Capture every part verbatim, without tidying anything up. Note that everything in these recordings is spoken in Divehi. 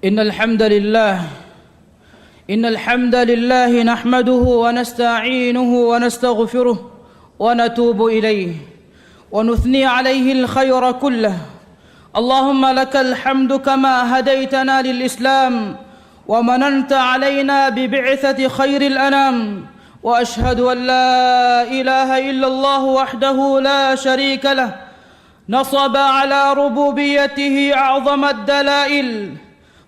إن الحمد لله إن الحمد لله نحمده ونستعينه ونستغفره ونتوب إليه ونثني عليه الخير كله. اللهم لك الحمد كما هديتنا للإسلام ومننت علينا ببعثة خير الأنام. وأشهد أن لا إله إلا الله وحده لا شريك له نصب على ربوبيته أعظم الدلائل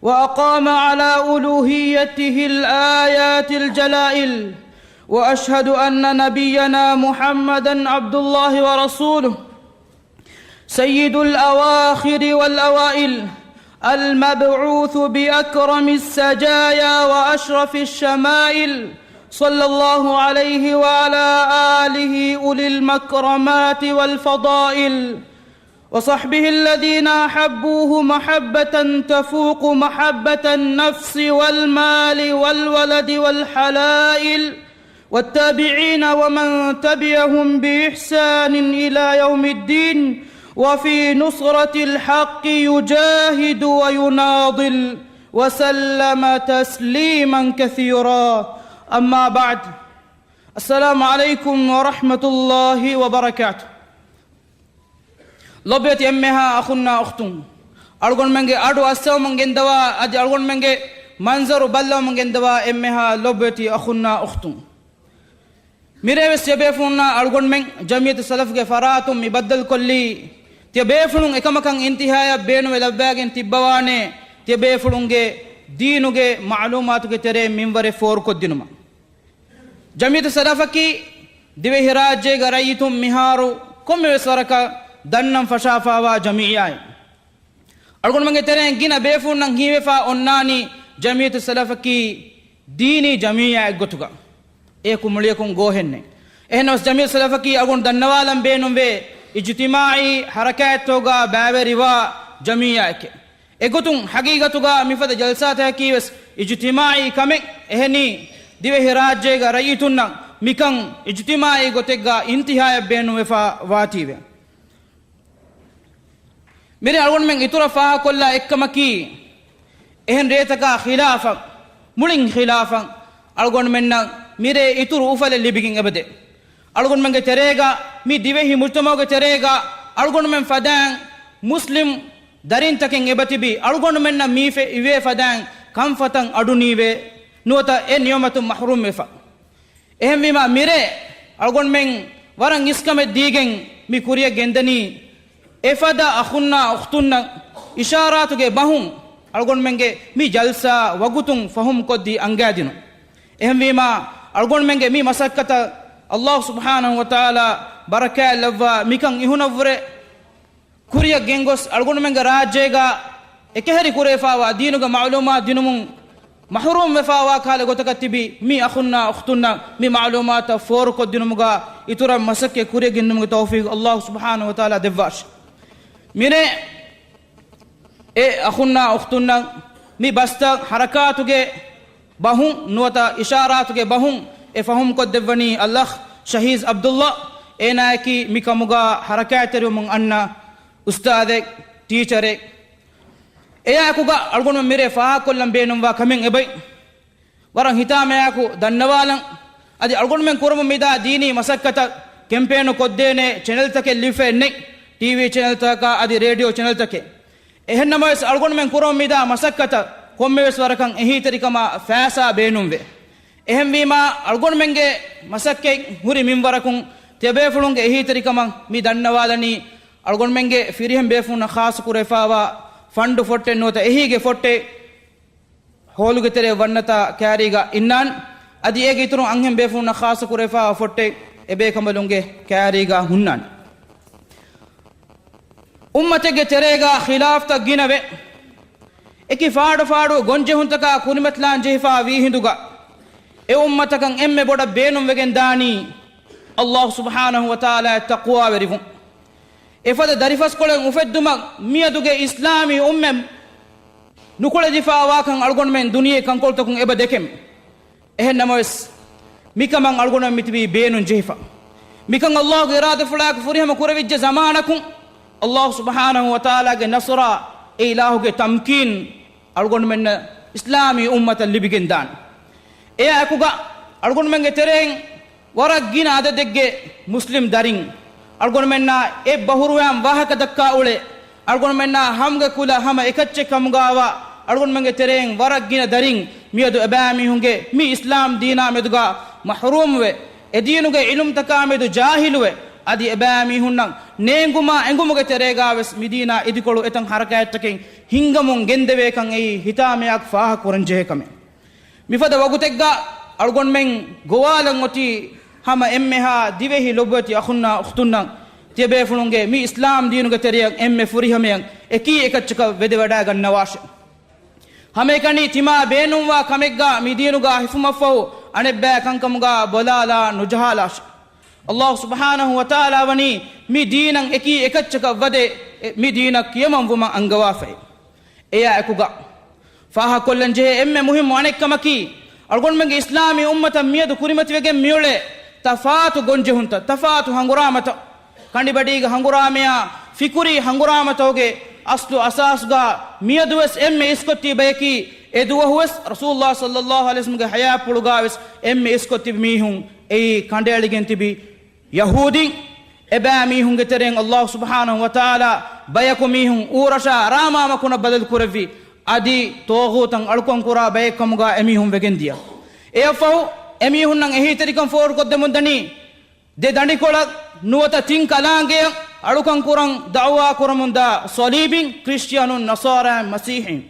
وأقام على ألوهيته الآيات الجلائل. وأشهد أن نبينا محمدا عبد الله ورسوله سيد الأواخر والأوائل المبعوث بأكرم السجايا وأشرف الشمائل صلى الله عليه وعلى آله أولي المكرمات والفضائل وصحبه الذين أحبوه محبة تفوق محبة النفس والمال والولد والحلائل والتابعين ومن تبعهم بإحسان إلى يوم الدين وفي نصرة الحق يجاهد ويناضل وسلم تسليما كثيرا. أما بعد. السلام عليكم ورحمة الله وبركاته. ލޮބުވެތި އެންމެހާ އަޚުންނާ އުޚްތުން، އަޅުގަނޑުމެންގެ އަޑު އައްސަވަމުން ގެންދަވާ، އަދި އަޅުގަނޑުމެންގެ މަންޒަރު ބައްލަވަމުން ގެންދަވާ އެންމެހާ ލޮބުވެތި އަޚުންނާ އުޚްތުން. މިރޭވެސް ތިޔަބޭފުޅުންނާ އަޅުގަނޑުމެން ޖަމްޢިއްޔަތު ސަލަފުގެ ފަރާތުން މި ބައްދަލުކޮށްލީ، ތިޔަބޭފުޅުން އެކަމަކަށް އިންތިހާޔަށް ބޭނުންވެ ލައްވާގެން ތިއްބަވާނޭ، ތިޔަބޭފުޅުންގެ ދީނުގެ މަޢުލޫމާތުގެ ތެރެއިން މިންވަރެއް ފޯރުކޮށްދިނުމަށް. ޖަމްޢިއްޔަތު ސަލަފަކީ ދިވެހިރާއްޖޭގަ ރައްޔިތުން މިހާރު ކޮންމެވެސް ވަރަކަށް ދަންނަން ފަށާފާވާ ޖަމިއްޔާއެއް. އަޅުގަނޑުމެންގެ ތެރެއިން ގިނަ ބޭފުޅުންނަށް ހީވެފާ އޮންނާނީ ޖަމްޢިއްޔަތު ސަލަފަކީ ދީނީ ޖަމިއްޔާއެއްގޮތުގަ. އެޔަކު މުޅިއަކުން ގޯހެއްނެއް. އެހެންނަމަވެސް ޖަމްޢިއްޔަތު ސަލަފަކީ އަޅުގަނޑު ދަންނަވާލަން ބޭނުންވޭ އިޖުތިމާޢީ ޙަރަކާތްތަކުގަ ބައިވެރިވާ ޖަމިއްޔާއެކޭ. އެގޮތުން ޙަޤީޤަތުގަ މިފަދަ ޖަލްސާތަކަކީވެސް އިޖުތިމާޢީ ކަމެއް. އެހެނީ، ދިވެހިރާއްޖޭގަ ރައްޔިތުންނަށް މިކަން އިޖުތިމާޢީ ގޮތެއްގަ އިންތިހާޔަށް ބޭނުންވެފަ ވާތީވެ. މިރޭ އަޅުގަނޑުމެން އިތުރަށް ފާހަގަކޮށްލާ އެއްކަމަކީ، އެހެން ރޭތަކާ ޚިލާފަށް، މުޅިން ޚިލާފަށް އަޅުގަނޑުމެންނަށް މިރޭ އިތުރު އުފަލެއް ލިބިގެން އެބަދޭ. އަޅުގަނޑުމެންގެ ތެރޭގަ، މި ދިވެހި މުޖްތަމަޢުގެ ތެރޭގަ އަޅުގަނޑުމެން ފަދައިން މުސްލިމް ދަރިންތަކެއް އެބަތިބި، އަޅުގަނޑުމެންނަށް މީފެ އިވޭ ފަދައިން ކަންފަތަށް އަޑުނީވެ، ނުވަތަ އެ ނިޢުމަތުން މަޙްރޫމްވެފަ. އެހެންވީމާ މިރޭ އަޅުގަނޑުމެން ވަރަށް އިސްކަމެއް ދީގެން މި ކުރިޔަށް ގެންދަނީ، އެފަދަ އަޚުންނާ އުޚްތުންނަށް އިޝާރާތުގެ ބަހުން އަޅުގަނޑުމެންގެ މި ޖަލްސާ ވަގުތުން ފަހުމް ކޮށްދީ އަންގާދިނުން. އެހެންވީމާ އަޅުގަނޑުމެންގެ މި މަސައްކަތަށް ﷲ ސުބްޙާނަހޫ ވަތަޢާލާ ބަރަކާތް ލައްވާ މިކަން އިހުނަށްވުރެ ކުރިޔަށް ގެންގޮސް، އަޅުގަނޑުމެންގެ ރާއްޖޭގަ އެކަހެރި ކުރެވިފާވާ ދީނުގެ މަޢުލޫމާތު ދިނުމުން މަޙްރޫމް ވެފާވާ ކަހަލަ ގޮތަކަށް ތިބި މި އަޚުންނާ އުޚްތުންނަށް މި މަޢުލޫމާތަށް ފޯރުކޮށްދިނުމުގަ އިތުރަށް މަސައްކަތް ކުރިޔަށް ގެންދިނުމުގެ ތައުފީޤު ﷲ ސުބްޙާނަހޫ ވަތަޢާލާ ދެއްވާށި. މިރޭ އެ އަޚުންނާ އުޚްތުންނަށް މި ބަސްތައް ޙަރަކާތުގެ ބަހުން ނުވަތަ އިޝާރާތުގެ ބަހުން އެ ފަހުމް ކޮށްދެއްވަނީ އަލްއަޚް ޝަހީދު ޢަބްދުﷲ. އޭނާއަކީ މި ކަމުގަ ޙަރަކާތްތެރިވަމުން އަންނަ އުސްތާޛެއް، ޓީޗަރެއް. އެއާއެކުގަ އަޅުގަނޑުމެން މިރޭ ފާހަގަކޮށްލަން ބޭނުންވާ ކަމެއް އެބައި. ވަރަށް ހިތާމަޔާއެކު ދަންނަވާލަން. އަދި އަޅުގަނޑުމެން ކުރަމުން މިދާ ދީނީ މަސައްކަތަށް ކެމްޕޭނު ކޮށްދޭނެ ޗެނެލްތަކެއް ލިބިފައެއް ނެތް، ޓީވީ ޗެނެލްތަކަކާ އަދި ރޭޑިއޯ ޗެނެލްތަކެއް. އެހެންނަމަވެސް އަޅުގަނޑުމެން ކުރަމުން މިދާ މަސައްކަތަށް ކޮންމެވެސް ވަރަކަށް އެހީތެރިކަމާ ފައިސާ ބޭނުންވޭ. އެހެންވީމާ އަޅުގަނޑުމެންގެ މަސައްކަތް ހުރި މިންވަރަކުން ތިޔަބޭފުޅުންގެ އެހީތެރިކަމަށް މި ދަންނަވާލަނީ، އަޅުގަނޑުމެންގެ ފިރިހެން ބޭފުޅުންނަށް ޚާއްޞަ ކުރެވިފާވާ ފަންޑު ފޮށްޓެއް ނުވަތަ އެހީގެ ފޮށްޓެއް ހޯލުގެ ތެރޭ ވަންނަތާ ކައިރީގަ އިންނާން. އަދި އޭގެ އިތުރުން އަންހެން ބޭފުޅުންނަށް ޚާއްޞަ ކުރެވިފާވާ ފޮށްޓެއް އެބޭކަނބަލުންގެ ކައިރީގަ ހުންނާނެ. އުއްމަތެއްގެ ތެރޭގަ ޚިލާފްތައް ގިނަވެ، އެކި ފާޑު ފާޑު ގޮންޖެހުންތަކާ ކުރިމަތިލާން ޖެހިފާ ވީހިނދުގަ، އެ އުއްމަތަކަށް އެންމެ ބޮޑަށް ބޭނުންވެގެން ދާނީ ﷲ ސުބްޙާނަހޫ ވަތަޢާލާއަށް ތަޤްވާވެރިވުން. އެފަދަ ދަރިފަސްކޮޅެއް އުފެއްދުމަށް މިއަދުގެ އިސްލާމީ އުއްމަތް ނުކުޅެދިފާވާކަން އަޅުގަނޑުމެން ދުނިޔެ ކަންކޮޅުތަކުން އެބަ ދެކެމު. އެހެންނަމަވެސް، މިކަމަށް އަޅުގަނޑުމެން މިތިބީ ބޭނުން ޖެހިފަ. މިކަން ﷲގެ އިރާދަފުޅާއެކު ފުރިހަމަ ކުރެވިއްޖެ ޒަމާނަކުން، ﷲ ސުބްޙާނަހޫ ވަތަޢާލާގެ ނަޞްރާ، އެ އިލާހުގެ ތަމްކީން، އަޅުގަނޑުމެންނަށް އިސްލާމީ އުއްމަތަށް ލިބިގެންދާނެ. އެއާއެކުގަ އަޅުގަނޑުމެންގެ ތެރެއިން ވަރަށް ގިނަ އަދަދެއްގެ މުސްލިމް ދަރިން، އަޅުގަނޑުމެންނާ އެއްބަހުރުވައިން ވާހަކަ ދައްކާ އުޅޭ، އަޅުގަނޑުމެންނާ ހަމަގެ ކުލަ ހަމަ އެކައްޗެއް ކަމުގަވާ އަޅުގަނޑުމެންގެ ތެރެއިން ވަރަށް ގިނަ ދަރިން މިއަދު އެބައިމީހުންގެ މި އިސްލާމް ދީނާ މެދުގަ މަޙްރޫމްވެ، އެދީނުގެ ޢިލްމުތަކާ މެދު ޖާހިލުވެ، އަދި އެބައިމީހުންނަށް ނޭނގުމާ އެނގުމުގެ ތެރޭގަވެސް މިދީނާ އިދިކޮޅު އެތަން ޙަރަކާތްތަކެއް ހިންގަމުން ގެންދެވޭކަން އެއީ ހިތާމަޔާއެކު ފާހަގަކުރަންޖެހޭ ކަމެއް. މިފަދަ ވަގުތެއްގަ އަޅުގަނޑުމެން ގޮވާލަން އޮތީ ހަމަ އެންމެހާ ދިވެހި ލޮބުވެތި އަޚުންނާ އުޚްތުންނަށް ތިޔަބޭފުޅުންގެ މި އިސްލާމް ދީނުގެ ތެރެއަށް އެންމެ ފުރިހަމަޔަށް އެކީ އެކައްޗަކަށް ވެދެވަޑައިގަންނަވާށެ. ހަމައެކަނި ތިމާ ބޭނުންވާ ކަމެއްގަ މި ދީނުގަ ހިފުމަށްފަހު އަނެއްބައި ކަންކަމުގަ ބޮލާލާ ނުޖަހާލާށެ. ﷲ ސުބްޙާނަހޫ ވަތަޢާލާ ވަނީ މި ދީނަށް އެކީ އެކައްޗަކަށް ވަދެ، އެ، މި ދީނަށް ކިޔަމަންވުމަށް އަންގަވާފައި. އެއާއެކުގަ ފާހަގަކޮށްލަން ޖެހޭ އެންމެ މުހިއްމު އަނެއްކަމަކީ، އަޅުގަނޑުމެންގެ އިސްލާމީ އުއްމަތަށް މިއަދު ކުރިމަތިވެގެން މިއުޅޭ ތަފާތު ގޮންޖެހުންތައް، ތަފާތު ހަނގުރާމަތައް، ކަނޑިބަޑީގެ ހަނގުރާމަޔާ، ފިކުރީ ހަނގުރާމަތަކުގެ އަސްލު އަސާސްގަ މިއަދުވެސް އެންމެ އިސްކޮށްތިބި ބަޔަކީ، އެ ދުވަހުވެސް ރަސޫލުﷲ ޞައްލައްލާހު ޢަލައިހި ވަސައްލަމްގެ ޙަޔާތްޕުޅުގަވެސް އެންމެ އިސްކޮށްތިބި މީހުން އެއީ ކަނޑައެޅިގެން ތިބި ޔަހޫދީން. އެބައިމީހުންގެ ތެރެއިން ﷲ ސުބްޙާނަހޫ ވަތަޢާލާ ބަޔަކު މީހުން އޫރަށާ ރާމާ މަކުނަށް ބަދަލު ކުރެއްވި، އަދި ޠާޣޫތަށް އަޅުކަން ކުރާ ބައެއް ކަމުގަ އެމީހުން ވެގެން ދިޔަ. އެއަށްފަހު އެމީހުންނަށް އެހީތެރިކަން ފޯރުކޮށްދެމުން ދަނީ، ދެ ދަނޑިކޮޅަށް ނުވަތަ ތިން ކަލާނގެއަށް އަޅުކަން ކުރަން ދަޢުވާ ކުރަމުންދާ ޞަލީބީން، ކްރިސްޓިއާނުން، ނަޞާރާއިން، މަސީޙީން.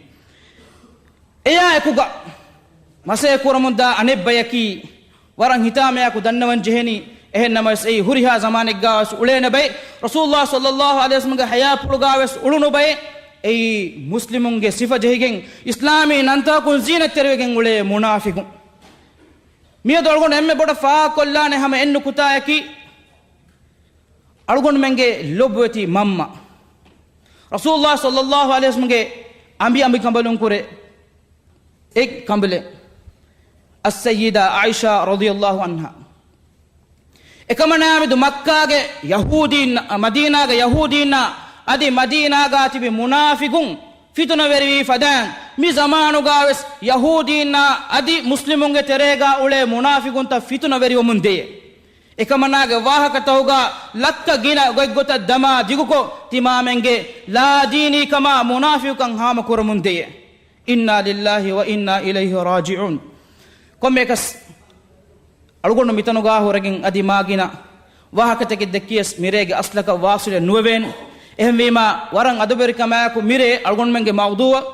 އެއާއެކުގަ މަސައްކަތް ކުރަމުންދާ އަނެއްބަޔަކީ، ވަރަށް ހިތާމަޔާއެކު ދަންނަވަން ޖެހެނީ، އެހެން ނަމަވެސް އެއީ ހުރިހާ ޒަމާނެއްގަވެސް އުޅޭނެ ބައެއް، ރަސޫލުﷲ ޞައްލައްލާހު ޢަލައިހި ވަސައްލަމްގެ ޙަޔާތްޕުޅުގަވެސް އުޅުނު ބައެއް. އެއީ މުސްލިމުންގެ ސިފަ ޖެހިގެން، އިސްލާމީ ނަންތަކުން ޒީނަތްތެރިވެގެން އުޅޭ މުނާފިޤުން. މިއަދު އަޅުގަނޑު އެންމެ ބޮޑަށް ފާހަގަކޮށްލާނެ ހަމަ އެއް ނުކުތާއަކީ، އަޅުގަނޑުމެންގެ ލޮބުވެތި މަންމަ، ރަސޫލުﷲ ޞައްލައްލާހު ޢަލައިހި ވަސައްލަމްގެ އަނބި އަނބިކަނބަލުން ކުރެ އެއް ކަނބަލެއް، އައްސައްޔިދާ ޢާއިޝާ ރަޟިޔައްލާހު ޢަންހާ. އެކަމަނާމެދު މައްކާގެ ޔަހޫދީން، މަދީނާގެ ޔަހޫދީންނާ އަދި މަދީނާގާ ތިބި މުނާފިޤުން ފިތުނަވެރިވީ ފަދައިން، މި ޒަމާނުގާވެސް ޔަހޫދީންނާ އަދި މުސްލިމުންގެ ތެރޭގާ އުޅޭ މުނާފިޤުންތައް ފިތުނަވެރިވަމުން ދެޔޭ. އެކަމަނާގެ ވާހަކަތަކުގާ ލައްކަ ގިނަ ގޮތްގޮތަށް ދަމާ ދިގުކޮށް، ތިމާމެންގެ ލާދީނީކަމާ މުނާފިޤުކަން ހާމަކުރަމުން ދެޔޭ. އިންނާ ލިއްލާހި ވަ އިންނާ އިލައިހި ރާޖިޢޫން. ކޮންމެއަކަސް އަޅުގަނޑު މިތަނުގާ ހުރެގެން އަދި މާގިނަ ވާހަކަތަކެއް ދެއްކިޔަސް މިރޭގެ އަސްލަކަށް ވާސިލެއް ނުވެވޭނެ. އެހެންވީމާ، ވަރަށް އަދަބުވެރިކަމާއެކު މިރޭ އަޅުގަނޑުމެންގެ މައުޟޫޢަށް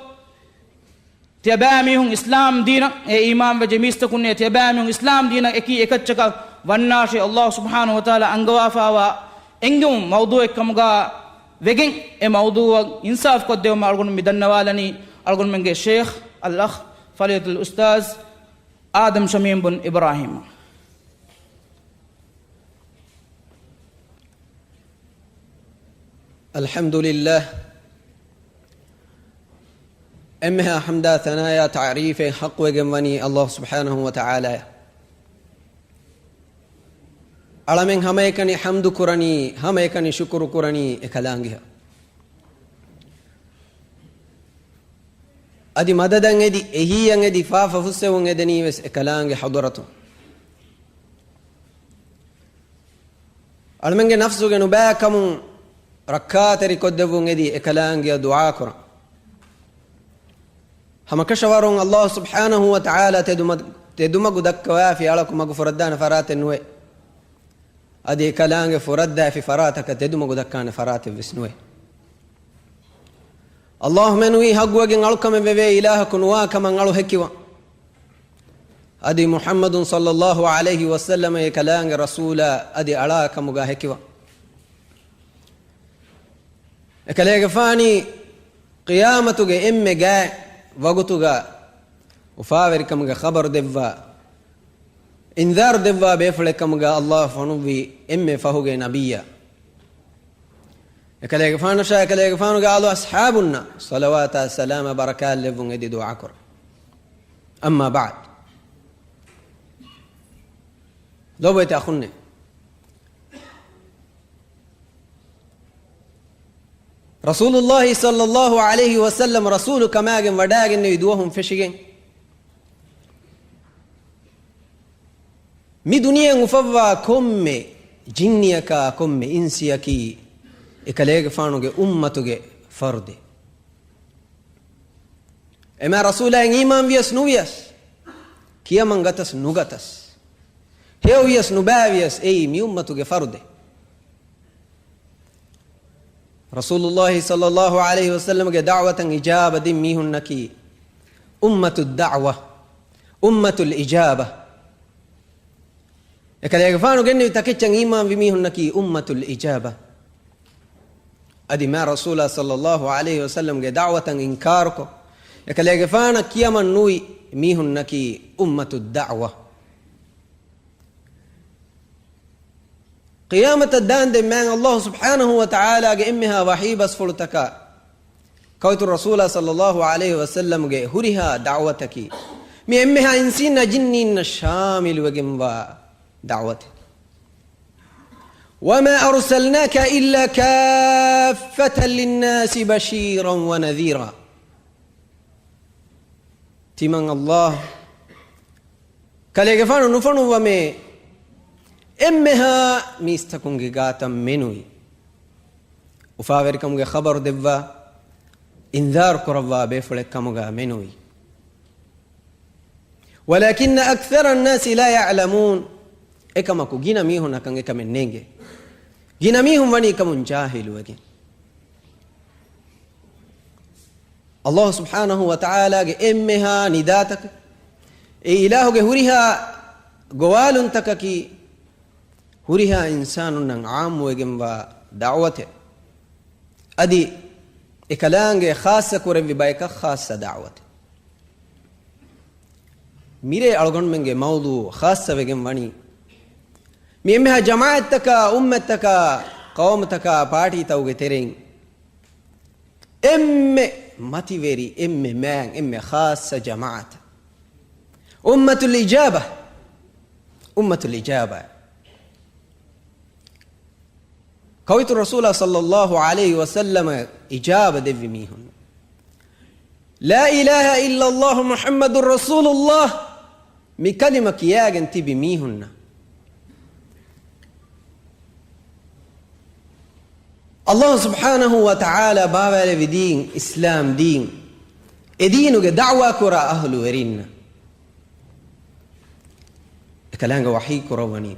ތިޔަބައިމީހުން އިސްލާމް ދީނަށް އެ އީމާންވެއްޖެ މީސްތަކުންނޭ، ތިޔަބައިމީހުން އިސްލާމް ދީނަށް އެކީ އެކައްޗަކަށް ވަންނާށޭ. ﷲ ސުބްޙާނަހޫ ވަތަޢާލާ އަންގަވާފައިވާ އެންގެވުން މައުޟޫޢެއްކަމުގާ ވެގެން، އެ މައުޟޫޢަށް އިންސާފް ކޮށްދެވުމަށް އަޅުގަނޑު މި ދަންނަވާލަނީ އަޅުގަނޑުމެންގެ ޝޭޚް އަލްއަޚް ފަޟީލަތުލް އުސްތާޛް އާދަމް ޝަމީމް ބުން އިބްރާހީމް. އަލްޙަމްދުލިއްލާހް. އެންމެހާ ޙަމްދާ ޘަނާޔާ ތަޢުރީފެއް ޙައްޤުވެގެން ވަނީ ﷲ ސުބްޙާނަހޫ ވަތަޢާލާއަށް. އަޅަމެން ހަމައެކަނި ޙަމްދު ކުރަނީ، ހަމައެކަނި ޝުކުރު ކުރަނީ އެކަލާނގެއަށް. އަދި މަދަދަށް އެދި، އެހީއަށް އެދި، ފާފަ ފުއްސެވުން އެދެނީވެސް އެކަލާނގެ ޙަޟްރަތުން. އަޅަމެންގެ ނަފްސުގެ ނުބައިކަމުން ރައްކާތެރިކޮށްދެއްވުން އެދި އެކަލާނގެއަށް ދުޢާކުރަން. ހަމަކަށަވަރުން ﷲ ސުބްޙާނަހޫ ވަތަޢާލާ ތެދުމަ-، ތެދުމަގު ދައްކަވާފި އަޅަކު މަގު ފުރައްދާނެ ފަރާތެއް ނުވޭ. އަދި އެކަލާނގެ ފުރައްދާފި ފަރާތަކަށް ތެދުމަގު ދައްކާނެ ފަރާތެއްވެސް ނުވޭ. ﷲ މެނުވީ ޙައްޤުވެގެން އަޅުކަމެއް ވެވޭ އިލާހަކު ނުވާ ކަމަށް އަޅު ހެކިވަން. އަދި މުޙައްމަދު ޞައްލައްލާހު ޢަލައިހި ވަސައްލަމަ އެކަލާނގެ ރަސޫލާ އަދި އަޅާ ކަމުގާ ހެކިވަން. އެކަލޭގެފާނީ ޤިޔާމަތުގެ އެންމެ ގާތް ވަގުތުގަ އުފާވެރިކަމުގެ ޚަބަރު ދެއްވާ، އިންޒާރު ދެއްވާ ބޭފުޅެއް ކަމުގަ ﷲ ފޮނުއްވި އެންމެ ފަހުގެ ނަބިއްޔާ. އެކަލޭގެފާނަށާ އެކަލޭގެފާނުގެ އާލު އަޞްޙާބުންނަށް ޞަލަވާތާ ސަލާމާ ބަރަކާތް ލެއްވުން އެދި ދުޢާކުރަން. އައްމާ ބަޢްދު. ލޮބުވެތި އަޚުންނޭ. ރަސޫލުﷲ ޞައްލަﷲ ޢަލައިހި ވަސައްލަމަ ރަސޫލު ކަމާގެން ވަޑާގެންނެވި ދުވަހުން ފެށިގެން، މި ދުނިޔެއަށް އުފައްވާ ކޮންމެ ޖިންނިއަކާ ކޮންމެ އިންސިއަކީ އެކަލޭގެފާނުގެ އުއްމަތުގެ ފަރުދެއް. އެމާ ރަސޫލާއަށް އީމާން ވިޔަސް ނުވިޔަސް، ކިޔަމަން ގަތަސް ނުގަތަސް، ހެޔޮވިޔަސް ނުބައިވިޔަސް، އެއީ މި އުއްމަތުގެ ފަރުދެއް. ރަސޫލުﷲ ޞައްލަﷲ ޢަލައިހި ވަސައްލަމަގެ ދަޢުވަތަށް އިޖާބަ ދިން މީހުންނަކީ އުއްމަތުއްދަޢުވަ، އުއްމަތުލް އިޖާބަ. އެކަލޭގެފާނު ގެންނެވި ތަކެއްޗަށް އީމާންވި މީހުންނަކީ އުއްމަތުލް އިޖާބަ. އަދި މާ ރަސޫލާ ޞައްލަﷲ ޢަލައިހި ވަސައްލަމްގެ ދަޢުވަތަށް އިންކާރުކޮށް، އެކަލޭގެފާނަށް ކިޔަމަން ނުވި މީހުންނަކީ އުއްމަތުއްދަޢުވަ. ޤިޔާމަތަށް ދާންދެން މާތް ﷲ ސުބްޙާނަހޫ ވަތަޢާލާގެ އެންމެހާ ވަޙީ ބަސްފުޅުތަކަށް ކައުތު ރަސޫލާ ޞައްލަﷲ ޢަލައިހި ވަސައްލަމްގެ ހުރިހާ ދަޢުވަތަކީ، މި އެންމެހާ އިންސީންނާ ޖިންނީންނަށް ޝާމިލުވެގެންވާ ދަޢުވަތެއް. وما أرسلناك إلا كافة للناس بشيرا ونذيرا. ތިމަން ﷲ ކަލޭގެފާނު ނުފޮނުއްވަމޭ، އެންމެހާ މީސްތަކުންގެ ގާތަށް މެނުވީ، އުފާވެރިކަމުގެ ޚަބަރު ދެއްވާ، އިންޒާރު ކުރައްވާ ބޭފުޅެއް ކަމުގަ މެނުވީ. ولكن أكثر الناس لا يعلمون. އެކަމަކު ގިނަ މީހުންނަކަށް އެކަމެއް ނޭނގޭ. ގިނަ މީހުން ވަނީ ކަމުން ޖާހިލުވެގެން. ﷲ ސުބްޙާނަހޫ ވަތަޢާލާގެ އެންމެހާ ނިދާތަކެއް، އެ އިލާހުގެ ހުރިހާ ގޮވާލުންތަކަކީ، ހުރިހާ އިންސާނުންނަށް ޢާއްމުވެގެންވާ ދަޢުވަތެއް. އަދި އެކަލާނގެ ޚާއްޞަ ކުރެއްވި ބަޔަކަށް ޚާއްޞަ ދަޢުވަތެއް. މިރޭ އަޅުގަނޑުމެންގެ މައުޟޫޢު ޚާއްޞަވެގެން ވަނީ، މި އެންމެހާ ޖަމާޢަތްތަކާ، އުއްމަތްތަކާ، ޤައުމުތަކާ، ޕާޓީތަކުގެ ތެރެއިން އެންމެ މަތިވެރި، އެންމެ މާތް، އެންމެ ޚާއްޞަ ޖަމާޢަތަށް، އުއްމަތުލް އިޖާބަ، އުއްމަތުލް އިޖާބަ. ކައުތު ރަސޫލާ ޞައްލަﷲ ޢަލައިހި ވަސައްލަމަށް އިޖާބަ ދެއްވި މީހުން، لا إله إلا الله محمد رسول الله މި ކަލިމަ ކިޔާގެން ތިބި މީހުންނަށް، ﷲ ސުބްޙާނަހޫ ވަތަޢާލާ ބާވާލެވި ދީން، އިސްލާމް ދީން، އެ ދީނުގެ ދަޢުވާ ކުރާ އަހުލުވެރިންނަށް އެކަލާނގެ ވަޙީ ކުރައްވަނީ،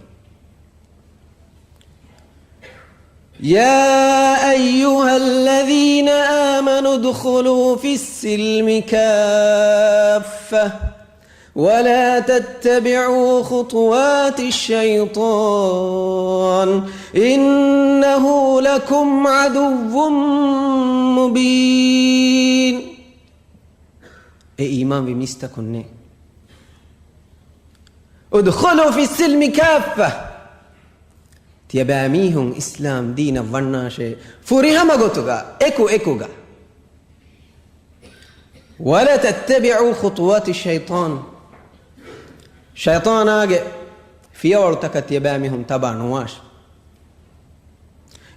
يا أيها الذين آمنوا ادخلوا في السلم كافة ولا تتبعوا خطوات الشيطان إنه لكم عدو مبين. އޭ އީމާންވި މީސްތަކުންނޭ، ادخلوا في السلم كافة، ތިޔަބައިމީހުން އިސްލާމް ދީނަށް ވަންނާށޭ ފުރިހަމަ ގޮތުގަ، އެކު އެކުގަ. ولا تتبعوا خطوات الشيطان، ޝައިޠާނާގެ ފިޔަވަޅުތަކަށް ތިޔަބައިމީހުން ތަބާ ނުވާށޭ.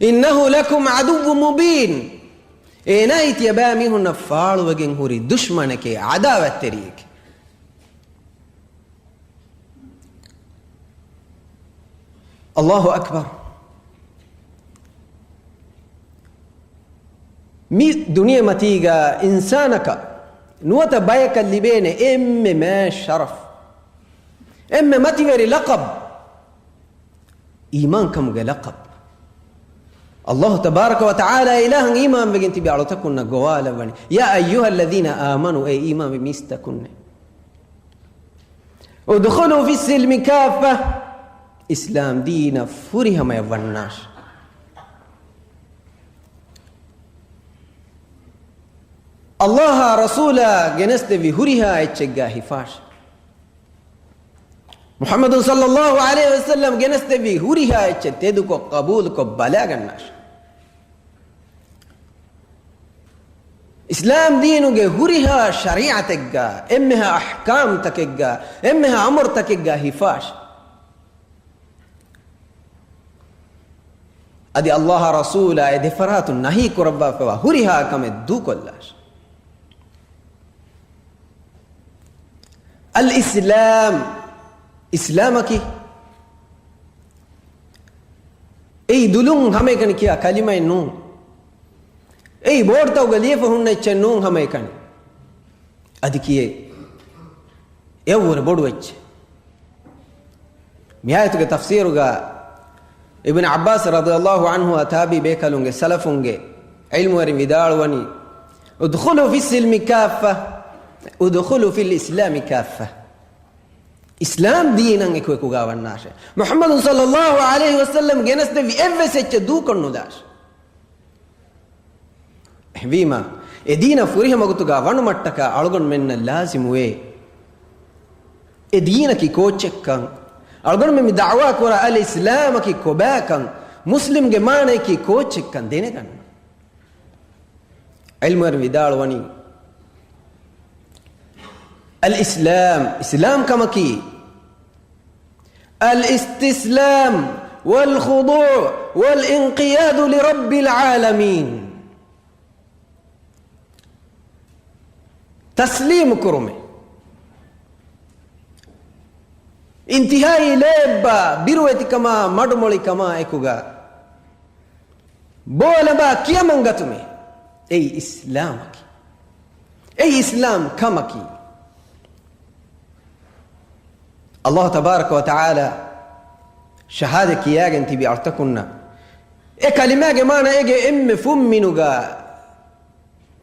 إنه لكم عدو مبين، އޭނާއީ ތިޔަބައިމީހުންނަށް ފާޅުވެގެން ހުރި ދުޝްމަނެކޭ، ޢަދާވަތްތެރިއެކޭ. ﷲ އަކްބަރު. މި ދުނިޔެމަތީގަ އިންސާނަކަށް ނުވަތަ ބަޔަކަށް ލިބޭނެ އެންމެ މާތް ޝަރަފް، އެންމެ މަތިވެރި ލަޤަބް، އީމާންކަމުގެ ލަޤަބް. ﷲ ތަބާރަކަ ވަތަޢާލާ އިލާހަށް އީމާންވެގެން ތިބި އަޅުތަކުންނަށް ގޮވާލައްވަނީ، يا أيها الذين آمنوا، އޭ އީމާންވި މީސްތަކުންނޭ، ادخلوا في السلم كافة، އިސްލާމް ދީނަށް ފުރިހަމަޔަށް ވަންނާށޭ. ﷲ އާ ރަސޫލާ ގެނެސްދެއްވި ހުރިހާ އެއްޗެއްގަ ހިފާށޭ. މުޙައްމަދު ޞައްލަﷲ ޢަލައިހި ވަސައްލަމް ގެނެސްދެއްވި ހުރިހާ އެއްޗެއް ތެދުކޮށް ޤަބޫލުކޮށް ބަލާގަންނާށޭ. އިސްލާމް ދީނުގެ ހުރިހާ ޝަރީޢަތެއްގަ، އެންމެހާ އަޙްކާމްތަކެއްގަ، އެންމެހާ އަމުރުތަކެއްގަ ހިފާށޭ. އަދި އައްލާހާ ރަސޫލާ އެ ދެފަރާތުން ނަހީ ކުރައްވާފައިވާ ހުރިހާ ކަމެއް ދޫކޮށްލާށި. އަލްއިސްލާމް، އިސްލާމަކީ އެއީ ދުލުން ހަމައެކަނި ކިޔާ ކަލިމައެއް ނޫން. އެއީ ބޯޑްތަކުގަ ލިޔެފަ ހުންނަ އެއްޗެއް ނޫން ހަމައެކަނި. އަދި ކިޔޭ އެއަށްވުރެ ބޮޑު އެއްޗެއް. މި އާޔަތުގެ ތަފްސީރުގަ އިބްނު ޢައްބާސް ރަޟިޔައްލާހު ޢަންހު އާ ތާބިޢީ ބޭކަލުންގެ ސަލަފުންގެ ޢިލްމުވެރިން ވިދާޅުވަނީ، "ادخلوا في السلم كافة، ادخلوا في الإسلام كافة." އިސްލާމް ދީނަށް އެކުއެކުގަ ވަންނާށޭ. މުޙައްމަދު ޞައްލައްލާހު ޢަލައިހި ވަސައްލަމް ގެނެސްދެއްވި އެއްވެސް އެއްޗެއް ދޫކޮށްނުލާށޭ. އެހެންވީމަ، އެ ދީނަށް ފުރިހަމަ ގޮތުގަ ވަނުމަށްޓަކާ އަޅުގަނޑުމެންނަށް ލާޒިމުވޭ، އެ ދީނަކީ ކޯއްޗެއްކަން، އަޅުގަނޑުމެން މި ދަޢުވާ ކުރާ އަލްއިސްލާމަކީ ކޮބާކަން، މުސްލިމްގެ މާނަޔަކީ ކޯއްޗެއްކަން ދެނެގަންނަން. ޢިލްމުވެރިން ވިދާޅުވަނީ، އަލްއިސްލާމް، އިސްލާމް ކަމަކީ، الاستسلام والخضوع والانقياد لرب العالمين. ތަސްލީމު ކުރުމެއް. އިންތިހާއީ ލޯތްބާ ބިރުވެތިކަމާ މަޑުމޮޅިކަމާ އެކުގަ ބޯލަބާ ކިޔަމަން ގަތުމެއް. އެއީ އިސްލާމަކީ. އެއީ އިސްލާމް ކަމަކީ. އައްލާހު ތަބާރަކަ ވަ ތަޢާލާ ޝަހާދަތް ކިޔާގެން ތިބި އަޅުތަކުންނަށް އެ ކަލިމާގެ މާނަ އޭގެ އެންމެ ފުންމިނުގަ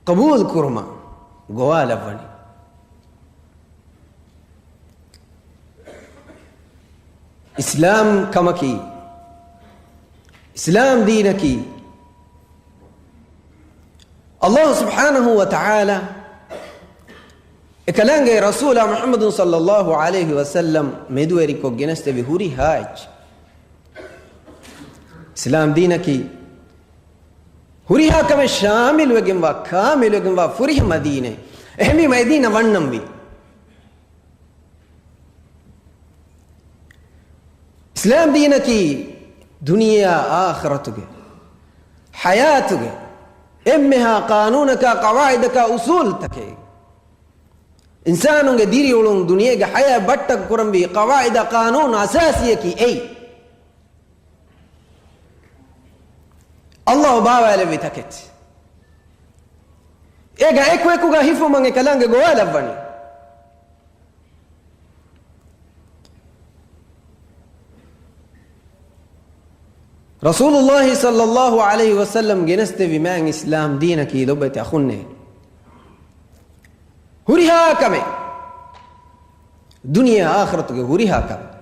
ޤަބޫލު ކުރުމަށް ގޮވާލައްވަނީ. އިސްލާމް ކަމަކީ، އިސްލާމް ދީނަކީ، އައްލާހު ސުބްޙާނަހު ވަ ތަޢާލާ އެކަލާނގެ ރަސޫލާ މުޙައްމަދު ޞައްލައްލާހު ޢަލައިހި ވަސައްލަމް މެދުވެރިކޮށް ގެނެސްދެއްވި ހުރިހާ އެއްޗެއް. އިސްލާމް ދީނަކީ ހުރިހާ ކަމެއް ޝާމިލުވެގެންވާ، ކާމިލުވެގެންވާ ފުރިހަމަ ދީނެއް. އެހެންވީމަ އެ ދީނަށް ވަންނަންވީ. އިސްލާމް ދީނަކީ ދުނިޔެއާ އާޚިރަތުގެ ޙަޔާތުގެ އެންމެހާ ޤާނޫނަކާ، ޤަވާޢިދަކާ، އުޞޫލްތަކެއް. އިންސާނުންގެ ދިރިއުޅުން، ދުނިޔޭގެ ޙަޔާތް ބައްޓަން ކުރަންވީ ޤަވާޢިދާ، ޤާނޫނު އަސާސީއަކީ އެއީ. އައްލާހު ބާވާލެއްވި ތަކެތި. އޭގަ އެކުއެކުގަ ހިފުމަށް އެކަލާނގެ ގޮވާލައްވަނީ. ރަސޫލުއްލާހި ޞައްލައްލާހު ޢަލައިހި ވަސައްލަމް ގެނެސްދެއްވި މާތް އިސްލާމް ދީނަކީ ލޮބުވެތި އަޚުންނޭ، ހުރިހާ ކަމެއް، ދުނިޔެ އާޚިރަތުގެ ހުރިހާ ކަމެއް.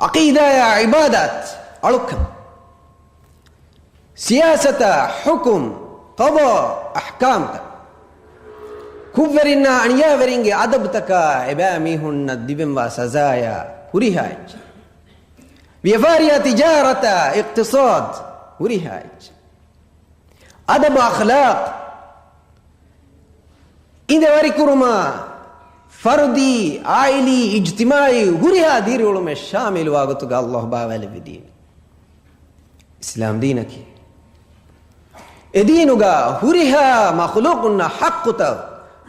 ޢަޤީދާއާ ޢިބާދާތް އަޅުކަން، ސިޔާސަތާ ޙުކުމް، ޤަޟާ އަޙްކާމްތައް، ކުށްވެރިންނާ އަނިޔާވެރިންގެ އަދަބުތަކާ، އެބައިމީހުންނަށް ލިބެންވާ ސަޒާޔާ ހުރިހާ އެއްޗެއް، ވިޔަފާރިއާ ތިޖާރަތާ އިޤްތިޞާދު ހުރިހާ އެއްޗެއް، އަދަބު އަޚްލާޤް، އިނދެވަރިކުރުމާ، ފަރުދީ، ޢާއިލީ، އިޖްތިމާޢީ ހުރިހާ ދިރިއުޅުމެއް ޝާމިލުވާ ގޮތުގަ އައްލާހު ބާވާލެއްވި ދީން އިސްލާމް ދީނަކީ. އެ ދީނުގަ ހުރިހާ މަޚްލޫޤުންނަށް ޙައްޤުތައް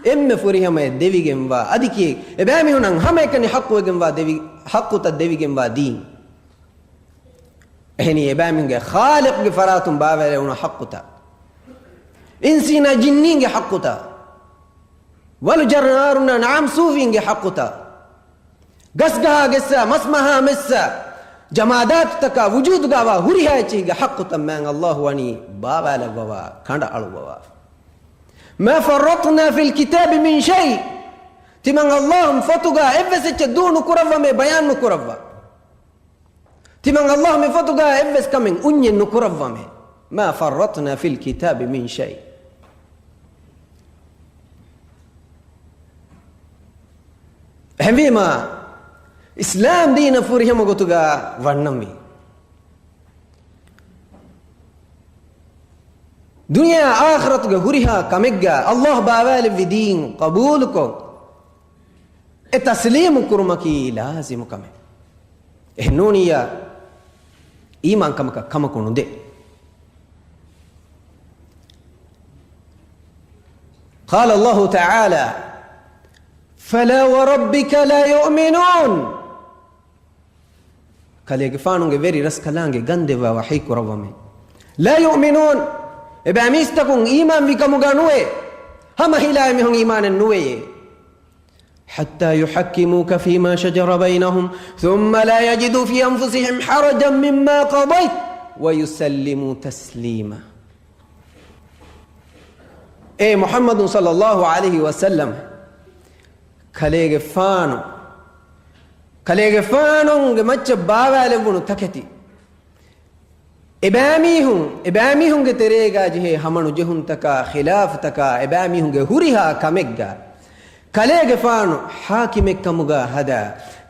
އެންމެ ފުރިހަމަޔަށް ދެވިގެންވާ، އަދި ކިޔޭ އެބައިމީހުންނަށް ހަމައެކަނި ޙައްޤުވެގެންވާ ދެވި، ޙައްޤުތައް ދެވިގެންވާ ދީން. އެހެނީ އެބައިމީހުންގެ ޚާލިޤުގެ ފަރާތުން ބާވާލެވުނު ޙައްޤުތައް، އިންސީނާ ޖިންނީންގެ ޙައްޤުތައް، ވަލު ޖަރާރުންނާ ނަޢަމް ސޫފީންގެ ޙައްޤުތައް، ގަސްގަހާ ގެއްސާ، މަސްމަހާ މެއްސާ، ޖަމާދާތުތަކާ ވުޖޫދުގައިވާ ހުރިހާ އެއްޗެހިގެ ޙައްޤުތައް މާތް އައްލާހު ވަނީ ބާވާލައްވަވާ، ކަނޑައަޅުއްވަވާ. ما فرطنا في الكتاب من شيء. ތިމަން އައްލާހު މި ފޮތުގަ އެއްވެސް އެއްޗެއް ދޫ ނުކުރައްވަމޭ، ބަޔާން ނުކުރައްވާ. ތިމަން އައްލާހު މި ފޮތުގަ އެއްވެސް ކަމެއް އުންޏެއް ނުކުރައްވަމޭ. ما فرطنا في الكتاب من شيء. އެހެންވީމާ، އިސްލާމް ދީނަށް ފުރިހަމަ ގޮތުގަ ވަންނަންވީ. ދުނިޔެއާ އާޚިރަތުގެ ހުރިހާ ކަމެއްގަ އައްލާހު ބާވާލެއްވި ދީން ޤަބޫލުކޮށް، އެ ތަސްލީމު ކުރުމަކީ ލާޒިމު ކަމެއް. އެހެންނޫނިއްޔާ، އީމާންކަމަކަށް ކަމަކު ނުދޭ. قال الله تعالى، فلا وربك لا يؤمنون. ކަލޭގެފާނުގެ ވެރި ރަސްކަލާނގެ ގަންދެއްވާ ވަޙީ ކުރައްވަމޭ. لا يؤمنون. އެބައިމީސްތަކުން އީމާންވި ކަމުގަ ނުވޭ. ހަމަ ހިލާ އެމީހުން އީމާނެއް ނުވެޔޭ. حتى يحكموك فيما شجر بينهم ثم لا يجدوا في أنفسهم حرجا مما قضيت ويسلموا تسليما. އޭ މުޙައްމަދު ޞައްލައްލާހު ޢަލައިހި ވަސައްލަމް، ކަލޭގެފާނު، ކަލޭގެފާނުގެ މައްޗަށް ބާވާލެއްވުނު ތަކެތި، އެބައިމީހުން، އެބައިމީހުންގެ ތެރޭގާ ޖެހޭ ހަމަނުޖެހުންތަކާ، ޚިލާފުތަކާ، އެބައިމީހުންގެ ހުރިހާ ކަމެއްގާ، ކަލޭގެފާނު ޙާކިމެއްކަމުގާ ހަދާ،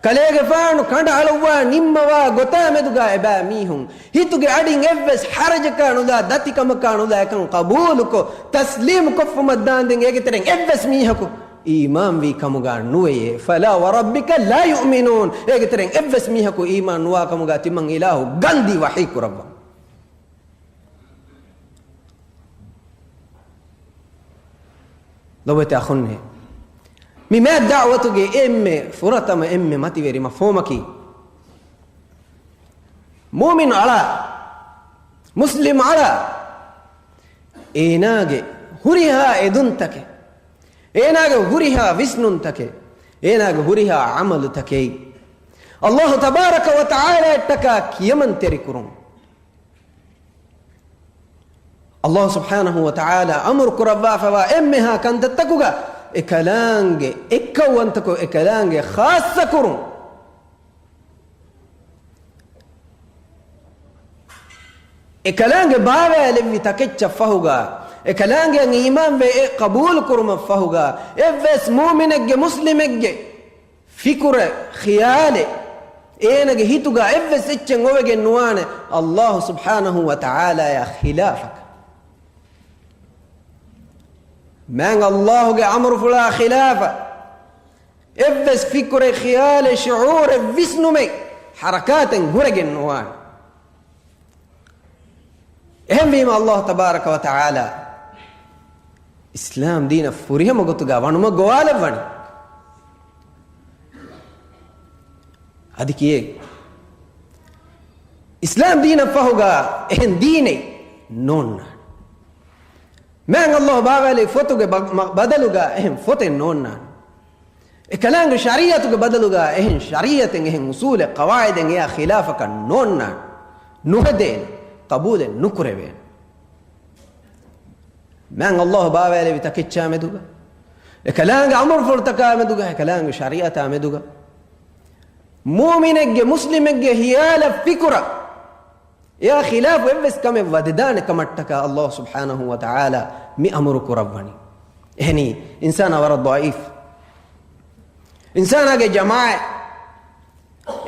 ކަލޭގެފާނު ކަނޑައަޅުއްވާ ނިންމަވާ ގޮތާ މެދުގާ އެބައިމީހުން ހިތުގެ އަޑިން އެއްވެސް ޙަރަޖަކާ ނުލާ، ދަތިކަމަކާ ނުލާ، އެކަން ޤަބޫލުކޮށް، ތަސްލީމުކޮށްފުމަށް ދާންދެން އޭގެ ތެރެއިން އެއްވެސް މީހަކު އީމާންވީ ކަމުގާ ނުވެޔޭ. فلا وربك لا يؤمنون. އޭގެ ތެރެއިން އެއްވެސް މީހަކު އީމާން ނުވާ ކަމުގާ ތިމަން އިލާހު ގަންދީ ވަޙީ ކުރައްވަން. ލޮބުވެތި އަޚުންނޭ، މި މާތް ދަޢުވަތުގެ އެންމެ ފުރަތަމަ އެންމެ މަތިވެރި މަފްހޫމަކީ، މުއުމިން އަޅާ، މުސްލިމް އަޅާ، އޭނާގެ ހުރިހާ އެދުންތަކެއް، އޭނާގެ ހުރިހާ ވިސްނުންތަކެއް، އޭނާގެ ހުރިހާ ޢަމަލުތަކެއް، އައްލާހު ތަބާރަކަ ވަ ތަޢާލާއަށްޓަކާ ކިޔަމަންތެރިކުރުން. އައްލާހު ސުބްޙާނަހު ވަ ތަޢާލާ އަމުރު ކުރައްވާފަވާ އެންމެހާ ކަންތައްތަކުގަ އެކަލާނގެ އެއްކައުވަންތަކޮށް، އެކަލާނގެ ޚާއްޞަކުރުން. އެކަލާނގެ ބާވާލެއްވި ތަކެއްޗަށް ފަހުގަ، އެކަލާނގެއަށް އީމާންވެ އެ ޤަބޫލު ކުރުމަށް ފަހުގަ، އެއްވެސް މުއުމިނެއްގެ، މުސްލިމެއްގެ ފިކުރެއް، ޚިޔާލެއް، އޭނަގެ ހިތުގަ އެއްވެސް އެއްޗެއް އޮވެގެން ނުވާނެ، އައްލާހު ސުބްޙާނަހު ވަ ތަޢާލާއާ ޚިލާފަކަށް. މާތް އައްލާހުގެ އަމުރުފުޅާ ޚިލާފަށް އެއްވެސް ފިކުރެއް، ޚިޔާލެއް، ޝުޢޫރެއް، ވިސްނުމެއް ޙަރަކާތެއް ހުރެގެން ނުވާނެ. އެހެންވީމަ، އައްލާހު ތަބާރަކަ ވަ ތަޢާލާ އިސްލާމް ދީނަށް ފުރިހަމަ ގޮތުގަ ވަނުމަށް ގޮވާލައްވަނީ. އަދި ކިޔޭ، އިސްލާމް ދީނަށް ފަހުގަ އެހެން ދީނެއް ނޯންނާނެ. މާތް އައްލާހު ބާވާލި ފޮތުގެ ބަ-، މަ-، ބަދަލުގަ އެހެން ފޮތެއް ނޯންނާނެ. އެކަލާނގެ ޝަރީޢަތުގެ ބަދަލުގަ އެހެން ޝަރީޢަތެއް، އެހެން އުސޫލެއް، ޤަވާޢިދެއް އެއާ ޚިލާފަކަށް ނޯންނާނެ، ނުހެދޭނެ، ޤަބޫލެއް ނުކުރެވޭނެ. މާތް އައްލާހު ބާވާލެވި ތަކެއްޗާ މެދުގަ، އެކަލާނގެ އަމުރުފުޅުތަކާ މެދުގަ، އެކަލާނގެ ޝަރީޢަތާ މެދުގަ، މުއުމިނެއްގެ، މުސްލިމެއްގެ ހިޔާލަށް، ފިކުރަށް އެއާ ޚިލާފު އެއްވެސް ކަމެއް ވަދެދާނެ ކަމަށްޓަކާ އައްލާހު ސުބްޙާނަހު ވަ ތަޢާލާ މި އަމުރު ކުރައްވަނީ. އެހެނީ، އިންސާނާ ވަރަށް ޟަޢީފު. އިންސާނާގެ ޖަމާޢަތް،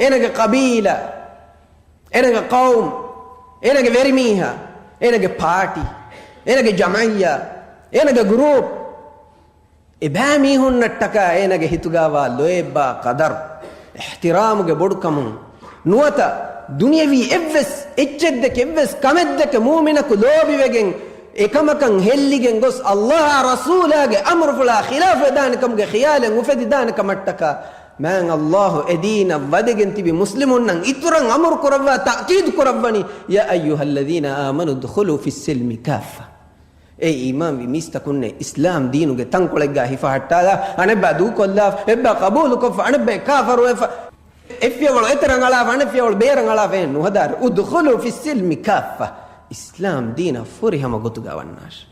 އޭނަގެ ޤަބީލާ، އޭނަގެ ޤައުމު، އޭނަގެ ވެރިމީހާ، އޭނަގެ ޕާޓީ، އޭނަގެ ޖަމްޢިއްޔާ، އޭނަގެ ގްރޫޕް، އެބައިމީހުންނަށްޓަކާ އޭނަގެ ހިތުގާވާ ލޯތްބާ ޤަދަރު، އިޙްތިރާމުގެ ބޮޑުކަމުން ނުވަތަ ދުނިޔަވީ އެއްވެސް އެއްޗެއްދެކެ، އެއްވެސް ކަމެއްދެކެ މުއުމިނަކު ލޯބިވެގެން، އެކަމަކަށް ހެއްލިގެން ގޮސް، އައްލާހާ ރަސޫލާގެ އަމުރުފުޅާ ޚިލާފުވެދާނެ ކަމުގެ ޚިޔާލެއް އުފެދިދާނެ ކަމަށްޓަކާ، މާތް އައްލާހު އެ ދީނަށް ވަދެގެން ތިބި މުސްލިމުންނަށް އިތުރަށް އަމުރު ކުރައްވާ، ތައުކީދު ކުރައްވަނީ، يا أيها الذين آمنوا ادخلوا في السلم كافة. އޭ އީމާންވި މީސްތަކުންނޭ، އިސްލާމް ދީނުގެ ތަންކޮޅެއްގާ ހިފަހައްޓާލާ، އަނެއްބައި ދޫކޮށްލާފަ، އެއްބައި ޤަބޫލުކޮށްފަ، އަނެއްބައި ކާފަރުވެފަ، އެއްފިޔަވަޅު އެތެރަށް އަޅާފަ، އަނެއްފިޔަވަޅު ބޭރަށް އަޅާފަ، އެހެން ނުހަދާށޭ. ادخلوا في السلم كافة. އިސްލާމް ދީނަށް ފުރިހަމަ ގޮތުގާ ވަންނާށޭ.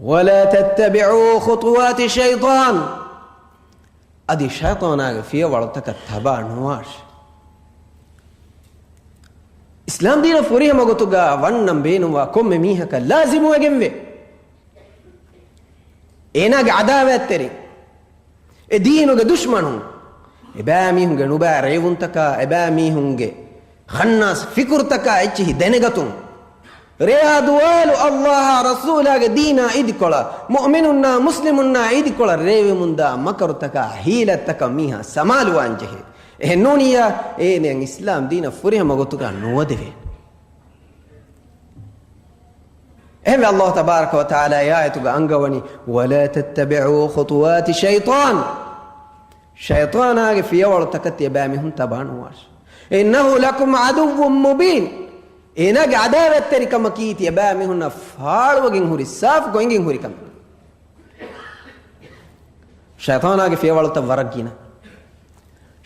ولا تتبعوا خطوات الشيطان. އަދި ޝައިޠާނާގެ ފިޔަވަޅުތަކަށް ތަބާ ނުވާށޭ. އިސްލާމް ދީނަށް ފުރިހަމަ ގޮތުގަ ވަންނަން ބޭނުންވާ ކޮންމެ މީހަކަށް ލާޒިމުވެގެންވޭ، އޭނާގެ ޢަދާވާތްތެރިން، އެ ދީނުގެ ދުޝްމަނުން، އެބައިމީހުންގެ ނުބައި ރޭވުންތަކާ، އެބައިމީހުންގެ ޚަންނާސް ފިކުރުތަކާ އެއްޗިހި ދެނެގަތުން، ރެޔާ ދުވާލު އައްލާހާ ރަސޫލާގެ ދީނާ އިދިކޮޅަށް، މުއުމިނުންނާ މުސްލިމުންނާ އިދިކޮޅަށް ރޭވެމުންދާ މަކަރުތަކާ ހީލަތްތަކަށް މީހާ ސަމާލުވާން ޖެހޭ. އެހެން ނޫނިއްޔާ، އޭނައަށް އިސްލާމް ދީނަށް ފުރިހަމަ ގޮތުގަ ނުވަދެވޭނެ. އެހެންވެ، އައްލާހު ތަބާރަކަ ވަ ތަޢާލާ އެ އާޔަތުގަ އަންގަވަނީ، "وَلَا تَتَّبِعُوا خُطُوَاتِ الشَّيْطَانِ." ޝައިޠާނާގެ ފިޔަވަޅުތަކަށް ތިޔަބައިމީހުން ތަބާ ނުވާށޭ. "إِنَّهُ لَكُمْ عَدُوٌّ مُّبِينٌ." އޭނާގެ ޢަދާވަތްތެރިކަމަކީ ތިޔަބައިމީހުންނަށް ފާޅުވެގެން ހުރި، ސާފު ގޮތްގެން ހުރި ކަމެއް. ޝައިޠާނާގެ ފިޔަވަޅުތައް ވަރަށް ގިނަ.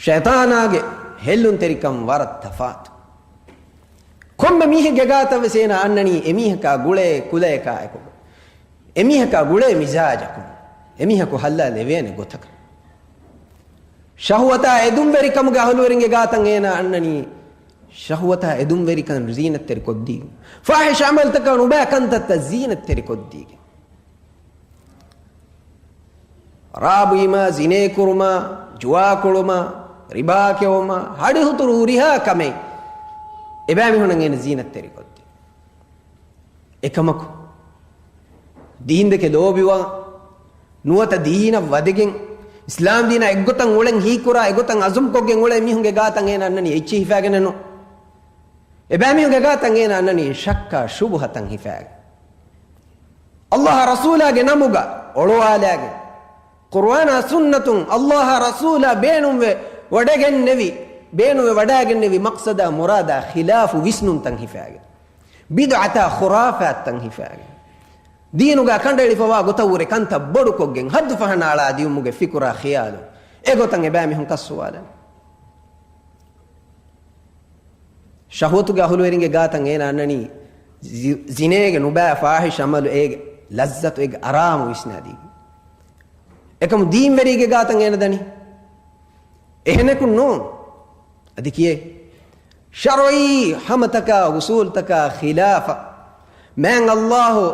ޝައިޠާނާގެ ހެއްލުންތެރިކަން ވަރަށް ތަފާތު. ކޮންމެ މީހެއްގެ ގާތަށް ވެސް އޭނާ އަންނަނީ އެމީހަކާ ގުޅޭ ކުލަޔަކާ އެކުގަ، އެމީހަކާ ގުޅޭ މިޒާޖަކުން، އެމީހަކު ހައްލާލެވޭނެ ގޮތަކަށް. ޝަހުވަތާ އެދުންވެރިކަމުގެ އަހުލުވެރިންގެ ގާތަށް އޭނާ އަންނަނީ ޝަހުވަތާ އެދުންވެރިކަން ޒީނަތްތެރި ކޮށްދީގެން، ފާޙިޝް ޢަމަލުތަކާ ނުބައި ކަންތައްތައް ޒީނަތްތެރި ކޮށްދީގެން. ރާބުއިމާ، ޒިނޭކުރުމާ، ޖުވާކުޅުމާ، ރިބާކެއުމާ، ހަޑިހުތުރު ހުރިހާ ކަމެއް އެބައިމީހުންނަށް އޭނަ ޒީނަތްތެރިކޮށްދޭ. އެކަމަކު، ދީންދެކެ ލޯބިވާ، ނުވަތަ ދީނަށް ވަދެގެން، އިސްލާމް ދީނާ އެއްގޮތަށް އުޅެން ހީކުރާ، އެގޮތަށް އަޒުމްކޮށްގެން އުޅޭ މީހުންގެ ގާތަށް އޭނަ އަންނަނީ އެއްޗެއް ހިފާގެނެއް ނޫން. އެބައިމީހުންގެ ގާތަށް އޭނަ އަންނަނީ ޝައްކާ ޝުބުހަތައް ހިފާގެން. އައްލާހާ ރަސޫލާގެ ނަމުގަ އޮޅުވާލާގެން، ޤުރުއާނާ ސުންނަތުން އައްލާހާ ރަސޫލާ ބޭނުންވެ ވަޑަގެންނެވި، ބޭނުންވެ ވަޑާގެންނެވި މަޤްޞަދާ މުރާދާ ޚިލާފު ވިސްނުންތައް ހިފާގެން، ބިދްޢަތާ ޚުރާފާތްތައް ހިފާގެން، ދީނުގަ ކަނޑައެޅިފަވާ ގޮތަށްވުރެ ކަންތައް ބޮޑުކޮށްގެން، ޙައްދު ފަހަނައަޅާ ދިޔުމުގެ ފިކުރާ ޚިޔާލު، އެގޮތަށް އެބައިމީހުން ކައްސުވާލަން. ޝަހުވަތުގެ އަހުލުވެރިންގެ ގާތަށް އޭނާ އަންނަނީ ޒި-، ޒިނޭގެ ނުބައި ފާޙިޝް ޢަމަލު، އޭގެ ލައްޒަތު، އޭގެ އަރާމު ވިސްނާދީގެން. އެކަމު ދީންވެރީގެ ގާތަށް އޭނަ ދަނީ އެހެނެކު ނޫން. އަދި ކިޔޭ، ޝަރުޢީ ހަމަތަކާ، އުޞޫލްތަކާ ޚިލާފަށް، މާތް އައްލާހު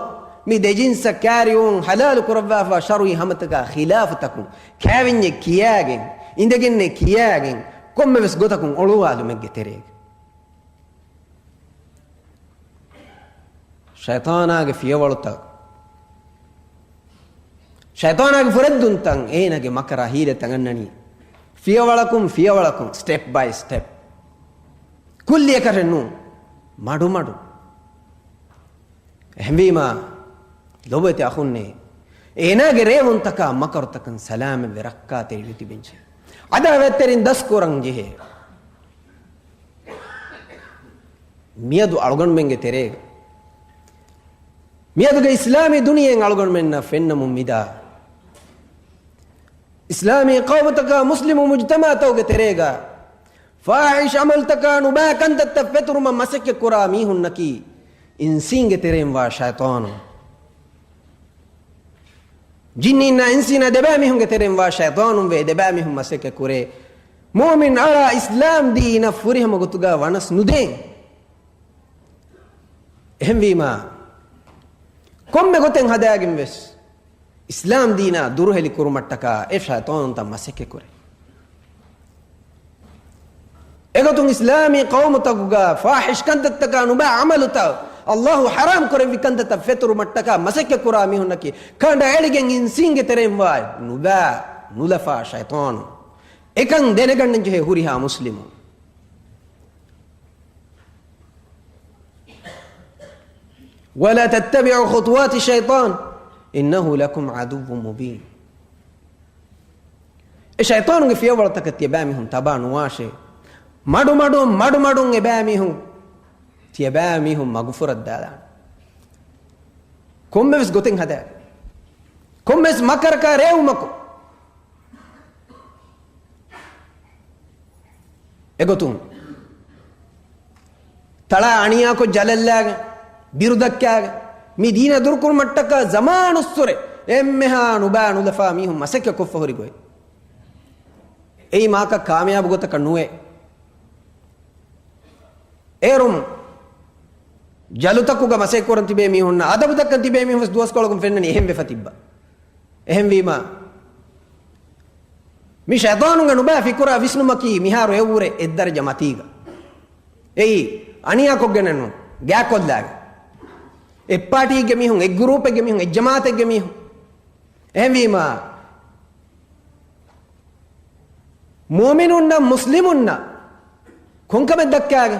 މި ދެ ޖިންސަށް ކާރިއުވުން ޙަލާލު ކުރައްވާފާ ޝަރުޢީ ހަމަތަކާ ޚިލާފު ތަކުން ކާވެންޏެއް ކިޔާގެން، އިނދެގެންނެއް ކިޔާގެން، ކޮންމެވެސް ގޮތަކުން އޮޅުވާލުމެއްގެ ތެރޭގަ. ޝައިޠާނާގެ ފިޔަވަޅުތައް، ޝައިޠާނާގެ ފުރެއްދުންތައް، އޭނާގެ މަކަރާ ހީލަތައް އަންނަނީ ފިޔަވަޅަކުން ފިޔަވަޅަކުން، ސްޓެޕް ބައި ސްޓެޕް. ކުއްލިއަކަށެއް ނޫން، މަޑުމަޑު. އެހެންވީމާ، ލޮބުވެތި އަޚުންނޭ، އޭނާގެ ރޭވުންތަކާ މަކަރުތަކަން ސަލާމަތްވެ ރައްކާތެރިވެ ތިބެންޖެހޭ. ޢަދާވަތްތެރިން ދަސްކުރަން ޖެހޭ. މިއަދު އަޅުގަނޑުމެންގެ ތެރޭގަ މިއަދުގެ އިސްލާމީ ދުނިޔެއިން އަޅުގަނޑުމެންނަށް ފެންނަމުން މިދާ، އިސްލާމީ ޤައުމުތަކާ މުސްލިމު މުޖްތަމަޢުތަކުގެ ތެރޭގަ ފާޙިޝް ޢަމަލުތަކާ ނުބައި ކަންތައްތައް ފެތުރުމަށް މަސައްކަތްކުރާ މީހުންނަކީ އިންސީންގެ ތެރެއިން ވާ ޝައިޠާނުން. ޖިންނީންނާ އިންސީންނާ ދެބައިމީހުންގެ ތެރެއިން ވާ ޝައިޠާނުން ވެ، ދެބައިމީހުން މަސައްކަތް ކުރޭ، މުއުމިން އަޅާ އިސްލާމް ދީނަށް ފުރިހަމަ ގޮތުގަ ވަނަސް ނުދޭން. އެހެންވީމާ، ކޮންމެ ގޮތެއް ހަދާގެން ވެސް އިސްލާމް ދީނާ ދުރުހެލި ކުރުމަށްޓަކާ އެ ޝައިޠާނުންތައް މަސައްކަތް ކުރޭ. އެގޮތުން އިސްލާމީ ޤައުމުތަކުގަ ފާޙިޝް ކަންތައްތަކާ ނުބައި ޢަމަލުތައް، އައްލާހު ޙަރާމް ކުރެއްވި ކަންތައްތައް ފެތުރުމަށްޓަކާ މަސައްކަތް ކުރާ މީހުންނަކީ، ކަނޑައެޅިގެން އިންސީންގެ ތެރެއިން ވާ ނުބައި ނުލަފާ ޝައިޠާނުން. އެކަން ދެނެގަންނަން ޖެހޭ ހުރިހާ މުސްލިމުން. وَلَا تَتَّبِعُوا خُطُوَاتِ الشَّيْطَانِ إِنَّهُ لَكُمْ عَدُوٌّ مُّبِينٌ. އެ ޝައިޠާނުގެ ފިޔަވަޅުތަކަށް ތިޔަބައިމީހުން ތަބާ ނުވާށޭ. މަޑުމަޑުން، މަޑުމަޑުން އެބައިމީހުން، ތިޔަބައިމީހުން މަގުފުރައްދާލާނެ. ކޮންމެވެސް ގޮތެއް ހަދާ، ކޮންމެވެސް މަކަރަކާ ރޭވުމަކު، އެގޮތުން ތަޅާ އަނިޔާކޮށް ޖަލަށްލާގެން، ބިރުދައްކާގެން، މި ދީނަށް ދުރުކުރުމަށްޓަކާ ޒަމާނުއްސުރެ އެންމެހާ ނުބައި ނުލަފާ މީހުން މަސައްކަތް ކޮށްފަ ހުރި ގޮތް. އެއީ މާކަ ކާމިޔާބު ގޮތަކަށް ނުވޭ. އޭރުން ޖަލުތަކުގަ މަސައްކަތް ކުރަން ތިބޭ މީހުންނަށް އަދަބު ދައްކަން ތިބޭ މީހުން ވެސް ދުވަސްކޮޅަކުން ފެންނަނީ އެހެން ވެފަ ތިއްބާ. އެހެންވީމާ، މި ޝައިޠާނުންގެ ނުބައި ފިކުރާ ވިސްނުމަކީ މިހާރު އެއްވުރެ އެއްދަރަޖަ މަތީގަ. އެއީ، އަނިޔާކޮށްގެނެއް ނޫން، ގާތްކޮށްލާގެން. އެއްޕާޓީގެ މީހުން، އެއްގްރޫޕެއްގެ މީހުން، އެއްޖަމާއަތެއްގެ މީހުން. އެހެންވީމާ، މުއުމިނުންނަށް، މުސްލިމުންނަށް ކޮންކަމެއް ދައްކާގެ؟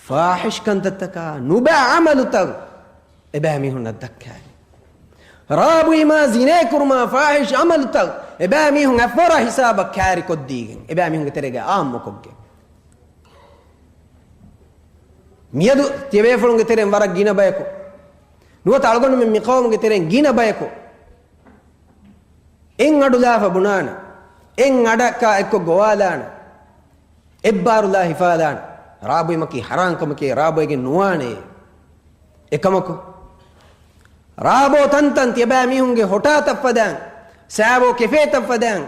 ފާޙިޝް ކަންތައްތަކާ ނުބައި ޢަމަލުތައް އެބައިމީހުންނަށް ދައްކާގެ. ރާ ބުއިމާ، ޒިނޭ ކުރުމާ، ފާޙިޝް ޢަމަލުތައް އެބައިމީހުން އެއްފަރާ ހިސާބަށް ކާރިކޮށްދީގެން، އެބައިމީހުންގެ ތެރޭގަ ޢާއްމުކޮށްގެން. މިއަދު ތިޔަބޭފުޅުންގެ ތެރެއިން ވަރަށް ގިނަ ބަޔަކު، ނުވަތަ އަޅުގަނޑުމެން މި ޤައުމުގެ ތެރެއިން ގިނަ ބަޔަކު އެއް އަޑުލާފަ ބުނާނެ، އެއް އަޑަކާ އެއްކޮށް ގޮވާލާނެ، އެއްބާރުލާ ހިފާލާނެ. ރާބުއިމަކީ ޙަރާން ކަމެކޭ، ރާބުއިގެން ނުވާނެ. އެކަމަކު، ރާބޯ ތަންތަން ތިޔަބައިމީހުންގެ ހޮޓާތައް ފަދައިން، ސާބޯ ކެފޭތައް ފަދައިން،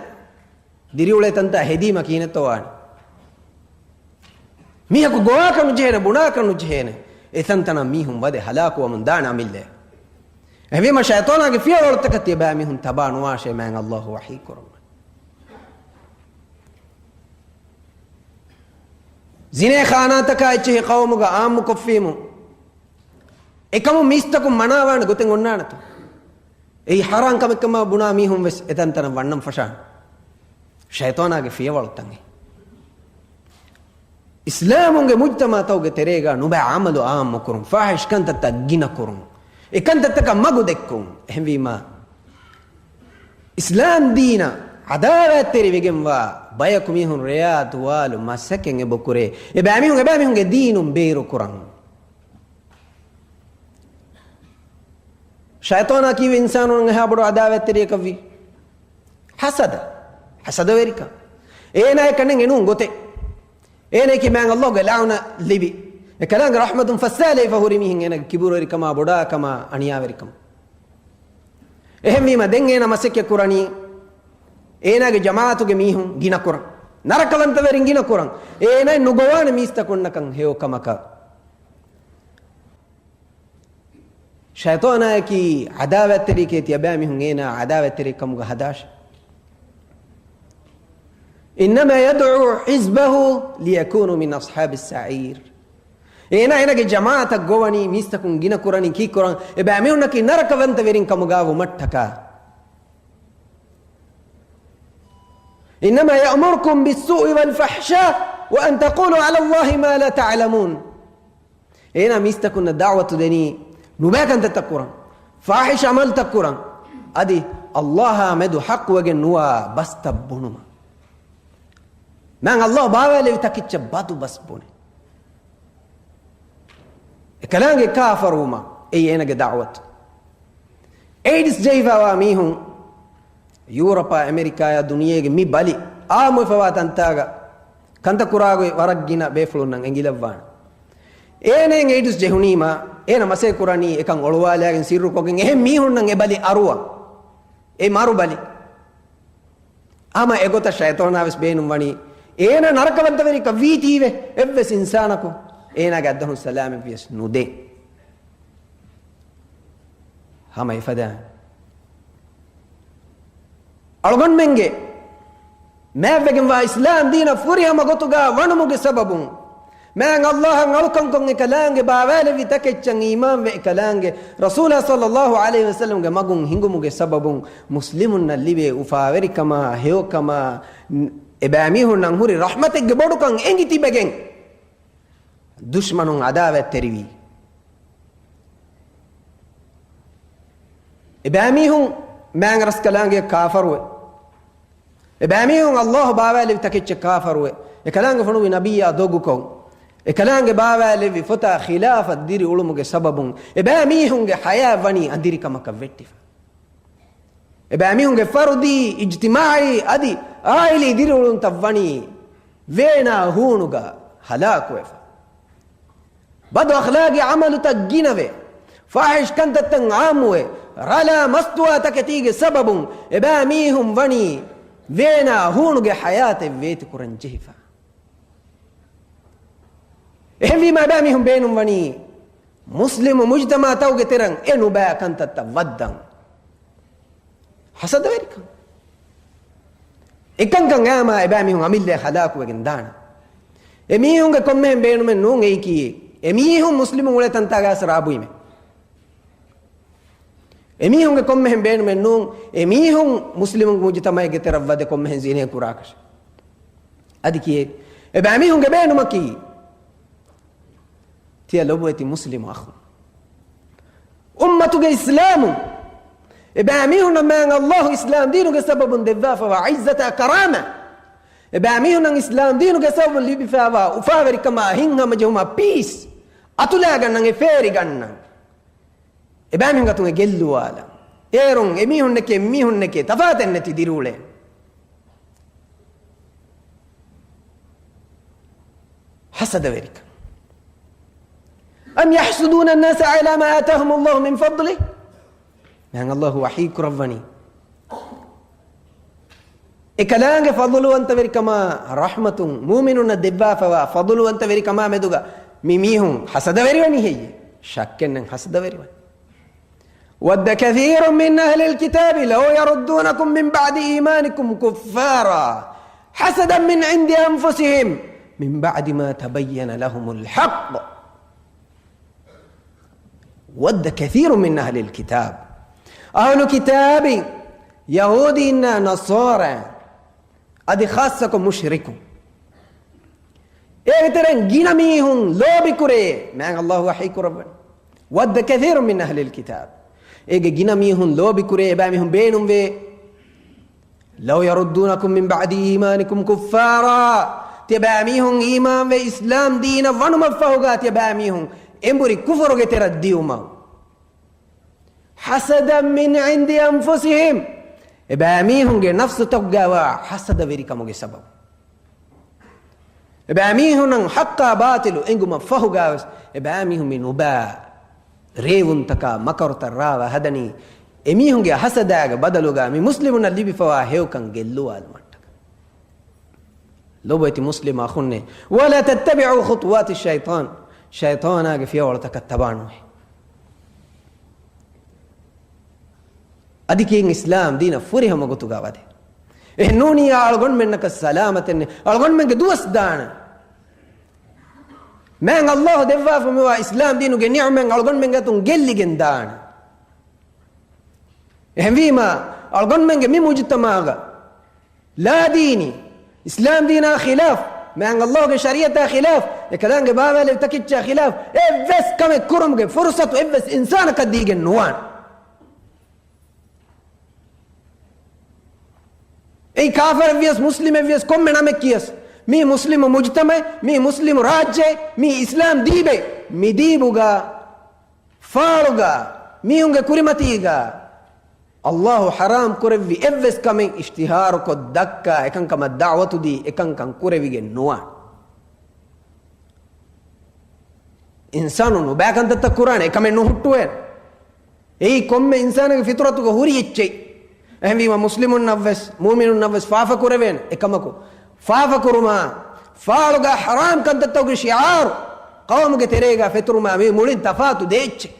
ދިރިއުޅޭ ތަންތާ ހެދީމަ ކިހިނެއްތޯ ވާނެ؟ މީހަކު ގޮވާކަށް ނުޖެހޭނެ، ބުނާކަށް ނުޖެހޭނެ. އެތަންތަނަށް މީހުން ވަދެ ހަލާކުވަމުން ދާނެ އަމިއްލައަށް. އެހެންވީމަ، ޝައިޠާނާގެ ފިޔަވަޅުތަކަށް ތިޔަބައިމީހުން ތަބާ ނުވާށޭ، މާތް ﷲ ވަޙީ ކުރައްވަނީ. ޒިނޭ ޚާނާތަކާ އެއްޗެހި ޤައުމުގަ ޢާއްމުކޮށްފީމު، އެކަމުން މީސްތަކުން މަނާވާނެ ގޮތެއް އޮންނާނެތޯ؟ އެއީ ޙަރާން ކަމެއްކަމާ ބުނާ މީހުން ވެސް އެތަންތަނަށް ވަންނަން ފަށާނެ. ޝައިޠާނާގެ ފިޔަވަޅުތައް އެ. އިސްލާމުންގެ މުޖްތަމަޢުތަކުގެ ތެރޭގަ ނުބައި ޢަމަލު ޢާއްމުކުރުން، ފާޙިޝް ކަންތައްތައް ގިނަކުރުން، އެކަންތައްތަކަށް މަގު ދެއްކުން. އެހެންވީމާ، އިސްލާމް ދީނަށް ޢަދާވާތްތެރިވެގެންވާ ބަޔަކު މީހުން ރެޔާ ދުވާލު މަސައްކަތް އެބަކުރޭ، އެބައިމީހުން އެބައިމީހުންގެ ދީނުން ބޭރުކުރަން. ޝައިޠާނާ ކީއްވެ އިންސާނުން އެހާ ބޮޑު ޢަދާވާތްތެރިޔަކަށްވީ؟ ޙަސަދަ. ޙަސަދަވެރިކަން. އޭނާއަކަށް ނެތް އެނޫން ގޮތެއް. އޭނައަކީ މާތް ﷲ ގެ ލަޢުނަތް ލިބި، އެކަލާނގެ ރަޙްމަތުން ފައްސާލައިފަ ހުރި މީހެއް. އޭނަގެ ކިބުރުވެރިކަމާ، ބޮޑާކަމާ، އަނިޔާވެރިކަމާ. އެހެންވީމަ، ދެން އޭނަ މަސައްކަތް ކުރަނީ އޭނާގެ ޖަމާޢަތުގެ މީހުން ގިނަކުރަން، ނަރަކަވަންތަވެރިން ގިނަކުރަން، އޭނައެއް ނުގޮވާނެ މީސްތަކުންނަކަށް ހެޔޮކަމަކަށް. ޝައިޠާނާއަކީ ޢަދާވާތްތެރިއެކޭ، ތިޔަބައިމީހުން އޭނާ ޢަދާވާތްތެރި ކަމުގަ ހަދާށޭ. إنما يدعو حزبه ليكونوا من أصحاب السعير. އޭނާ އޭނާގެ ޖަމާޢަތަށް ގޮވަނީ، މީސްތަކުން ގިނަކުރަނީ ކީއްކުރަން؟ އެބައިމީހުންނަކީ ނަރަކަވަންތަވެރިން ކަމުގަ ވުމަށްޓަކާ. إنما يأمركم بالسوء والفحشاء وأن تقولوا على الله ما لا تعلمون. އޭނާ މީސްތަކުންނަށް ދަޢުވަތު ދެނީ ނުބައި ކަންތައްތައް ކުރަން، ފާޙިޝް ޢަމަލުތައް ކުރަން، އަދި ﷲ އާ މެދު ޙައްޤުވެގެން ނުވާ ބަސްތައް ބުނުމަށް. މާތް ﷲ ބާވާލެވި ތަކެއްޗަށް ބަދު ބަސް ބުނެ. އެކަލާނގެ ކާފަރުވުމަށް އެއީ އޭނަގެ ދަޢުވަތު. އެއިޑްސް ޖެހިފައިވާ މީހުން ޔޫރަޕާ، އެމެރިކާޔާ، ދުނިޔޭގެ މި ބަލި އާއްމުވެފައިވާ ތަންތާގަ ކަންތައް ކުރާގޮތް ވަރަށް ގިނަ ބޭފުޅުންނަށް އެނގިލައްވާނެ. އޭނައަށް އެއިޑްސް ޖެހުނީމާ، އޭނަ މަސައްކަތް ކުރަނީ އެކަން އޮޅުވާލާގެން ސިއްރުކޮށްގެން އެހެން މީހުންނަށް އެ ބަލި އަރުވަން. އެ މަރު ބަލި. ހަމަ އެގޮތަށް ޝައިޠާނާ ވެސް ބޭނުން ވަނީ، އޭނާ ނަރަކަވަންތަވެރިކަށް ވީތީވެ، އެއްވެސް އިންސާނަކު އޭނާގެ އަތްދަށުން ސަލާމަތްވިޔަސް ނުދޭ. ހަމަ އެފަދަ އަޅުގަނޑުމެންގެ މާތްވެގެންވާ އިސްލާމް ދީނަށް ފުރިހަމަ ގޮތުގަ ވަނުމުގެ ސަބަބުން، މާތް ﷲ އަށް އަޅުކަންކޮށް އެކަލާނގެ ބާވާލެއްވި ތަކެއްޗަށް އީމާންވެ، އެކަލާނގެ ރަސޫލާ ޞައްލައްލާހު ޢަލައިހި ވަސައްލަމްގެ މަގުން ހިނގުމުގެ ސަބަބުން މުސްލިމުންނަށް ލިބޭ އުފާވެރިކަމާ، ހެޔޮކަމާ، އެބައިމީހުންނަށް ހުރި ރަޙްމަތެއްގެ ބޮޑުކަން އެނގި ތިބެގެން، ދުޝްމަނުން ޢަދާވާތްތެރިވީ. އެބައިމީހުން މާތް ރަސްކަލާނގެ ކާފަރުވެ، އެބައިމީހުން ﷲ ބާވާލެވި ތަކެއްޗެއް ކާފަރުވެ، އެކަލާނގެ ފޮނުވި ނަބިއްޔާ ދޮގުކޮށް، އެކަލާނގެ ބާވާލެއްވި ފޮތާ ޚިލާފަށް ދިރިއުޅުމުގެ ސަބަބުން އެބައިމީހުންގެ ޙަޔާތް ވަނީ އަނދިރިކަމަކަށް ވެއްޓިފަ. އެބައިމީހުންގެ ފަރުދީ، އިޖްތިމާޢީ އަދި ޢާއިލީ ދިރިއުޅުންތައް ވަނީ ވޭނާ ހޫނުގަ ހަލާކުވެފަ. ބަދު އަޚްލާގީ ޢަމަލުތައް ގިނަވެ، ފާޙިޝް ކަންތައްތައް ޢާއްމުވެ، ރަލާ މަސްތުވާ ތަކެތީގެ ސަބަބުން އެބައިމީހުން ވަނީ ވޭނާ ހޫނުގެ ޙަޔާތެއް ވޭތިކުރަން ޖެހިފަ. އެހެންވީމާ އެބައިމީހުން ބޭނުންވަނީ މުސްލިމު މުޖްތަމަޢުތަކުގެ ތެރެއިން އެ ނުބައި ކަންތައްތައް ވައްދަން. ޙަސަދަވެރިކަން. އެކަންކަން އައީމާ އެބައިމީހުން އަމިއްލައަށް ހަލާކުވެގެން ދާނެ. އެމީހުންގެ ކޮންމެހެން ބޭނުމެއް ނޫން އެއީކީ، އެމީހުން މުސްލިމުން އުޅޭ ތަންތާގަ ރާ ބުއިމޭ. އެމީހުންގެ ކޮންމެހެން ބޭނުމެއް ނޫން، އެމީހުން މުސްލިމު މުޖުތަމައެއްގެ ތެރަށް ވަދެ ކޮންމެހެން ޒިނޭ ކުރާކަށެއް. އަދި ކިއެއް؟ އެބައިމީހުންގެ ބޭނުމަކީ، ތިޔަ ލޮބުވެތި މުސްލިމު އަޚުން، އުއްމަތުގެ އިސްލާމުން އެބައިމީހުންނަށް މާތް ﷲ އިސްލާމް ދީނުގެ ސަބަބުން ދެއްވާފަވާ ޢިއްޒަތާ ކަރާމާ، އެބައިމީހުންނަށް އިސްލާމް ދީނުގެ ސަބަބުން ލިބިފައިވާ އުފާވެރިކަމާ ހިތްހަމަޖެހުމާ ޕީސް އަތުލާގަންނަން އެ ފޭރިގަންނަން. އެބައިމީހުން ގަތުން އެ ގެއްލުވާލަން. އޭރުން އެމީހުންނެކޭ މީހުންނެކޭ ތަފާތެއް ނެތި ދިރިއުޅޭ. ހަސަދަވެރިކަން. أم يحسدون الناس على ما آتاهم الله من فضله؟ މާތް ﷲ ވަޙީ ކުރައްވަނީ، އެކަލާނގެ ފަޟުލުވަންތަވެރިކަމާ ރަޙްމަތުން މުއުމިނުންނަށް ދެއްވާފަވާ ފަޟުލުވަންތަވެރިކަމާ މެދުގަ މި މީހުން ހަސަދަވެރިވަނީ ހެއްޔޭ؟ ޝައްކެއްނެތް ހަސަދަވެރިވަނީ. وَدَّ كَثِيرٌ مِّنْ أَهْلِ الْكِتَابِ لَوْ يَرُدُّونَكُمْ مِنْ بَعْدِ إِيمَانِكُمْ كُفَّارًا حَسَدًا مِّنْ عِنْدِ أَنْفُسِهِمْ مِنْ بَعْدِ مَا تَبَيَّنَ لَهُمُ الْحَقُّ وَدَّ كَثِيرٌ مِّنْ أَهْلِ الْكِتَابِ. އަހުލު ކިތާބީން، ޔަހޫދީންނާ ނަޞާރާ، އަދި ޚާއްޞަކޮށް މުޝްރިކުން، އޭގެ ތެރެއިން ގިނަ މީހުން ލޯބިކުރޭ، މާތް ﷲ ވަޙީ ކުރައްވަނީ. وَدَّ كَثِيرٌ مِّنْ أَهْلِ الْكِتَابِ. އޭގެ ގިނަ މީހުން ލޯބިކުރޭ، އެބައިމީހުން ބޭނުންވޭ. لَوْ يَرُدُّونَكُمْ مِنْ بَعْدِ إِيمَانِكُمْ كُفَّارًا. ތިޔަބައިމީހުން އީމާންވެ އިސްލާމް ދީނަށް ވަނުމަށްފަހުގަ ތިޔަބައިމީހުން އެނބުރި ކުފުރުގެ ތެރަށް ދިއުމަށް. حَسَدًا مِّنْ عِنْدِ أَنْفُسِهِمْ. އެބައިމީހުންގެ ނަފްސުތަކުގައިވާ ހަސަދަވެރިކަމުގެ ސަބަބުން. އެބައިމީހުންނަށް ޙައްޤާ ބާޠިލު އެނގުމަށް ފަހުގަވެސް، އެބައިމީހުން މި ނުބައި ރޭވުންތަކާ މަކަރުތައް ރާވާ ހަދަނީ، އެމީހުންގެ ހަސަދާގެ ބަދަލުގަ މި މުސްލިމުންނަށް ލިބިފަވާ ހެޔޮކަން ގެއްލުވާލުމަށްޓަކަ. ލޮބުވެތި މުސްލިމް އަޚުންނޭ، وَلَا تَتَّبِعُوا خُطُوَاتِ الشَّيْطَانِ. ޝައިޠާނާގެ ފިޔަވަޅުތަކަށް ތަބާނުވޭ. އަދި ކިޔެން އިސްލާމް ދީނަށް ފުރިހަމަ ގޮތުގަ ވަދެ. އެހެން ނޫނިއްޔާ އަޅުގަނޑުމެންނަކަށް ސަލާމަތެއް ނެތް. އަޅުގަނޑުމެންގެ ދުވަސް ދާނެ. މާތް ﷲ ދެއްވާފަ މިވާ އިސްލާމް ދީނުގެ ނިޢުމަތް އަޅުގަނޑުމެންގެ އަތުން ގެއްލިގެން ދާނެ. އެހެންވީމަ، އަޅުގަނޑުމެންގެ މި މުޖުތަމަޢުގަ ލާދީނީ، އިސްލާމް ދީނާ ޚިލާފް، މާތް ﷲ ގެ ޝަރީޢަތާ ޚިލާފް، އެކަލާނގެ ބާވާލެވި ތަކެއްޗާ ޚިލާފް އެއްވެސް ކަމެއް ކުރުމުގެ ފުރުޞަތު އެއްވެސް އިންސާނަކަށް ދީގެން ނުވާނެ. އެއީ ކާފަރެއްވިޔަސް، މުސްލިމެއްވިޔަސް، ކޮންމެ ނަމެއް ކިޔަސް، މީ މުސްލިމު މުޖުތަމަޢެއް، މީ މުސްލިމު ރާއްޖެއް، މީ އިސްލާމް ދީބެއް، މި ދީބުގަ، ފާޅުގަ، މީހުންގެ ކުރިމަތީގަ، ﷲ ޙަރާމް ކުރެއްވި އެއްވެސް ކަމެއް އިޝްތިހާރުކޮށް ދައްކާ، އެކަންކަމަށް ދަޢުވަތުދީ، އެކަންކަން ކުރެވިގެން ނުވާނެ. އިންސާނު ނުބައި ކަންތައްތައް ކުރާނެ، އެކަމެއް ނުހުއްޓުވޭނެ. އެއީ ކޮންމެ އިންސާނެއްގެ ފިޠުރަތުގަ ހުރި އެއްޗެއް. އެހެންވީމަ މުސްލިމުންނަށްވެސް، މުއުމިނުންނަށްވެސް ފާފަ ކުރެވޭނެ. އެކަމަކު، ފާފަ ކުރުމާ، ފާޅުގަ ޙަރާމް ކަންތައްތަކުގެ ޝިޢާރު ޤައުމުގެ ތެރޭގަ ފެތުރުމާ، މީ މުޅިން ތަފާތު ދެ އެއްޗެއް.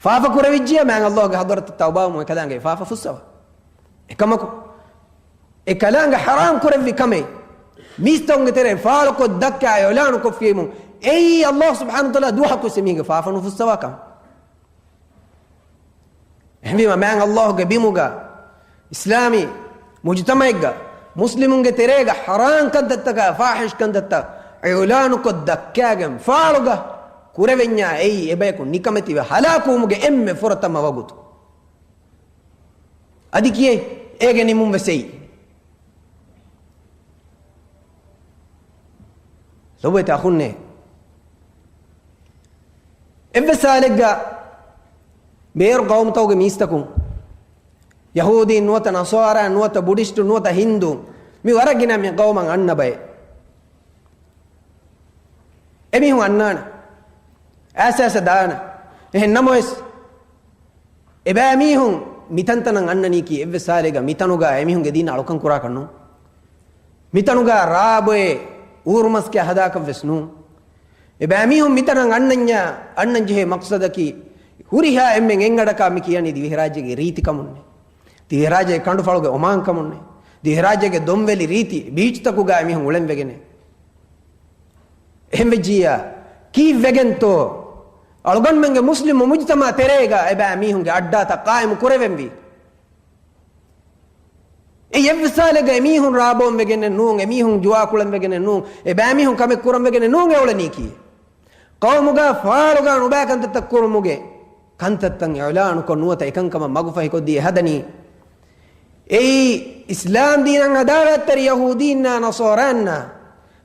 ފާފަ ކުރެވިއްޖިޔާ މާތް ﷲ ގެ ޙަޟްރަތަށް ތައުބާވުމުން އެކަލާނގެ ފާފަ ފުއްސަވާ. އެކަމަކު، އެކަލާނގެ ޙަރާމް ކުރެއްވި ކަމެއް މީސްތަކުންގެ ތެރެއިން ފާޅުކޮށް ދައްކާ އިޢުލާނު ކޮށްފީމު، އެއީ ﷲ ސުބްޙާނަހޫ ވަތަޢާލާ ދުވަހަކުވެސް އެމީހެއްގެ ފާފަ ނުފުއްސަވާ ކަމެއް. އެހެންވީމަ، މާތް ﷲ ގެ ބިމުގަ، އިސްލާމީ މުޖުތަމަޢެއްގަ، މުސްލިމުންގެ ތެރޭގަ ޙަރާމް ކަންތައްތަކާ، ފާޙިޝް ކަންތައްތައް އިޢުލާނުކޮށް ދައްކާގެން ފާޅުގަ ކުރެވެންޏާ، އެއީ އެބަޔަކު ނިކަމެތިވެ ހަލާކުވުމުގެ އެންމެ ފުރަތަމަ ވަގުތު. އަދި ކިޔޭ، އޭގެ ނިމުން ވެސް އެއީ. ލޮބުވެތި އަޚުންނޭ، އެއްވެސް ހާލެއްގަ ބޭރު ޤައުމުތަކުގެ މީސްތަކުން، ޔަހޫދީން ނުވަތަ ނަޞާރާ ނުވަތަ ބުޑިސްޓު ނުވަތަ ހިންދޫ، މި ވަރަށް ގިނަ މި ޤައުމަށް އަންނަ ބައެއް. އެމީހުން އަންނާނެ، އައިސް އައިސް ދާނެ. އެހެން ނަމަވެސް، އެބައިމީހުން މިތަންތަނަށް އަންނަނީކީ އެއްވެސް ހާލެއްގަ މިތަނުގަ އެމީހުންގެ ދީން އަޅުކަން ކުރާކަށް ނޫން. މިތަނުގަ ރާބޮއެ އޫރުމަސްގެ ހަދާކަށްވެސް ނޫން. އެބައިމީހުން މިތަނަށް އަންނަންޏާ، އަންނަން ޖެހޭ މަޤްޞަދަކީ، ހުރިހާ އެންމެން އެއްއަޑަކާ މި ކިޔަނީ ދިވެހިރާއްޖޭގެ ރީތިކަމުންނޭ. ދިވެހިރާއްޖޭގެ ކަނޑުފަޅުގެ އޮމާންކަމުންނޭ. ދިވެހިރާއްޖޭގެ ދޮންވެލި ރީތި ބީޗްތަކުގަ އެމީހުން އުޅެންވެގެނޭ. އެހެންވެއްޖިއްޔާ، ކީއްވެގެންތޯ އަޅުގަނޑުމެންގެ މުސްލިމު މުޖްތަމަޢު ތެރޭގަ އެބައިމީހުންގެ އައްޑާތައް ޤާއިމު ކުރެވެންވީ. އެއީ އެއްވެސް ސާލެއްގަ އެމީހުން ރާބޯން ވެގެންނެއް ނޫން، އެމީހުން ޖުވާ ކުޅެން ވެގެންނެއް ނޫން، އެބައިމީހުން ކަމެއް ކުރަން ވެގެންނެއް ނޫން އެ އުޅެނީކީ. ޤައުމުގަ ފާޅުގަ ނުބައި ކަންތައްތައް ކުރުމުގެ ކަންތައްތައް އިޢުލާނުކޮށް ނުވަތަ އެކަންކަމަށް މަގުފަހިކޮށްދީ އެ ހަދަނީ. އެއީ އިސްލާމް ދީނަށް އަދާވާތްތެރި ޔަހޫދީންނާ ނަޞާރާންނާ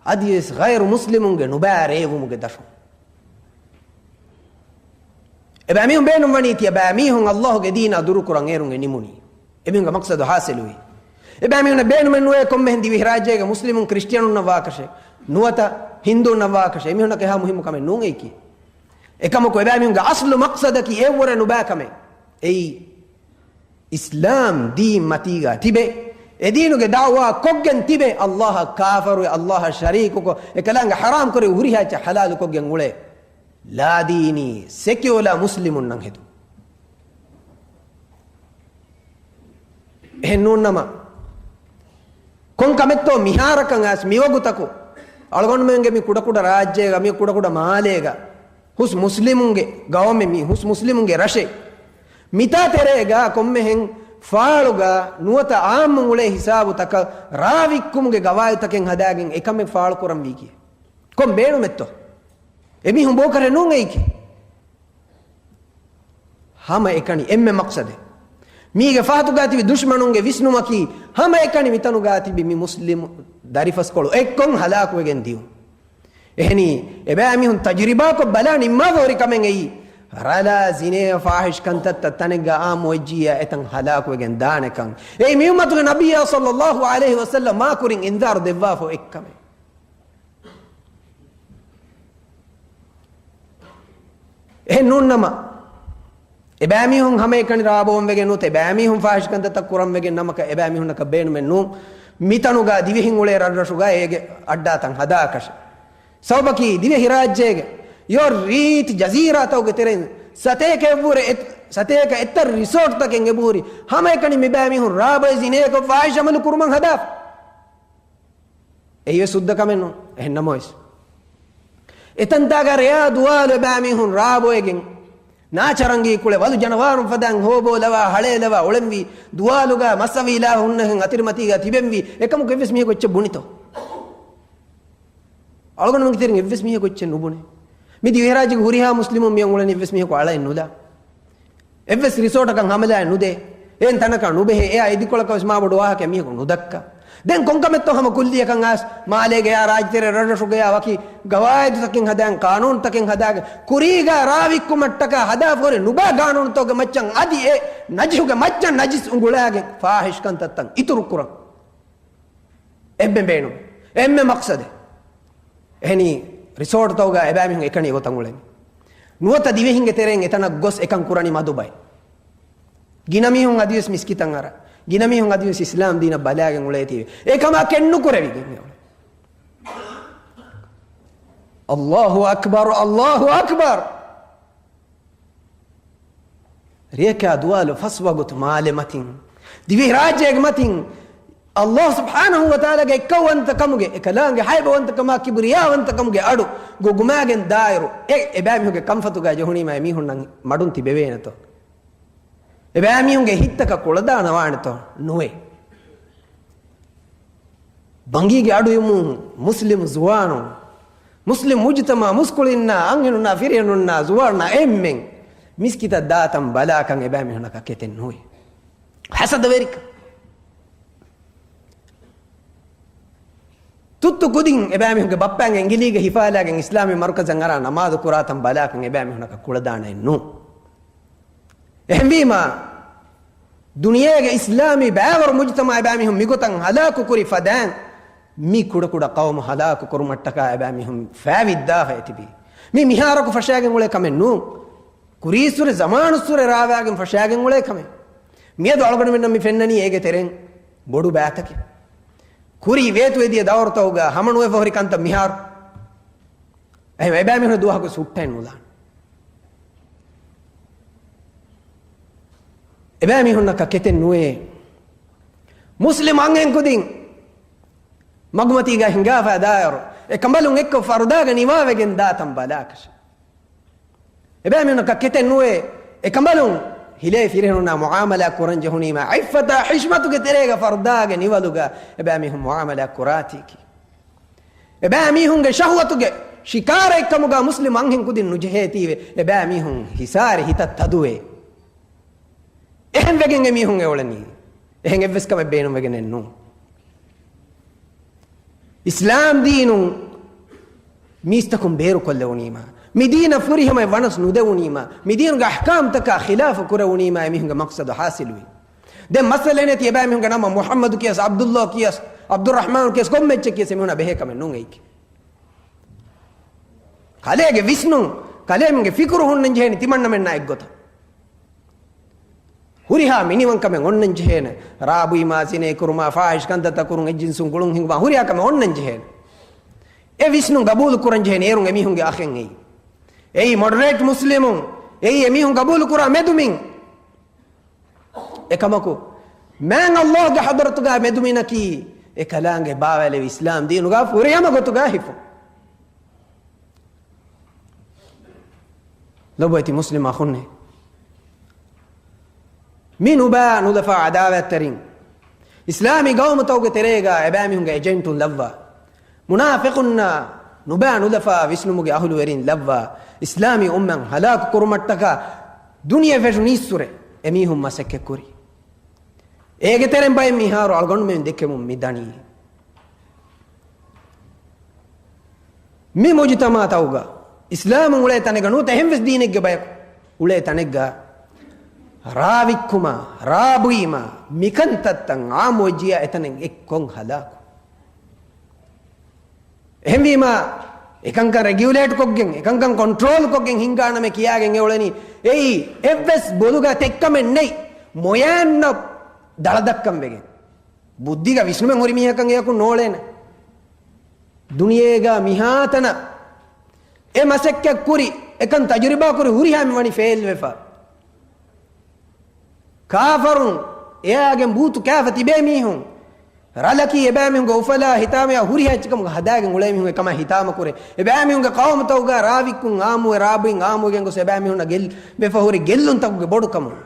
އަދިވެސް ޣައިރު މުސްލިމުންގެ ނުބައި ރޭވުމުގެ ދަށުން. އެބައިމީހުން ބޭނުންވަނީ ތިޔަބައިމީހުން ﷲ ގެ ދީނާ ދުރުކުރަން އޭރުން އެ ނިމުނީ. އެމީހުންގެ މަޤްޞަދު ޙާޞިލުވީ. އެބައިމީހުންނަށް ބޭނުމެއް ނުވޭ ކޮންމެހެން ދިވެހިރާއްޖޭގެ މުސްލިމުން ކްރިސްޓިއަނުންނަށް ވާކަށެއް ނުވަތަ ހިންދޫންނަށް ވާކަށެއް. އެމީހުންނަކަށް އެހާ މުހިއްމު ކަމެއް ނޫން އެއީކީ. އެކަމަކު އެބައިމީހުންގެ އަޞްލު މަޤްޞަދަކީ އެއަށްވުރެ ނުބައި ކަމެއް. އެއީ އިސްލާމް ދީން މަތީގަ ތިބެ، އެދީނުގެ ދަޢުވާ ކޮށްގެން ތިބެ، ﷲ އަށް ކާފަރުވެ، ﷲ އަށް ޝަރީކުކޮށް، އެކަލާނގެ ޙަރާމް ކުރި ހުރިހާ އެއްޗެއް ޙަލާލުކޮށްގެން އުޅޭ ލާދީނީ ސެކިއުލާ މުސްލިމުންނަށް ހެދުން. އެހެން ނޫންނަމަ، ކޮން ކަމެއްތޯ މިހާރަކަށް އައިސް މިވަގުތަކު އަޅުގަނޑުމެންގެ މި ކުޑަކުޑަ ރާއްޖޭގަ، މި ކުޑަކުޑަ މާލޭގަ، ހުސް މުސްލިމުންގެ ގައުމެއް މީ، ހުސް މުސްލިމުންގެ ރަށެއް. މިތާ ތެރޭގަ ކޮންމެހެން ފާޅުގަ ނުވަތަ އާއްމުން އުޅޭ ހިސާބުތަކަށް ރާވިއްކުމުގެ ގަވާއިދުތަކެއް ހަދާގެން އެކަމެއް ފާޅުކުރަންވީކީ. ކޮން ބޭނުމެއްތޯ؟ އެމީހުން ބޯކަރެއް ނޫން އެއީކީ. ހަމައެކަނި އެންމެ މަޤްޞަދެއް. މީގެ ފަހަތުގަ ތިބި ދުޝްމަނުންގެ ވިސްނުމަކީ، ހަމައެކަނި މިތަނުގަ ތިބި މި މުސްލިމު ދަރިފަސްކޮޅު އެއްކޮށް ހަލާކުވެގެން ދިޔުން. އެހެނީ، އެބައިމީހުން ތަޖުރިބާކޮށް ބަލާ ނިންމާފަ ހުރި ކަމެއް އެއީ، ރަލާ ޒިނޭ ފާޙިޝް ކަންތައްތައް ތަނެއްގަ އާއްމުވެއްޖިއްޔާ އެތަން ހަލާކުވެގެން ދާނެކަން. އެއީ މި އުއްމަތުގެ ނަބިއްޔާ ޞައްލައްލާހު ޢަލައިހި ވަސައްލަމް މާ ކުރިން އިންޒާރު ދެއްވާފަ އެއްކަމެއް. އެހެން ނޫންނަމަ، އެބައިމީހުން ހަމައެކަނި ރާބޯން ވެގެން ނުވަތަ އެބައިމީހުން ފާޙިޝް ކަންތައްތައް ކުރަން ވެގެން ނަމަކަށް އެބައިމީހުންނަކަށް ބޭނުމެއް ނޫން. މިތަނުގަ ދިވެހިން އުޅޭ ރަށްރަށުގަ އޭގެ އައްޑާތައް ހަދާކަށެއް. ސަބަބަކީ ދިވެހިރާއްޖޭގެ ޔޯ ރީތި ޖަޒީރާތަކުގެ ތެރެއިން ސަތޭކައެއްވުރެ އެތް-، ސަތޭކަ އެއްތައް ރިސޯޓްތަކެއް އެބަހުރި. ހަމައެކަނި މިބައިމީހުން ރާބޮއެ ޒިނޭކޮށް ފާޙިޝް އަމަލު ކުރުމަށް ހަދާފަ. އެއީވެސް ހުއްދަ ކަމެއް ނޫން. އެހެން ނަމަވެސް، އެތަންތާގަ ރެޔާ ދުވާލު އެބައިމީހުން ރާބޮއެގެން، ނާޗަރަނގީ ކުޅެ ވަލު ޖަނަވާރުން ފަދައިން ހޯބޯ ލަވާ، ހަޅޭ ލަވާ އުޅެންވީ، ދުވާލުގަ މަސް އަވީލާފަ ހުންނަހެން އަތިރިމަތީގަ ތިބެންވީ، އެކަމަކު އެއްވެސް މީހަކު އެއްޗެއް ބުނިތޯ؟ އަޅުގަނޑުމެންގެ ތެރެއިން އެއްވެސް މީހަކު އެއްޗެއް ނުބުނޭ. މި ދިވެހިރާއްޖޭގެ ހުރިހާ މުސްލިމުން މިއަށް އުޅެނީ އެއްވެސް މީހަކު އަޅައެއް ނުލާ. އެއްވެސް ރިސޯޓަކަށް ހަމަލާއެއް ނުދޭ. އެހެން ތަނަކަށް ނުބެހޭ. އެއާ އިދިކޮޅަކަށް ވެސް މާބޮޑު ވާހަކައެއް މީހަކު ނުދައްކާ. ދެން ކޮންކަމެއްތޯ ހަމަ ކުއްލިއަކަށް އައިސް މާލޭގަޔާ ރާއްޖެތެރެ ރަށްރަށުގަޔާ ވަކި ގަވާއިދުތަކެއް ހަދާގެން، ޤާނޫނުތަކެއް ހަދާގެން، ކުރީގަ ރާވިއްކުމަށްޓަކާ ހަދާފަ ހުރި ނުބައި ޤާނޫނުތަކުގެ މައްޗަށް އަދި އެ ނަޖިހުގެ މައްޗަށް ނަޖިސް އުނގުޅާގެން ފާޙިޝް ކަންތައްތައް އިތުރު ކުރަން. އެންމެ ބޭނުން، އެންމެ މަޤްޞަދެއް. އެހެނީ، ރިސޯޓްތަކުގަ އެބައިމީހުން އެކަނި އެގޮތަށް އުޅެނީ. ނުވަތަ ދިވެހިންގެ ތެރެއިން އެތަނަށް ގޮސް އެކަން ކުރަނީ މަދު ބައެއް. ގިނަ މީހުން އަދިވެސް މިސްކިތަށް އަރާ، ގިނަ މީހުން އަދިވެސް އިސްލާމް ދީނަށް ބަލާގެން އުޅޭތީވެ. އެކަމާ ކެއްނުކުރެވިގެން އެ އުޅެނީ. އައްލާހު އަކްބަރު، އައްލާހު އަކްބަރު. ރެޔަކާ ދުވާލު ފަސް ވަގުތު މާލެ މަތިން، ދިވެހިރާއްޖޭގެ މަތިން، އައްލާހު ސުބްޙާނަހު ވަތަޢާލާގެ އެއްކައުވަންތަކަމުގެ، އެކަލާނގެ ހައިބަވަންތަކަމާ ކިބްރިޔާވަންތަކަމުގެ އަޑު ގުގުމާގެން ދާއިރު، އެ އެބައިމީހުންގެ ކަންފަތުގަ ޖެހުނީމާ އެމީހުންނަށް މަޑުން ތިބެވޭނެތޯ؟ އެބައިމީހުންގެ ހިތްތަކަށް ކުޅަދާނަވާނެތޯ؟ ނުވޭ. ބަނގީގެ އަޑުއިވުމުން މުސްލިމް ޒުވާނުން، މުސްލިމް މުޖުތަމަޢު މުސްކުޅިންނާ، އަންހެނުންނާ، ފިރިހެނުންނާ، ޒުވާންނާ އެންމެން މިސްކިތަށް ދާތަން ބަލާކަން އެބައިމީހުންނަކަށް ކެތެއް ނުވޭ. ހަސަދަވެރިކަން. ތުއްތު ކުދިން އެބައިމީހުންގެ ބައްޕައިން އެނގިލީގަ ހިފާލާގެން އިސްލާމީ މަރުކަޒަށް އަރާ ނަމާދު ކުރާތަން ބަލާކަން އެބައިމީހުންނަކަށް ކުޅަދާނައެއް ނޫން. އެހެންވީމާ، ދުނިޔޭގެ އިސްލާމީ ބައިވަރު މުޖުތަމަޢު އެބައިމީހުން މިގޮތަށް ހަލާކު ކުރި ފަދައިން، މި ކުޑަކުޑަ ޤައުމު ހަލާކު ކުރުމަށްޓަކާ އެބައިމީހުން ފައިވިއްދާފަ އެތިބީ. މީ މިހާރަކު ފަށާގެން އުޅޭ ކަމެއް ނޫން. ކުރީއްސުރެ ޒަމާނުއްސުރެ ރާވާގެން ފަށާގެން އުޅޭ ކަމެއް. މިއަދު އަޅުގަނޑުމެންނަށް މި ފެންނަނީ އޭގެ ތެރެއިން ބޮޑު ބައިތަކެއް. ކުރީ ވޭތުވެދިޔަ ދައުރުތަކުގަ ހަމަނުވެފަ ހުރި ކަންތައް މިހާރު. އެހެން އެބައިމީހުން ދުވަހަކު ހުއްޓައެއް ނުލާނެ. އެބައިމީހުންނަކަށް ކެތެއް ނުވޭ. މުސްލިމް އަންހެން ކުދިން މަގުމަތީގަ ހިނގާފަ ދާއިރު، އެ ކަނބަލުން އެއްކޮށް ފަރުދާގަ ނިވާވެގެން ދާތަން ބަލާކަށެއް. އެބައިމީހުންނަކަށް ކެތެއް ނުވޭ، އެކަނބަލުން ހިލޭ ފިރިހެނުންނާ މުޢާމަލާ ކުރަން ޖެހުނީމާ، ޢިއްފަތާ ޙިޝްމަތުގެ ތެރޭގަ ފަރުދާގެ ނިވަލުގަ އެބައިމީހުން މުޢާމަލާ ކުރާތީކީ. އެބައިމީހުންގެ ޝަހުވަތުގެ ޝިކާރައެއްކަމުގަ މުސްލިމް އަންހެން ކުދިން ނުޖެހޭތީވެ، އެބައިމީހުން ހިސާރި ހިތަށް ތަދުވޭ. އެހެންވެގެން އެމީހުން އެއުޅެނީ. އެހެން އެއްވެސް ކަމެއް ބޭނުންވެގެނެއް ނޫން. އިސްލާމް ދީނުން މީސްތަކުން ބޭރުކޮށްލެވުނީމާ، މި ދީނަށް ފުރިހަމަ ވަނަސް ނުދެވުނީމާ، މި ދީނުގެ އަޙްކާމްތަކާ ޚިލާފު ކުރެވުނީމާ، އެމީހުންގެ މަޤްޞަދު ޙާޞިލުވި. ދެން މައްސަލައެއް ނެތި އެބައިމީހުންގެ ނަމަ މުޙައްމަދު ކިޔަސް، ޢަބްދުﷲ ކިޔަސް، ޢަބްދުއްރަޙްމާނު ކިޔަސް، ކޮންމެ އެއްޗެއް ކިޔަސް އެމީހުންނާ ބެހޭ ކަމެއް ނޫން އެއީކީ. ކަލޭގެ ވިސްނުން، ކަލޭމެންގެ ފިކުރު ހުންނަން ޖެހޭނީ ތިމަންނަމެންނާ އެއްގޮތަށް. ހުރިހާ މިނިވަންކަމެއް އޮންނަން ޖެހޭނެ. ރާ ބުއިމާ، ޒިނޭ ކުރުމާ، ފާޙިޝް ކަންތައްތައް ކުރުން، އެއްޖިންސުން ގުޅުން ހިނގުމާ، ހުރިހާ ކަމެއް އޮންނަން ޖެހޭނެ. އެ ވިސްނުން ގަބޫލު ކުރަން ޖެހޭނެ އޭރުން އެމީހުންގެ އަޚެއް އެއީ. އެއީ މޮޑަރޭޓް މުސްލިމުން. އެއީ އެމީހުން ގަބޫލު ކުރާ މެދުމިން. އެކަމަކު، މާތް ﷲ ގެ ޙަޟްރަތުގަ މެދުމިނަކީ އެކަލާނގެ ބާވައިލެވި އިސްލާމް ދީނުގަ ފުރިހަމަ ގޮތުގަ ހިފުން. ލޮބުވެތި މުސްލިމް އަޚުންނޭ، މި ނުބާ ނުލަފާ ޢަދާވާތްތެރިން، އިސްލާމީ ގައުމުތަކުގެ ތެރޭގަ އެބައިމީހުންގެ އެޖެންޓުން ލައްވާ، މުނާފިޤުންނާ ނުބާ ނުލަފާ ވިސްނުމުގެ އަހުލުވެރިން ލައްވާ، އިސްލާމީ އުއްމަތް ހަލާކު ކުރުމަށްޓަކާ ދުނިޔެ ފެށުނީއްސުރެ އެމީހުން މަސައްކަތް ކުރި. އޭގެ ތެރެއިން ބައެއް މިހާރު އަޅުގަނޑުމެން ދެކެމުން މި ދަނީ. މި މުޖުތަމަޢުތަކުގަ އިސްލާމުން އުޅޭ ތަނެއްގަ ނުވަތަ އެހެންވެސް ދީނެއްގެ ބަޔަކު އުޅޭ ތަނެއްގަ ރާ ވިއްކުމާ، ރާ ބުއީމާ، މިކަންތައްތައް ޢާއްމުވެއްޖިޔާ އެތަނެއް އެއްކޮން ހަލާކު. އެހެންވީމާ، އެކަންކަން ރެގިއުލޭޓް ކޮށްގެން، އެކަންކަން ކޮންޓްރޯލް ކޮށްގެން ހިންގާނަމޭ ކިޔާގެން އެ އުޅެނީ. އެއީ އެއްވެސް ބޮލުގަ ތެއްކަމެއް ނެތް. މޮޔައިންނަށް ދަޅަދައްކަން ވެގެން. ބުއްދިގަ ވިސްނުމެއް ހުރި މީހަކަށް އެޔަކު ނޯޅޭނެ. ދުނިޔޭގަ މިހާތަނަށް އެ މަސައްކަތް ކުރި، އެކަން ތަޖުރިބާ ކުރި ހުރިހާ މި ވަނީ ފެއިލް ވެފަ. ކާފަރުން އެއާގެން ބޫތު ކާފަ ތިބޭ މީހުން، ރަލަކީ އެބައިމީހުންގެ އުފަލާ ހިތާމަޔާ ހުރިހާ އެއްޗެއް ކަމުގަ ހަދާގެން އުޅޭ މީހުން އެކަމާ ހިތާމަ ކުރޭ. އެބައިމީހުންގެ ޤައުމުތަކުގަ ރާވިއްކުން އާއްމުވެ، ރާބުއިން އާއްމުވެ ގެންގޮސް އެބައިމީހުންނަށް ގެއްލި ވެފަ ހުރި ގެއްލުންތަކުގެ ބޮޑުކަމުން.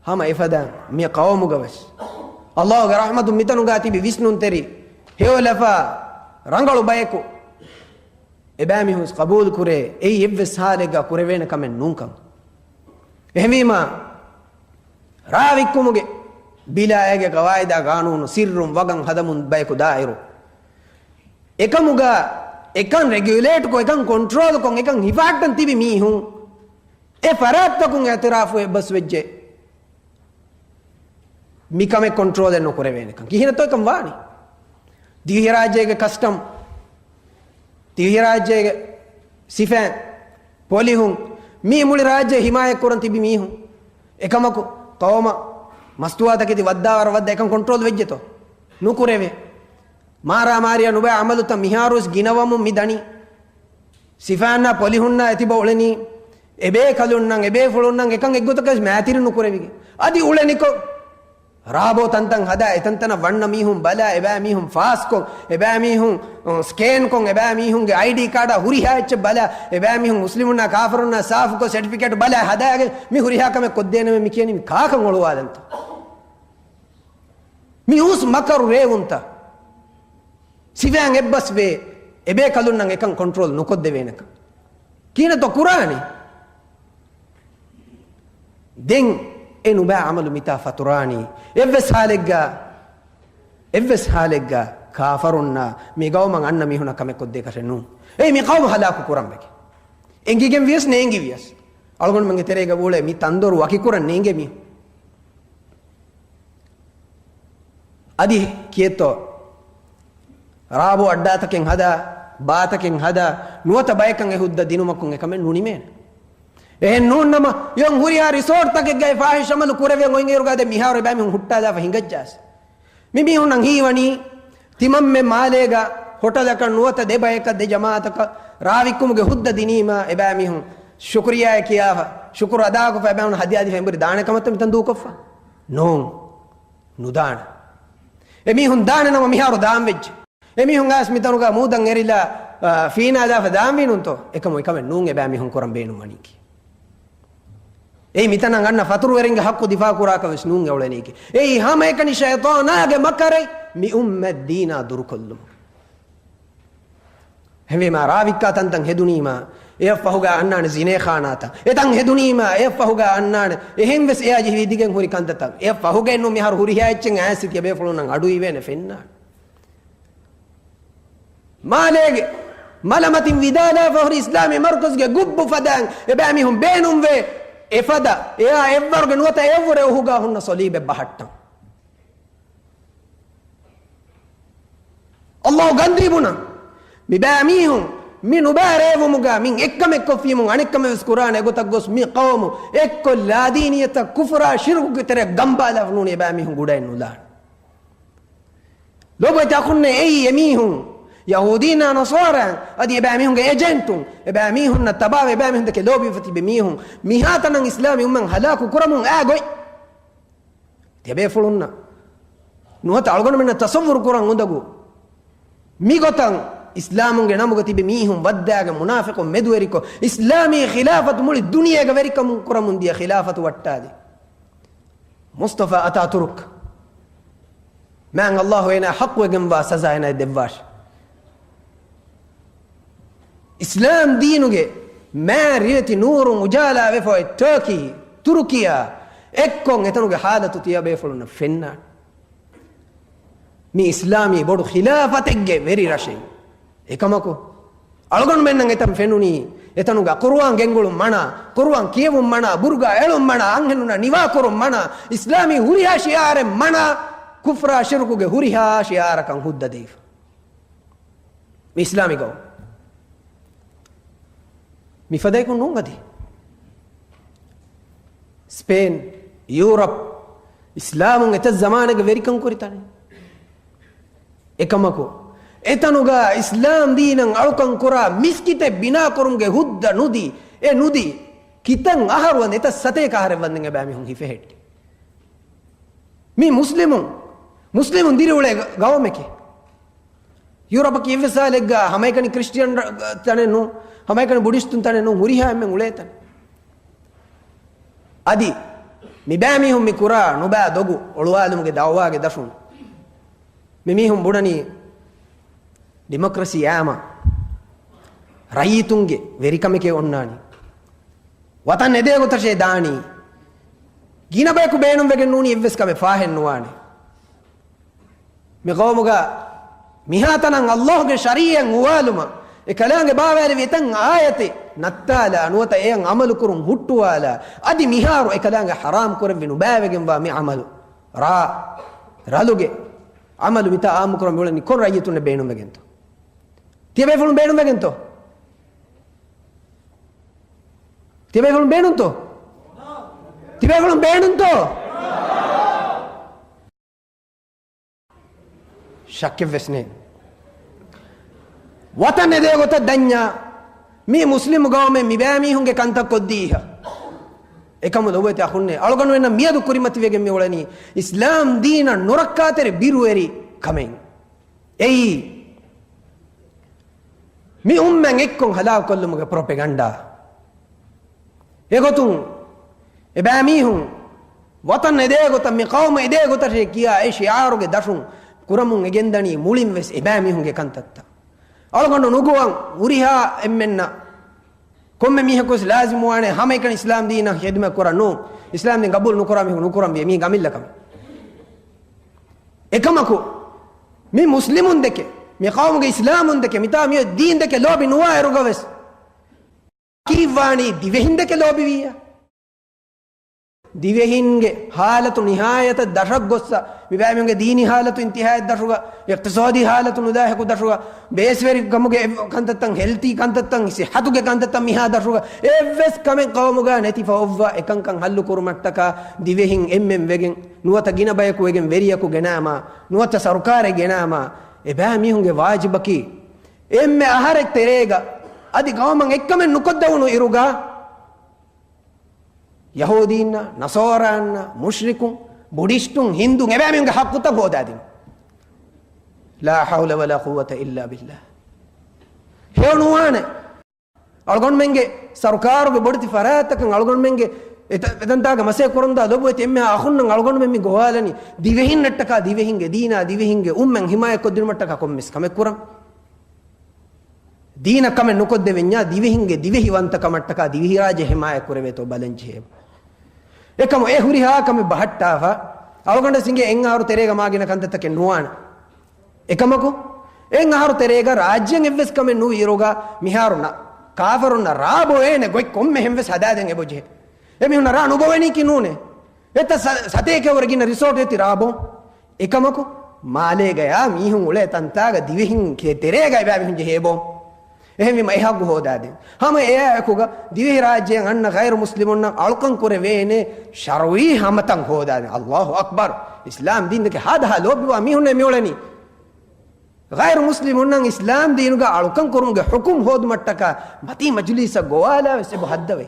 ހަމަ އެފަދަ މި ޤައުމުގަވެސް ﷲގެ ރަޙްމަތުން މިތަނުގަ ތިބި ވިސްނުންތެރި ހެޔޮލަފާ ރަނގަޅު ބަޔަކު އެބައިމީހުން ޤަބޫލު ކުރޭ، އެއީ އެއްވެސް ޙާލެއްގަ ކުރެވޭނެ ކަމެއް ނޫންކަން. އެހެންވީމާ، ރާވިއްކުމުގެ ބިލާއޭގެ ޤަވާއިދާ ޤާނޫނު ސިއްރުން ވަގަން ހަދަމުން ބަޔަކު ދާއިރު، އެކަމުގަ އެކަން ރެގިއުލޭޓްކޮށް، އެކަން ކޮންޓްރޯލްކޮށް، އެކަން ހިފަހައްޓަން ތިބި މީހުން އެ ފަރާތްތަކުން އިޢުތިރާފު އެއްބަސްވެއްޖެ. މިކަމެއް ކޮންޓްރޯލެއް ނުކުރެވޭނެކަން. ކިހިނެއްތޯ އެކަން ވާނީ؟ ދިވެހިރާއްޖޭގެ ކަސްޓަމް، ދިވެހިރާއްޖޭގެ ސިފައިން، ޕޮލިހުން، މީ މުޅި ރާއްޖެ ހިމާޔަތްކުރަން ތިބި މީހުން. އެކަމަކު، ޤައުމަށް މަސްތުވާތަކެތި ވައްދާވަރަށް ވައްދާ އެކަން ކޮންޓްރޯލް ވެއްޖެތޯ؟ ނުކުރެވޭ. މާރާމާރީއާ ނުބައި ޢަމަލުތައް މިހާރުވެސް ގިނަވަމުން މި ދަނީ. ސިފައިންނާ ޕޮލިހުންނާ އެތިބަ އުޅެނީ، އެބޭކަލުންނަށް، އެބޭފުޅުންނަށް އެކަން އެއްގޮތަކަށް މައިތިރި ނުކުރެވިގެން. އަދި އުޅެނިކޮށް، ރާބޯ ތަންތަން ހަދާ، އެތަންތަނަށް ވަންނަ މީހުން ބަލާ، އެބައިމީހުން ފާސްކޮށް، އެބައިމީހުން، އު، ސްކޭންކޮށް، އެބައިމީހުންގެ އައިޑީ ކާޑާ ހުރިހާ އެއްޗެއް ބަލާ، އެބައިމީހުން މުސްލިމުންނާ ކާފަރުންނާ ސާފުކޮށް، ސެޓްފިކެޓް ބަލާ ހަދާގެން މި ހުރިހާ ކަމެއް ކޮށްދޭނަމޭ މި ކިޔަނީ މި ކާކަށް އޮޅުވާލަންތަ؟ މި ހުސް މަކަރު ރޭވުންތަ؟ ސިފައިން އެއްބަސްވޭ، އެބޭކަލުންނަށް އެކަން ކޮންޓްރޯލް ނުކޮށްދެވޭނެކަން. ކިހިނެއްތޯ ކުރާނީ؟ ދެން އެ ނުބައި ޢަމަލު މިތާ ފަތުރާނީ. އެއްވެސް ޙާލެއްގަ، އެއްވެސް ޙާލެއްގަ ކާފަރުންނާ މި ގައުމަށް އަންނަ މީހުންނަށް ކަމެއް ކޮށްދޭކަށެއް ނޫން. އެއީ މި ޤައުމު ހަލާކު ކުރަން ވެގެން. އެނގިގެން ވިޔަސް ނޭނގި ވިޔަސް. އަޅުގަނޑުމެންގެ ތެރޭގަ އުޅޭ މި ތަންދޮރު ވަކިކުރަން ނޭނގޭ މީހުން. އަދި ކިއެއްތޯ؟ ރާބޯ އައްޑާތަކެއް ހަދާ، ބާތަކެއް ހަދާ، ނުވަތަ ބަޔަކަށް އެ ހުއްދަ ދިނުމަކުން އެކަމެއް ނުނިމޭނެ. އެހެން ނޫންނަމަ، އެއޮން ހުރިހާ ރިސޯޓްތަކެއްގައި ފާޙިޝް ޢަމަލު ކުރެވެން އޮތް އިރުގަ ދެ މިހާރު އެބައިމީހުން ހުއްޓާލާފަ ހިނގައްޖާސް. މި މީހުންނަށް ހީވަނީ، ތިމަންމެ މާލޭގަ ހޮޓަލަކަށް ނުވަތަ ދެ ބަޔަކަށް ދެ ޖަމާޢަތަކަށް ރާވިއްކުމުގެ ހުއްދަ ދިނީމަ، އެބައިމީހުން ޝުކުރިއްޔާއެއް ކިޔާފަ، ޝުކުރު އަދާކޮށްފަ، އެބައިމީހުން ހަދިޔާ ދީފަ އެނބުރި ދާނެ ކަމަށްތަ މިތަން ދޫކޮށްފަ؟ ނޫން. ނުދާނެ. އެމީހުން ދާނެ ނަމަ މިހާރު ދާން ވެއްޖެ. އެމީހުން އައިސް މިތަނުގަ މޫދަށް އެރިލާ، އާ، ފީނާ ދާފަ ދާންވީ ނޫންތޯ؟ އެކަމު އެކަމެއް ނޫން އެބައިމީހުން ކުރަން ބޭނުންވަނީކީ. އެއީ މިތަނަށް އަންނަ ފަތުރުވެރިންގެ ޙައްޤު ދިފާޢު ކުރާކަށް ވެސް ނޫން އެ އުޅެނީކީ. އެއީ ހަމައެކަނި ޝައިޠާނާގެ މަކަރެއް މި އުއްމަތް ދީނާ ދުރުކޮށްލުމަށް. އެހެންވީމާ ރާވިއްކާ ތަންތަން ހެދުނީމާ، އެއަށް ފަހުގަ އަންނާނެ ޒިނޭޚާނާތައް. އެތަން ހެދުނީމާ، އެއަށް ފަހުގަ އަންނާނެ. އެހެން ވެސް އެއާ ޖެހިވި ދިގެން ހުރި ކަންތައްތައް. އެއަށް ފަހުގައެއްނު މިހާރު ހުރިހާ އެއްޗެއް އައިސް ތިޔަބޭފުޅުންނަށް އަޑުއިވޭނެ ފެންނާނެ. މާލޭގެ މަލަމަތިން ވިދާލާފަ ހުރި އިސްލާމީ މަރުކަޒުގެ ގުއްބު ފަދައިން އެބައިމީހުން ބޭނުންވޭ. އެފަދަ އެއާ އެއްވަރުގެ ނުވަތަ އެއަށްވުރެ އުހުގާ ހުންނަ ސޮލީބެއް ބަހައްޓަން. އައްލާހު ގަންދީ ބުނަން. މިބައިމީހުން މި ނުބައި ރޭވުމުގަ މިން އެއްކަމެއް ކޮށްފީމުން އަނެއްކަމެއް ވެސް ކުރާނެ ގޮތަށް ގޮސް މި ޤައުމު އެއްކޮށް ލާދީނިއްޔަތަށް ކުފުރާ ޝިރުކުގެ ތެރެއަށް ގަނބާލާފަ ނޫނީ އެބައިމީހުން ގުޑައެއް ނުލާނެ. ލޯބިވެތި އަޚުންނޭ، އެއީ އެމީހުން ޔަހޫދީންނާ ނަޞާރާ އަދި އެބައިމީހުންގެ އެޖެންޓުން، އެބައިމީހުންނަށް ތަބާވެ އެބައިމީހުން ދެކެ ލޯބިވެފަ ތިބި މީހުން މިހާތަނަށް އިސްލާމީ އުއްމަތް ހަލާކު ކުރަމުން އާ ގޮތް. ތިޔަބޭފުޅުންނަށް ނުވަތަ އަޅުގަނޑުމެންނަށް ތަޞައްވުރު ކުރަން އުނދަގޫ. މިގޮތަށް އިސްލާމުންގެ ނަމުގަ ތިބި މީހުން ވައްދާގެ މުނާފިޤުން މެދުވެރިކޮށް، އިސްލާމީ ޚިލާފަތު މުޅި ދުނިޔޭގަ ވެރިކަމުން ކުރަމުން ދިޔަ ޚިލާފަތު ވައްޓާލި. މުޞްޠަފާ އަތާތުރުކް މާތް އައްލާހު އޭނާ ޙައްޤުވެގެންވާ ސަޒާ އޭނާއަށް ދެއްވާށި. އިސްލާމް ދީނުގެ މާތް ރިވެތި ނޫރުން އުޖާލާވެފަ އޮތް ޓާކީ، ތުރުކިޔާ އެއްކޮށް އެތަނުގެ ޙާލަތު ތިޔަބޭފުޅުންނަށް ފެންނާނެ. މި އިސްލާމީ ބޮޑު ޚިލާފަތެއްގެ ވެރި ރަށެއް. އެކަމަކު، އަޅުގަނޑުމެންނަށް އެތަން ފެނުނީ، އެތަނުގަ ޤުރުއާން ގެންގުޅުން މަނާ، ޤުރުއާން ކިޔެވުން މަނާ، ބުރުގާ އެޅުން މަނާ، އަންހެނުންނަށް ނިވާކުރުން މަނާ، އިސްލާމީ ހުރިހާ ޝިޢާރެއް މަނާ، ކުފްރާ ޝިރުކުގެ ހުރިހާ ޝިޢާރަކަށް ހުއްދަ ދީފަ. މި އިސްލާމީ ގައުމު މިފަދައިކު ނޫން އަދި. ސްޕޭން، ޔޫރަޕް، އިސްލާމުން އެތައް ޒަމާނެއްގެ ވެރިކަން ކުރި ތަނެއް. އެކަމަކު، އެތަނުގަ އިސްލާމް ދީނަށް އަޅުކަން ކުރާ މިސްކިތެއް ބިނާކުރުމުގެ ހުއްދަ ނުދީ، އެ ނުދީ، ކިތައް އަހަރު ވަންދެން، އެތައް ސަތޭކަ އަހަރެއް ވަންދެން އެބައިމީހުން ހިފެހެއްޓި. މީ މުސްލިމުން، މުސްލިމުން ދިރިއުޅޭ ގަ-، ގައުމެކޭ. ޔޫރަޕަކީ އެއްވެސް ހާލެއްގަ ހަމައެކަނި ކްރިސްޓިއަން ރަ-، ތަނެއް ނޫން، ހަމައެކަނި ބުޑިސްޓުން ތަނެއް ނޫން، ހުރިހާ އެންމެން އުޅޭ ތަނެއް. އަދި މިބައިމީހުން މި ކުރާ ނުބައި ދޮގު އޮޅުވާލުމުގެ ދައުވާގެ ދަށުން މިމީހުން ބުނަނީ ޑިމޮކްރަސީ އާމަ ރައްޔިތުންގެ ވެރިކަމެކޭ އޮންނާނީ. ވަތަން އެދޭ ގޮތަށޭ ދާނީ. ގިނަ ބަޔަކު ބޭނުންވެގެން ނޫނީ އެއްވެސް ކަމެއް ފާހެއް ނުވާނެ. މި ޤައުމުގަ މިހާތަނަށް އައްލާހުގެ ޝަރީޢަތް އުވާލުމަށް އެކަލާނގެ ބާވާލެވި އެތައް އާޔަތެއް ނައްތާލާ ނުވަތަ އެއަށް ޢަމަލުކުރުން ހުއްޓުވާލާ، އަދި މިހާރު އެކަލާނގެ ޙަރާމް ކުރެއްވި ނުބައިވެގެންވާ މި ޢަމަލު، ރާ، ރަލުގެ ޢަމަލު މިތާ ޢާއްމުކުރަން މިއުޅެނީ ކޮން ރައްޔިތުންނެއް ބޭނުންވެގެންތޯ؟ ތިޔަބޭފުޅުން ބޭނުންވެގެންތޯ؟ ތިޔަބޭފުޅުން ބޭނުންތޯ؟ ތިބޭފުޅުން ބޭނުންތޯ؟ ޝައްކެއްވެސް ނެތް. ވަތަން އެދޭ ގޮތަށް ދަންޏާ، މީ މުސްލިމު ގައުމެއް މިބައިމީހުންގެ ކަންތައް ކޮށްދީހަ. އެކަމު ލޮބުވެތި އަޚުންނޭ، އަޅުގަނޑުމެންނަށް މިއަދު ކުރިމަތިވެގެން މިއުޅެނީ އިސްލާމް ދީނަށް ނުރައްކާތެރި ބިރުވެރި ކަމެއް. އެއީ، މި އުއްމަތް އެއްކޮށް ހަލާކުކޮށްލުމުގެ ޕްރޮޕެގަންޑާ. އެގޮތުން އެބައިމީހުން ވަތަން އެދޭ ގޮތަށް، މި ޤައުމު އެދޭ ގޮތަށޭ ކިޔާ އެ ޝިޢާރުގެ ދަށުން ކުރަމުން އެ ގެންދަނީ މުޅިން ވެސް އެބައިމީހުންގެ ކަންތައްތައް. އަޅުގަނޑު ނުގޮވަން ހުރިހާ އެންމެންނަށް ކޮންމެ މީހަކުވެސް ލާޒިމުވާނެ ހަމައެކަނި އިސްލާމް ދީނަށް ޚިދުމަތް ކުރަން ނޫން. އިސްލާމް ދީން ގަބޫލު ނުކުރާ މީހުން ނުކުރަން ވޭ. މީ ގަމިއްލަ ކަމެއް. އެކަމަކު، މި މުސްލިމުން ދެކެ، މި ޤައުމުގެ އިސްލާމުން ދެކެ، މިތާ މިއޮތް ދީން ދެކެ ލޯބި ނުވާ އިރުގަވެސް، ކީއްވާނީ ދިވެހިން ދެކެ ލޯބިވިއްޔާ؟ ދިވެހިންގެ ހާލަތު ނިހާޔަތަށް ދަށަށް ގޮއްސަ، މިބައިމީހުންގެ ދީނީ ހާލަތު އިންތިހާޔަށް ދަށުގަ، އިޤްތިޞާދީ ހާލަތު ނުލާހިކު ދަށުގަ، ބޭސްވެރިކަމުގެ ކަންތައްތައް، ހެލްތީ ކަންތައްތައް، ޞިއްޙަތުގެ ކަންތައްތައް މިހާ ދަށުގަ، އެއްވެސް ކަމެއް ޤައުމުގަ ނެތިފަ އޮއްވާ އެކަންކަން ހައްލު ކުރުމަށްޓަކާ ދިވެހިން އެންމެން ވެގެން، ނުވަތަ ގިނަ ބަޔަކު ވެގެން ވެރިޔަކު ގެނާމާ، ނުވަތަ ސަރުކާރެއް ގެނާމާ، އެބައިމީހުންގެ ވާޖިބަކީ، އެންމެ އަހަރެއް ތެރޭގަ އަދި ޤައުމަށް އެއްކަމެއް ނުކޮށްދެވުނު އިރުގަ، ޔަހޫދީންނަށް، ނަޞާރާންނަށް، މުޝްރިކުން، ބުޑިސްޓުން، ހިންދޫން، އެބައިމީހުންގެ ޙައްޤުތައް ހޯދާދިނުން. لا حول ولا قوة إلا بالله. ހެޔޮ ނުވާނެ. އަޅުގަނޑުމެންގެ ސަރުކާރުގެ ބޮޑެތި ފަރާތްތަކަށް އަޅުގަނޑުމެންގެ އެތަ-، އެތަންތާގަ މަސައް ކުރަންދާ ލޮބުވެތި އެންމެހާ އަޚުންނަށް އަޅުގަނޑުމެން މި ގޮވާލަނީ ދިވެހިންނަށްޓަކާ، ދިވެހިންގެ ދީނާ، ދިވެހިންގެ އުއްމަތް ހިމާޔަތްކޮށްދިނުމަށްޓަކާ ކޮންމެސް ކަމެއް ކުރަން. ދީނަށް ކަމެއް ނުކޮށްދެވެންޏާ، ދިވެހިންގެ ދިވެހިވަންތަކަމަށްޓަކާ ދިވެހިރާއްޖެ ހިމާޔަތް ކުރެވޭތޯ ބަލަން ޖެހޭ. އެކަމު އެ ހުރިހާ ކަމެއް ބަހައްޓާފަ، އަޅުގަނޑަށް އިނގޭ އެއްއަހަރު ތެރޭގަ މާގިނަ ކަންތައްތަކެއް ނުވާނެ. އެކަމަކު، އެއްއަހަރު ތެރޭގަ ރާއްޖެއަށް އެއްވެސް ކަމެއް ނުވިއިރުގަ، މިހާރު ނަ-، ކާފަރުންނަށް ރާ ބޮވޭނެ ގޮތް ކޮންމެހެން ވެސް ހަދާދޭން އެބަޖެހޭ. އެމީހުންނަށް ރާ ނުބޮވެނީކީ ނޫނޭ. އެތައް ސަ-، ސަތޭކަ ވަރަށް ގިނަ ރިސޯޓް އެތި ރާ ބޯ. އެކަމަކު، މާލޭގަޔާ މީހުން އުޅޭ ތަންތާގަ ދިވެހިން ކެ-، ތެރޭގަ އެބައިމީހުން ޖެހޭ ބޯ. އެހެންވީމަ އެ ހައްގު ހޯދާދޭން. ހަމަ އެއާއެކުގަ ދިވެހިރާއްޖެއަށް އަންނަ ޣައިރު މުސްލިމުންނަށް އަޅުކަން ކުރެވޭނެ ޝަރުޢީ ހަމަތައް ހޯދާދޭން. އައްލާހު އަކްބަރު. އިސްލާމް ދީންދެކެ ހާދަހާ ލޯބިވާ މީހުންނޭ މިއުޅެނީ. ޣައިރު މުސްލިމުންނަށް އިސްލާމް ދީނުގަ އަޅުކަން ކުރުމުގެ ޙުކުމް ހޯދުމަށްޓަކާ މަތީ މަޖުލީސަށް ގޮވާލާވެސް އެބަ ހައްދަވޭ.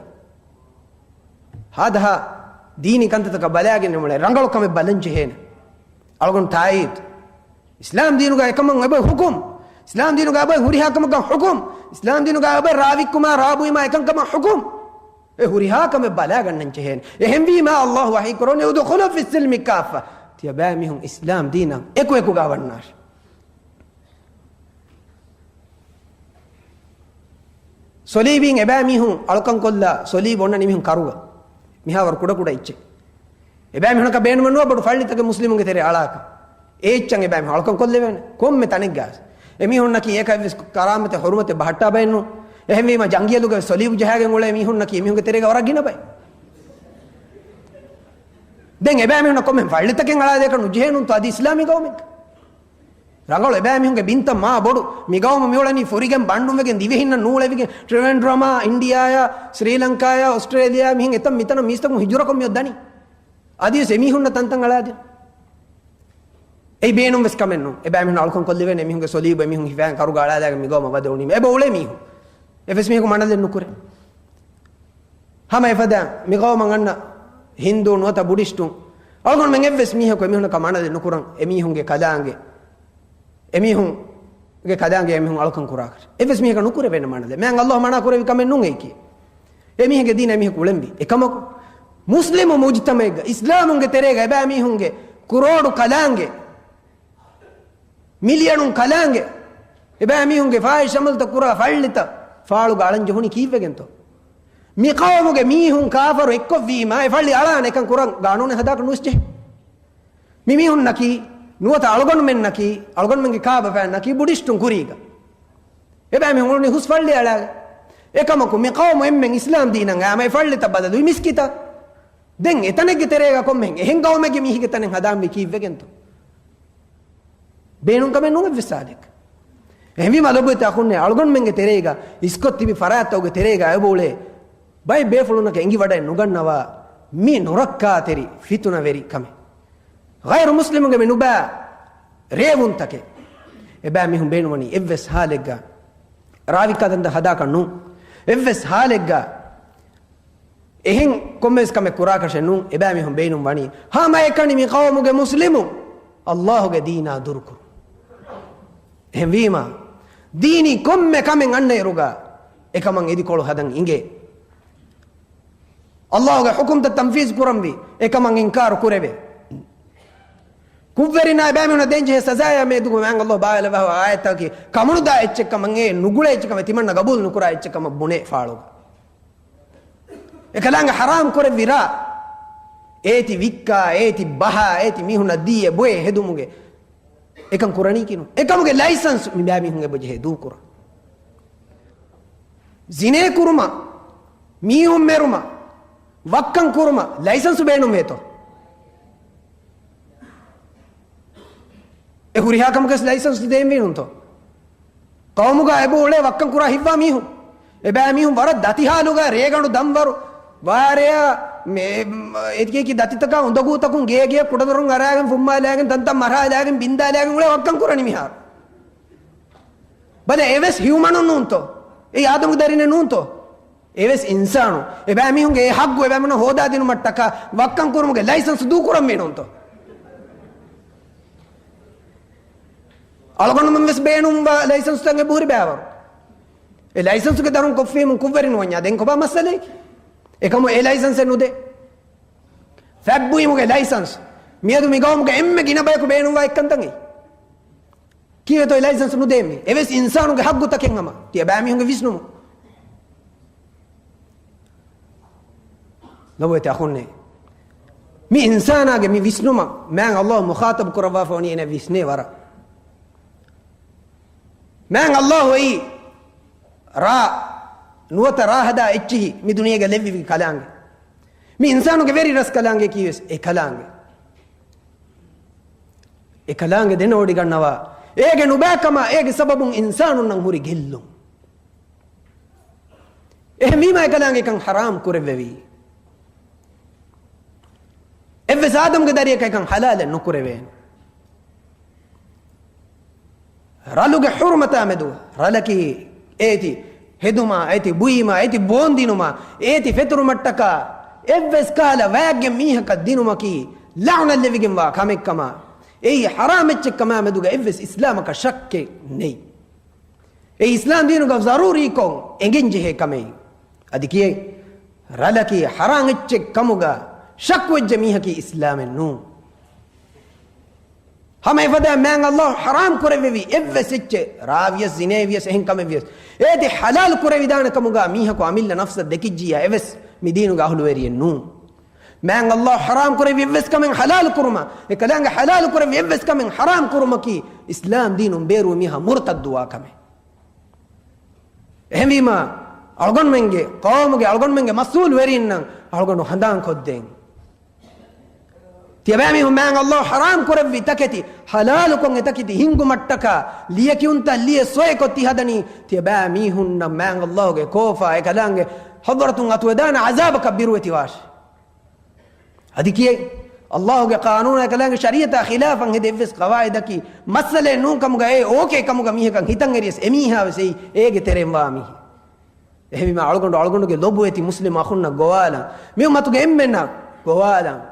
ހާދަހާ ދީނީ ކަންތައްތަކަށް ބަލާގެން ނިމުނޭ ރަނގަޅު ކަމެއް ބަލަން ޖެހޭނެ. އަޅުގަނޑު ތާއީދު. އިސްލާމް ދީނުގަ އެކަމަށް އެބަ ޙުކުމް. އިސްލާމް ދީނުގަ އެބަ ހުރިހާ ކަމަކަށް ޙުކުމް. އިސްލާމް ދީނުގަ އެބަ ރާވިއްކުމާ ރާބުއިމާ އެކަންކަމަށް ޙުކުމް. އެ ހުރިހާ ކަމެއް ބަލާގަންނަން ޖެހޭނެ. އެހެންވީމާ އައްލާހު ވަޙީ ކުރަވަނީ، "ادخلوا في السلم كافة." ތިޔަބައިމީހުން އިސްލާމް ދީނަށް އެކުއެކުގަ ވަންނާށި. ސޮލީބީން އެބައިމީހުން އަޅުކަންކޮށްލާ، ސޮލީބު އޮންނަނީ މީހުން ކަރުގަ. މިހާވަރު ކުޑަކުޑަ އެއްޗެއް. އެބައިމީހުންނަކަށް ބޭނުމެއް ނުވާ ބޮޑު ފައްޅިތަކެއް މުސްލިމުންގެ ތެރޭ އަޅާކަށް. އެ އެއްޗަށް އެބައިމީހުން އަޅުކަން ކޮށްލެވޭނެ. ކޮންމެ ތަނެއްގަ އެމީހުންނަކީ އެކަށްވެސް ކަރާމަތެއް ހުރުމަތެއް ބަހައްޓާ ބައެއް ނޫން. އެހެންވީމަ ޖަންގިއަލުގަ ސޮލީބު ޖަހާގެން އުޅޭ މީހުންނަކީ އެމީހުންގެ ތެރޭގަ ވަރަށް ގިނަ ބައެއް. ދެން އެބައިމީހުންނަށް ކޮންމެ ފައްޅިތަކެއް އަޅާދޭކަށް ނުޖެހޭނުންތޯ އަދި އިސްލާމީ ގައުމެއްގަ. ރަނގަޅު އެބައިމީހުންގެ ބިންތައް މާ ބޮޑު. މިގައުމު މިއުޅެނީ ފުރިގެން ބަނޑުންވެގެން ދިވެހިންނަށް ނޫޅެވިގެން. ޓްރިވެންޑްރަމާ، އިންޑިއާޔާ، ސްރީލަންކާޔާ، އޮސްޓްރޭލިޔާ މިހެން އެތައް މިތަނަށް މީސްތަކުން ހިޖުރަކޮށް މިއޮއްދަނީ. އަދިވެސް އެމީހުންނަށް ތަންތަން އަޅާދޭން. އެއީ ބޭނުން ވެސް ކަމެއް ނޫން. އެބައިމީހުން އަޅުކަން ކޮށްލެވޭނެ އެމީހުންގެ ސޮލީބު އެމީހުން ހިފައިގެން ކަރުގަ އަޅާލާގެން މިގައުމަށް ވަދެ އުޅުނީމަ. އެބަ އުޅޭ މީހުން. އެއްވެސް މީހަކު މަނަލެއް ނުކުރޭ. ހަމަ އެފަދަ މިގައުމަށް އަންނަ ހިންދޫ ނުވަތަ ބުޑިސްޓުން އަޅުގަނޑުމެން އެއްވެސް މީހަކު އެމީހުންނަކަށް މަނަލެއް ނުކުރަން. އެމީހުންގެ ކަލާނގެ، އެމީހުންގެ ކަލާނގެ އެމީހުން އަޅުކަން ކުރާކަށް އެއްވެސް މީހަކަށް ނުކުރެވޭނެ މަނަލެއް. މާތް އައްލާހު މަނާ ކުރެއްވި ކަމެއް ނޫން އެއީކީ. އެމީހެއްގެ ދީނަށް އެމީހަކު އުޅެންވީ. އެކަމަކު، މުސްލިމު މުޖްތަމައެއްގަ އިސްލާމުންގެ ތެރޭގަ އެބައިމީހުންގެ ކްރޯޑު ކަލާނގެ، މިލިއަނުން ކަލާނގެ، އެބައިމީހުންގެ ފާހިޝް ޢަމަލުތައް ކުރާ ފައްޅިތައް ފާޅުގަ އަޅަން ޖެހުނީ ކީއްވެގެންތޯ؟ މި ޤައުމުގެ މީހުން ކާފަރު އެއްކޮށްވީމާ، އެ ފައްޅި އަޅާނެ އެކަން ކުރަން ގާނޫނެއް ހަދާކަށް ނުވެސް ޖެހޭ. މި މީހުންނަކީ، ނުވަތަ އަޅުގަނޑުމެންނަކީ، އަޅުގަނޑުމެންގެ ކާބަފައިންނަކީ ބުޑިސްޓުން ކުރީގަ. އެބައިމީހުން އުޅުނީ ހުސް ފައްޅި އަޅާގެ. އެކަމަކު، މި ޤައުމު އެންމެން އިސްލާމް ދީނަށް އައިމަ އެ ފައްޅިތައް ބަދަލުވީ މިސްކިތަށް. ދެން އެތަނެއްގެ ތެރޭގަ ކޮންމެހެން އެހެން ގައުމެއްގެ މީހެއްގެ ތަނެއް ހަދާންވީ ކީއްވެގެންތޯ؟ ބޭނުން ކަމެއް ނޫން އެއްވެސް ހާލެއްގަ. އެހެންވީމަ ލޮބުވެތި އަޚުންނޭ، އަޅުގަނޑުމެންގެ ތެރޭގަ އިސްކޮށް ތިބި ފަރާތްތަކުގެ ތެރޭގަ އެބައުޅޭ ބައެއް ބޭފުޅުންނަކަށް އެނގިވަޑައެއް ނުގަންނަވާ މި ނުރައްކާތެރި ފިތުނަވެރި ކަމެއް. ޣައިރު މުސްލިމުންގެ މި ނުބާ ރޭވުންތަކެއް އެބައިމީހުން ބޭނުންވަނީ އެއްވެސް ހާލެއްގަ ރާވިއްކާ ދަންދަ ހަދާކަށް ނޫން. އެއްވެސް ހާލެއްގަ އެހެން ކޮންމެވެސް ކަމެއް ކުރާކަށެއް ނޫން. އެބައިމީހުން ބޭނުން ވަނީ ހަމައެކަނި މި ޤައުމުގެ މުސްލިމުން އައްލާހުގެ ދީނާ ދުރުކުރުން. އެހެންވީމާ، ދީނީ ކޮންމެ ކަމެއް އަންނައިރުގަ އެކަމަށް އިދިކޮޅު ހަދަން އިނގޭ. އައްލާހުގެ ޙުކުމްތައް ތަންފީޒު ކުރަންވީ، އެކަމަށް އިންކާރު ކުރެވޭ. ކުށްވެރިންނާ އެބައިމީހުނަށް ދޭންޖެހޭ ސަޒާޔާ މެދުގަ މާތް އައްލާހު ބާވައިލައްވާފައިވާ އާޔަތްތަކަކީ، ކަމުނުދާ އެއްޗެއްކަމަށް އެ ނުގުޅޭ އެއްޗެއްކަމަށް ތިމަންނަ ގަބޫލު ނުކުރާ އެއްޗެއްކަމަށް ބުނޭ ފާޅުގަ. އެކަލާނގެ ޙަރާމް ކުރެއްވި ރާ، އޭތި ވިއްކާ، އޭތި ބަހާ، އޭތި މީހުންނަށް ދީ އެ ބޮއެ ހެދުމުގެ އެކަން ކުރަނީކީ ނޫން. އެކަމުގެ ލައިސަންސް މިބައިމީހުން އެބަޖެހޭ ދޫކުރަން. ޒިނޭ ކުރުމަށް، މީހުން މެރުމަށް، ވައްކަން ކުރުމަށް ލައިސަންސު ބޭނުންވޭތޯ؟ އެ ހުރިހާ ކަމަކަސް ލައިސަންސް ދޭންވީނުންތޯ؟ ޤައުމުގަ އެބަ އުޅޭ ވައްކަން ކުރާ ހިތްވާ މީހުން. އެބައިމީހުން ވަރަށް ދަތި ހާލުގަ ރޭގަނޑު ދަންވަރު ވާރެޔާ މެ-، އެކި އެކި ދަތިތަކާ އުނދަގޫތަކުން ގޭގެޔަށް ކުޑަދޮރުން އަރާގެން ފުއްމާލާގެން ތަންތަން މަރާލާގެން ބިންދާލާގެން އުޅޭ ވައްކަން ކުރަނީ މިހާރު. ބަލަ އެވެސް ހިއުމަނުން ނޫންތޯ؟ އެ އާދަމުގެ ދަރިންނެއް ނޫންތޯ؟ އެވެސް އިންސާނު. އެބައިމީހުންގެ އެ ހައްގު އެބައިމީހުންނަށް ހޯދާދިނުމަށްޓަކާ ވައްކަން ކުރުމުގެ ލައިސަންސް ދޫކުރަންވީނުންތޯ؟ އަޅުގަނޑުމެން ވެސް ބޭނުންވާ ލައިސަންސްތައް އެބަހުރި ބައިވަރު. އެ ލައިސަންސުގެ ދަރުން ކޮށްފީމު ކުށްވެރި ނުވަންޏާ ދެން ކޮބާ މައްސަލައަކީ؟ އެކަމު އެ ލައިސަންސެއް ނުދޭ. ފަތްބުއިމުގެ ލައިސަންސް. މިއަދު މި ގައުމުގެ އެންމެ ގިނަ ބަޔަކު ބޭނުންވާ އެއްކަންތައް އެއީ. ކީއްވެތޯ އެ ލައިސަންސް ނުދޭ މީ؟ އެވެސް އިންސާނުގެ ހައްގުތަކެއް ހަމަ. ތިޔަބައިމީހުންގެ ވިސްނުމު. ލޮބުވެތި އަޚުންނޭ. މި އިންސާނާގެ މި ވިސްނުމަށް މާތް ﷲ މުޚާޠަބު ކުރައްވާފަ ވަނީ އޭނަ ވިސްނޭ ވަރަށް. މާތް ﷲ އެއީ ރާ، ނުވަތަ ރާ ހަދާ އެއްޗިހި މި ދުނިޔޭގަ ލެއްވި ކަލާނގެ. މި އިންސާނުގެ ވެރި ރަސް ކަލާނގެ ކީވެސް އެ ކަލާނގެ. އެ ކަލާނގެ ދެނެވޮޑިގަންނަވާ. އޭގެ ނުބައިކަމާ އޭގެ ސަބަބުން އިންސާނުންނަށް ހުރި ގެއްލުން. އެހެންވީމާ އެކަލާނގެ އެކަން ޙަރާމް ކުރެއްވެވީ. އެއްވެސް އާދަމުގެ ދަރިއަކަށް އެކަން ޙަލާލެއް ނުކުރެވޭނެ. ރަލުގެ ޙުރުމަތާ މެދު ރަލަކީ އޭތި ހެދުމާ، އޭތި ބުއީމާ، އޭތި ބޯންދިނުމާ، އޭތި ފެތުރުމަށްޓަކާ އެއްވެސް ކަހަލަ ވަޔަށްގެން މީހަކަށް ދިނުމަކީ ލަޢުނަތްލެވިގެންވާ ކަމެއްކަމާ، އެއީ ޙަރާމް އެއްޗެއްކަމާ މެދުގަ އެއްވެސް އިސްލާމަކަށް ޝައްކެއް ނެތް. އެ އިސްލާމް ދީނުގަ ޒަރޫރީކޮށް އެނގެން ޖެހޭ ކަމެއް. އަދި ކިޔޭ، ރަލަކީ ޙަރާމް އެއްޗެއް ކަމުގަ ޝައްކުވެއްޖެ މީހަކީ އިސްލާމެއް ނޫން. ހަމަ އެފަދައިން މާތް ﷲ ޙަރާމް ކުރެއްވެވި އެއްވެސް އެއްޗެއް، ރާ ވިޔަސް، ޒިނޭ ވިޔަސް، އެހެން ކަމެއް ވިޔަސް، އޭތި ޙަލާލު ކުރެވިދާނެ ކަމުގަ މީހަކު އަމިއްލަ ނަފްސަށް ދެކިއްޖިއްޔާ އެވެސް މި ދީނުގެ އަހުލުވެރިއެއް ނޫން. މާތް ﷲ ޙަރާމް ކުރެއްވި އެއްވެސް ކަމެއް ޙަލާލު ކުރުމާ، އެކަލާނގެ ޙަލާލު ކުރެއްވި އެއްވެސް ކަމެއް ޙަރާމް ކުރުމަކީ އިސްލާމް ދީނުން ބޭރުވި މީހާ މުރުތައްދުވާ ކަމެއް. އެހެންވީމާ، އަޅުގަނޑުމެންގެ ޤައުމުގެ އަޅުގަނޑުމެންގެ މަސްއޫލުވެރީންނަށް އަޅުގަނޑު ހަނދާންކޮށްދޭން. ތިޔަބައިމީހުން މާތް ﷲ ޙަރާމް ކުރެއްވި ތަކެތި ޙަލާލުކޮށް، އެތަކެތި ހިންގުމަށްޓަކާ ލިޔެކިޔުންތައް ލިޔެ ސޮއެކޮށް ތި ހަދަނީ، ތިޔަބައިމީހުންނަށް މާތް ﷲ ގެ ކޯފާ އެކަލާނގެ ޙަޟްރަތުން އަތުވެދާނެ ޢަޒާބަކަށް ބިރުވެތިވާށި. އަދި ކިޔޭ، ﷲ ގެ ޤާނޫނާ އެކަލާނގެ ޝަރީޢަތާ ޚިލާފަށް ހެދި އެއްވެސް ޤަވާޢިދަކީ މައްސަލައެއް ނޫން ކަމުގަ، އެ އޯކޭ ކަމުގަ މީހަކަށް ހިތަށް އެރިޔަސް އެމީހާވެސް އެއީ އޭގެ ތެރެއިން ވާ މީހެއް. އެހެންވީމާ އަޅުގަނޑު އަޅުގަނޑުގެ ލޮބުވެތި މުސްލިމް އަޚުންނަށް ގޮވާލަން، މި އުއްމަތުގެ އެންމެންނަށް ގޮވާލަން.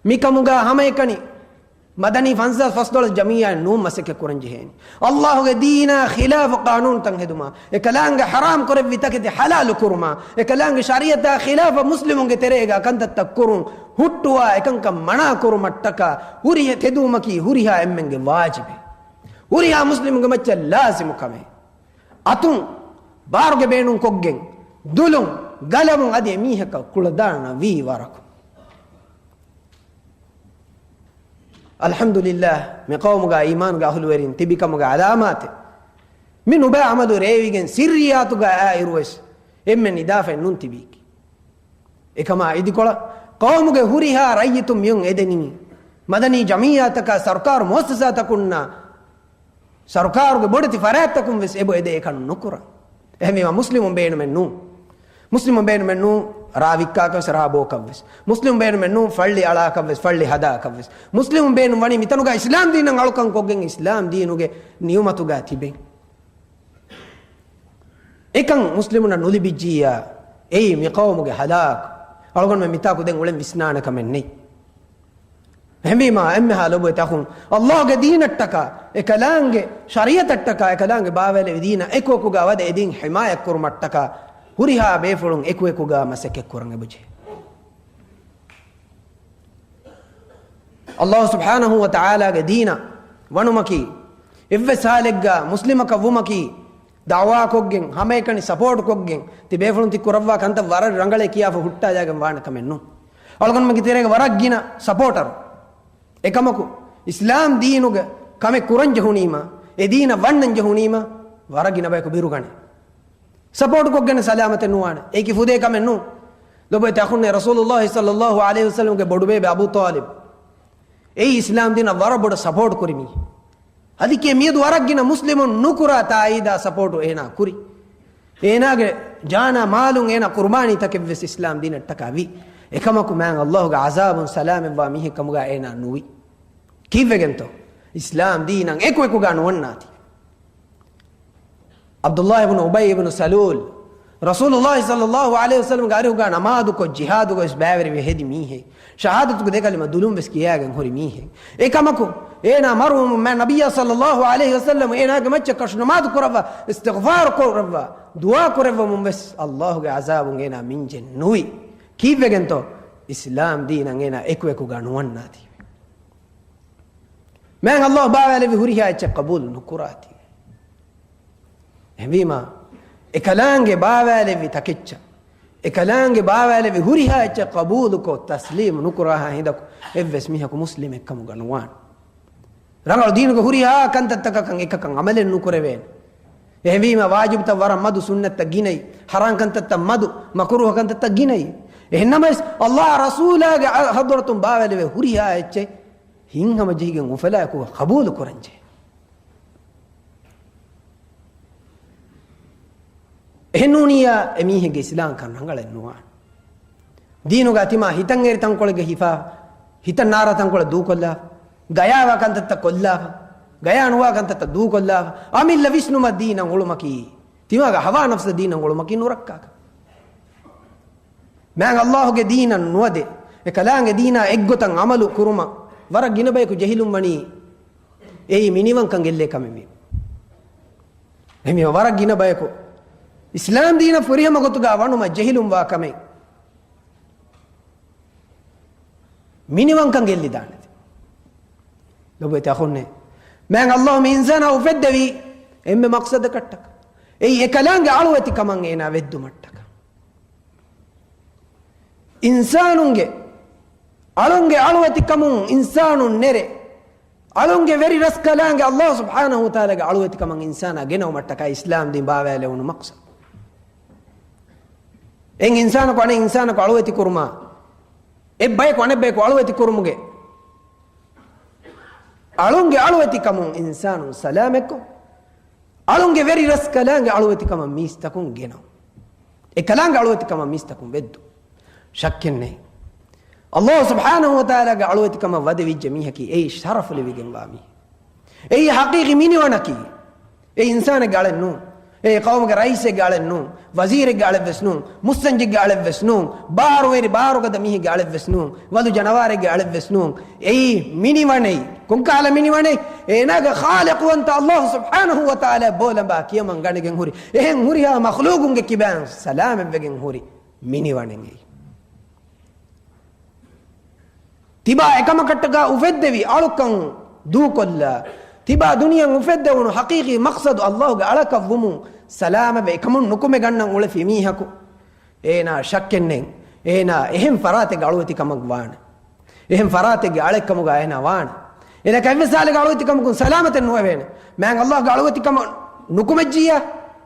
މިކަމުގަ ހަމައެކަނި މަދަނީ ފަންސާސް ފަސްދޮޅަސް ޖަމިއްޔާއެއް ނޫން މަސައްކަތް ކުރަން ޖެހޭނީ. ﷲ ގެ ދީނާ ޚިލާފު ޤާނޫނުތައް ހެދުމާ، އެކަލާނގެ ޙަރާމް ކުރެއްވި ތަކެތި ޙަލާލު ކުރުމާ، އެކަލާނގެ ޝަރީޢަތާ ޚިލާފަށް މުސްލިމުންގެ ތެރޭގަ ކަންތައްތައް ކުރުން ހުއްޓުވާ އެކަންކަން މަނާ ކުރުމަށްޓަކާ ހުރި ތެދުވުމަކީ ހުރިހާ އެންމެންގެ ވާޖިބެއް. ހުރިހާ މުސްލިމުގެ މައްޗަށް ލާޒިމު ކަމެއް. އަތުން ބާރުގެ ބޭނުން ކޮށްގެން، ދުލުން، ގަލަމުން އަދި އެމީހަކަށް ކުޅަދާނަ ވީ ވަރަކު. އަލްޙަމްދުލިއްލާހް، މި ޤައުމުގަ އީމާންގެ އަހުލުވެރިން ތިބިކަމުގެ ޢަލާމާތެއް. މި ނުބައި ޢަމަލު ރޭވިގެން ސިއްރިއްޔާތުގަ އާއިރުވެސް އެންމެ ނިދާފައެއް ނޫން ތިބީކީ. އެކަމާ އިދިކޮޅަށް ޤައުމުގެ ހުރިހާ ރައްޔިތުން މިއޮން އެދެނީ، މަދަނީ ޖަމިއްޔާތަކާ ސަރުކާރު މުއައްސަސާތަކުންނާ ސަރުކާރުގެ ބޮޑެތި ފަރާތްތަކުން ވެސް އެބަ އެދޭ އެކަން ނުކުރަން. އެހެންވީމާ މުސްލިމުން ބޭނުމެއް ނޫން. މުސްލިމުން ބޭނުމެއް ނޫން ރާ ވިއްކާކަށް ވެސް ރާ ބޯކަށް ވެސް. މުސްލިމުން ބޭނުމެއް ނޫން ފައްޅި އަޅާކަށް ވެސް ފައްޅި ހަދާކަށް ވެސް. މުސްލިމުން ބޭނުން ވަނީ މިތަނުގަ އިސްލާމް ދީނަށް އަޅުކަން ކޮށްގެން އިސްލާމް ދީނުގެ ނިޢުމަތުގަ ތިބެން. އެކަން މުސްލިމުންނަށް ނުލިބިއްޖިއްޔާ، އެއީ މި ޤައުމުގެ ހަލާކު. އަޅުގަނޑުމެން މިތާކު ދެން އުޅެން ވިސްނާނެ ކަމެއް ނެތް. އެހެންވީމާ، އެންމެހާ ލޮބުވެތި އަޚުން، ﷲ ގެ ދީނަށްޓަކާ، އެކަލާނގެ ޝަރީޢަތަށްޓަކާ، އެކަލާނގެ ބާވައިލެއްވި ދީނަށް އެކުއެކުގަ ވަދެ އެދީން ޙިމާޔަތް ކުރުމަށްޓަކާ، ހުރިހާ ބޭފުޅުން އެކުއެކުގަ މަސައްކަތް ކުރަން އެބަޖެހޭ. ﷲ ސުބްޙާނަހޫ ވަތަޢާލާގެ ދީނަށް ވަނުމަކީ، އެއްވެސް ހާލެއްގަ މުސްލިމަކަށް ވުމަކީ، ދަޢުވާކޮށްގެން، ހަމައެކަނި ސަޕޯޓްކޮށްގެން، ތި ބޭފުޅުން ތި ކުރައްވާ ކަންތައް ވަރަށް ރަނގަޅޭ ކިޔާފަ ހުއްޓާލާގެން ވާނެ ކަމެއް ނޫން. އަޅުގަނޑުމެންގެ ތެރޭގަ ވަރަށް ގިނަ ސަޕޯޓަރު. އެކަމަކު، އިސްލާމް ދީނުގެ ކަމެއް ކުރަން ޖެހުނީމަ، އެ ދީނަށް ވަންނަން ޖެހުނީމަ، ވަރަށް ގިނަ ބަޔަކު ބިރުގަނެ. ސަޕޯޓްކޮށްގެން ސަލާމަތެއް ނުވާނެ. އެއީކީ ފުދޭ ކަމެއް ނޫން. ލޮބުވެތި އަޚުންނޭ، ރަސޫލުﷲ ޞައްލައްލާހު ޢަލައިހި ވަސައްލަމްގެ ބޮޑުބޭބެ އަބޫ ޠާލިބް. އެއީ އިސްލާމް ދީނަށް ވަރަށް ބޮޑަށް ސަޕޯޓް ކުރި މީހެއް. އަދި ކިޔޭ މިއަދު ވަރަށް ގިނަ މުސްލިމުން ނުކުރާ ތާއީދާ ސަޕޯޓު އޭނާ ކުރި. އޭނާގެ ޖާނާ މާލުން އޭނާ ޤުރުބާނީތަކެއްވެސް އިސްލާމް ދީނަށްޓަކާ ވި. އެކަމަކު މާތް ﷲގެ ޢަޒާބުން ސަލާމަތްވާ މީހެއް ކަމުގަ އޭނާ ނުވި. ކީއްވެގެންތޯ؟ އިސްލާމް ދީނަށް އެކުއެކުގަ ނުވަންނާތީ. ޢަބްދުﷲ އިބްނު އުބައްޔު އިބްނު ސަލޫލް ރަސޫލުﷲ ޞައްލަﷲ ޢަލައިހި ވަސައްލަމްގެ އަރިހުގަ ނަމާދުކޮށް، ޖިހާދުގައި ވެސް ބައިވެރިވެ ހެދި މީހެއް. ޝަހާދަތުގެ ދެ ކަލިމަ ދުލުން ވެސް ކިޔާގެން ހުރި މީހެއް. އެކަމަކު، އޭނާ މަރުވުމުން މާ ނަބިއްޔާ ޞައްލަﷲ ޢަލައިހި ވަސައްލަމް އޭނާގެ މައްޗަށް ކަށު ނަމާދު ކުރައްވާ، އިސްތިޣްފާރު ކުރައްވާ، ދުޢާ ކުރެއްވަމުން ވެސް ﷲގެ ޢަޒާބުން އޭނާ މިންޖެއް ނުވި. ކީއްވެގެންތޯ؟ އިސްލާމް ދީނަށް އޭނާ އެކުއެކުގަ ނުވަންނާތީވެ. މާތް ﷲ ބާވާލެއްވި ހުރިހާ އެއްޗެއް ޤަބޫލު ނުކުރާތީވެ. އެހެންވީމާ، އެކަލާނގެ ބާވާލެއްވި ތަކެއްޗަށް، އެކަލާނގެ ބާވާލެއްވި ހުރިހާ އެއްޗެއް ޤަބޫލުކޮށް، ތަސްލީމު ނުކުރާހާ ހިނދަކު އެއްވެސް މީހަކު މުސްލިމެއްކަމުގަ ނުވާނެ. ރަނގަޅު ދީނުގެ ހުރިހާ ކަންތައްތަކަކަށް އެކަކަށް ޢަމަލެއް ނުކުރެވޭނެ. އެހެންވީމަ، ވާޖިބުތައް ވަރަށް މަދު، ސުންނަތްތައް ގިނައީ، ޙަރާން ކަންތައްތައް މަދު، މަކުރޫހަ ކަންތައްތައް ގިނައީ. އެހެންނަމަވެސް، ﷲ އާ ރަސޫލާގެ ޙަޟްރަތުން ބާވައިލެވޭ ހުރިހާ އެއްޗެއް ހިތްހަމަޖެހިގެން އުފަލާއެކު ޤަބޫލު ކުރަންޖެހޭ. އެހެންނޫނިއްޔާ، އެމީހެއްގެ އިސްލާމްކަން ރަނގަޅެއް ނުވާނެ. ދީނުގަ ތިމާ ހިތަށްއެރި ތަންކޮޅެއްގަ ހިފާ، ހިތަށް ނާރާ ތަންކޮޅެއް ދޫކޮށްލާފަ، ގަޔާވާ ކަންތައްތައް ކޮށްލާފަ، ގަޔާ ނުވާ ކަންތައްތައް ދޫކޮށްލާފަ، އަމިއްލަ ވިސްނުމަށް ދީނަށް އުޅުމަކީ، ތިމާގެ ހަވާ ނަފްސަށް ދީނަށް އުޅުމަކީ ނުރައްކާކަން. މާތް ﷲގެ ދީނަށް ނުވަދެ، އެކަލާނގެ ދީނާ އެއްގޮތަށް ޢަމަލު ކުރުމަށް ވަރަށް ގިނަ ބަޔަކު ޖެހިލުން ވަނީ، އެއީ މިނިވަންކަން ގެއްލޭ ކަމެއް ވީމަ. އެހެންވީމަ، ވަރަށް ގިނަ ބަޔަކު އިސްލާމް ދީނަށް ފުރިހަމަ ގޮތުގަ ވަނުމަށް ޖެހިލުންވާ ކަމެއް މިނިވަންކަން ގެއްލިދާނެތީ. ލޮބުވެތި އަޚުންނޭ، މާތް ﷲ މި އިންސާނާ އުފެއްދެވީ އެންމެ މަޤްޞަދަކަށްޓަކަ. އެއީ އެކަލާނގެ އަޅުވެތިކަމަށް އޭނާ ވެއްދުމަށްޓަކަ. އިންސާނުންގެ، އަޅުންގެ އަޅުވެތިކަމުން އިންސާނުން ނެރެ، އަޅުންގެ ވެރި ރަސްކަލާނގެ ﷲ ސުބްޙާނަހޫ ވަތަޢާލާގެ އަޅުވެތިކަމަށް އިންސާނާ ގެނައުމަށްޓަކައި އިސްލާމް ދީން ބާވާލެވުނު މަޤްޞަދު. އެއް އިންސާނަކު އަނެއް އިންސާނަކު އަޅުވެތި ކުރުމާ، އެއް ބަޔަކު އަނެއް ބަޔަކު އަޅުވެތި ކުރުމުގެ، އަޅުންގެ އަޅުވެތިކަމުން އިންސާނުން ސަލާމަތްކޮށް، އަޅުންގެ ވެރި ރަސްކަލާނގެ އަޅުވެތިކަމަށް މީސްތަކުން ގެނައު. އެ ކަލާނގެ އަޅުވެތިކަމަށް މީސްތަކުން ވެއްދު. ޝައްކެއް ނެތް. ﷲ ސުބްޙާނަހޫ ވަތަޢާލާގެ އަޅުވެތިކަމަށް ވަދެވިއްޖެ މީހަކީ އެއީ ޝަރަފު ލިބިގެންވާ މީހެއް. އެއީ ޙަޤީޤީ މިނިވަނަކީ. އެ އިންސާނެއްގެ އަޅެއް ނޫން. އެ ޤައުމުގެ ރައީސެއްގެ އަޅެއް ނޫން. ވަޒީރެއްގެ އަޅެއްވެސް ނޫން. މުއްސަންޖެއްގެ އަޅެއްވެސް ނޫން. ބާރުވެރި ބާރުގަދަ މީހެއްގެ އަޅެއްވެސް ނޫން. ވަލު ޖަނަވާރެއްގެ އަޅެއްވެސް ނޫން. އެއީ މިނިވަނެއް. ކޮންކަހަލަ މިނިވަނެއް؟ އޭނާގެ ޚާލިޤުވަންތަ ﷲ ސުބްޙާނަހޫ ވަތަޢާލާ ބޯލަނބާ ކިޔަމަން ގަނެގެން ހުރި، އެހެން ހުރިހާ މަޚްލޫޤުންގެ ކިބައިން ސަލާމަތްވެގެން ހުރި މިނިވަނެއް އެއީ. ތިބާ އެކަމަކަށްޓަކާ އުފެއްދެވި އަޅުކަން ދޫކޮށްލާ، ތިބާ ދުނިޔެއަށް އުފެއްދެވުނު ޙަޤީޤީ މަޤްޞަދު ﷲގެ އަޅަކަށްވުމުން ސަލާމަތްވެ، އެކަމުން ނުކުމެ ގަންނަން އުޅެފި މީހަކު، އޭނާ ޝައްކެއް ނެތް، އޭނާ އެހެން ފަރާތެއްގެ އަޅުވެތިކަމަށް ވާނެ. އެހެން ފަރާތެއްގެ އަޅެއްކަމުގަ އޭނާ ވާނެ. އޭނާ އެއްވެސް ހާލެއްގެ އަޅުވެތިކަމަކުން ސަލާމަތެއް ނުވެވޭނެ. މާތް ﷲގެ އަޅުވެތިކަމަށް ނުކުމެއްޖިއްޔާ،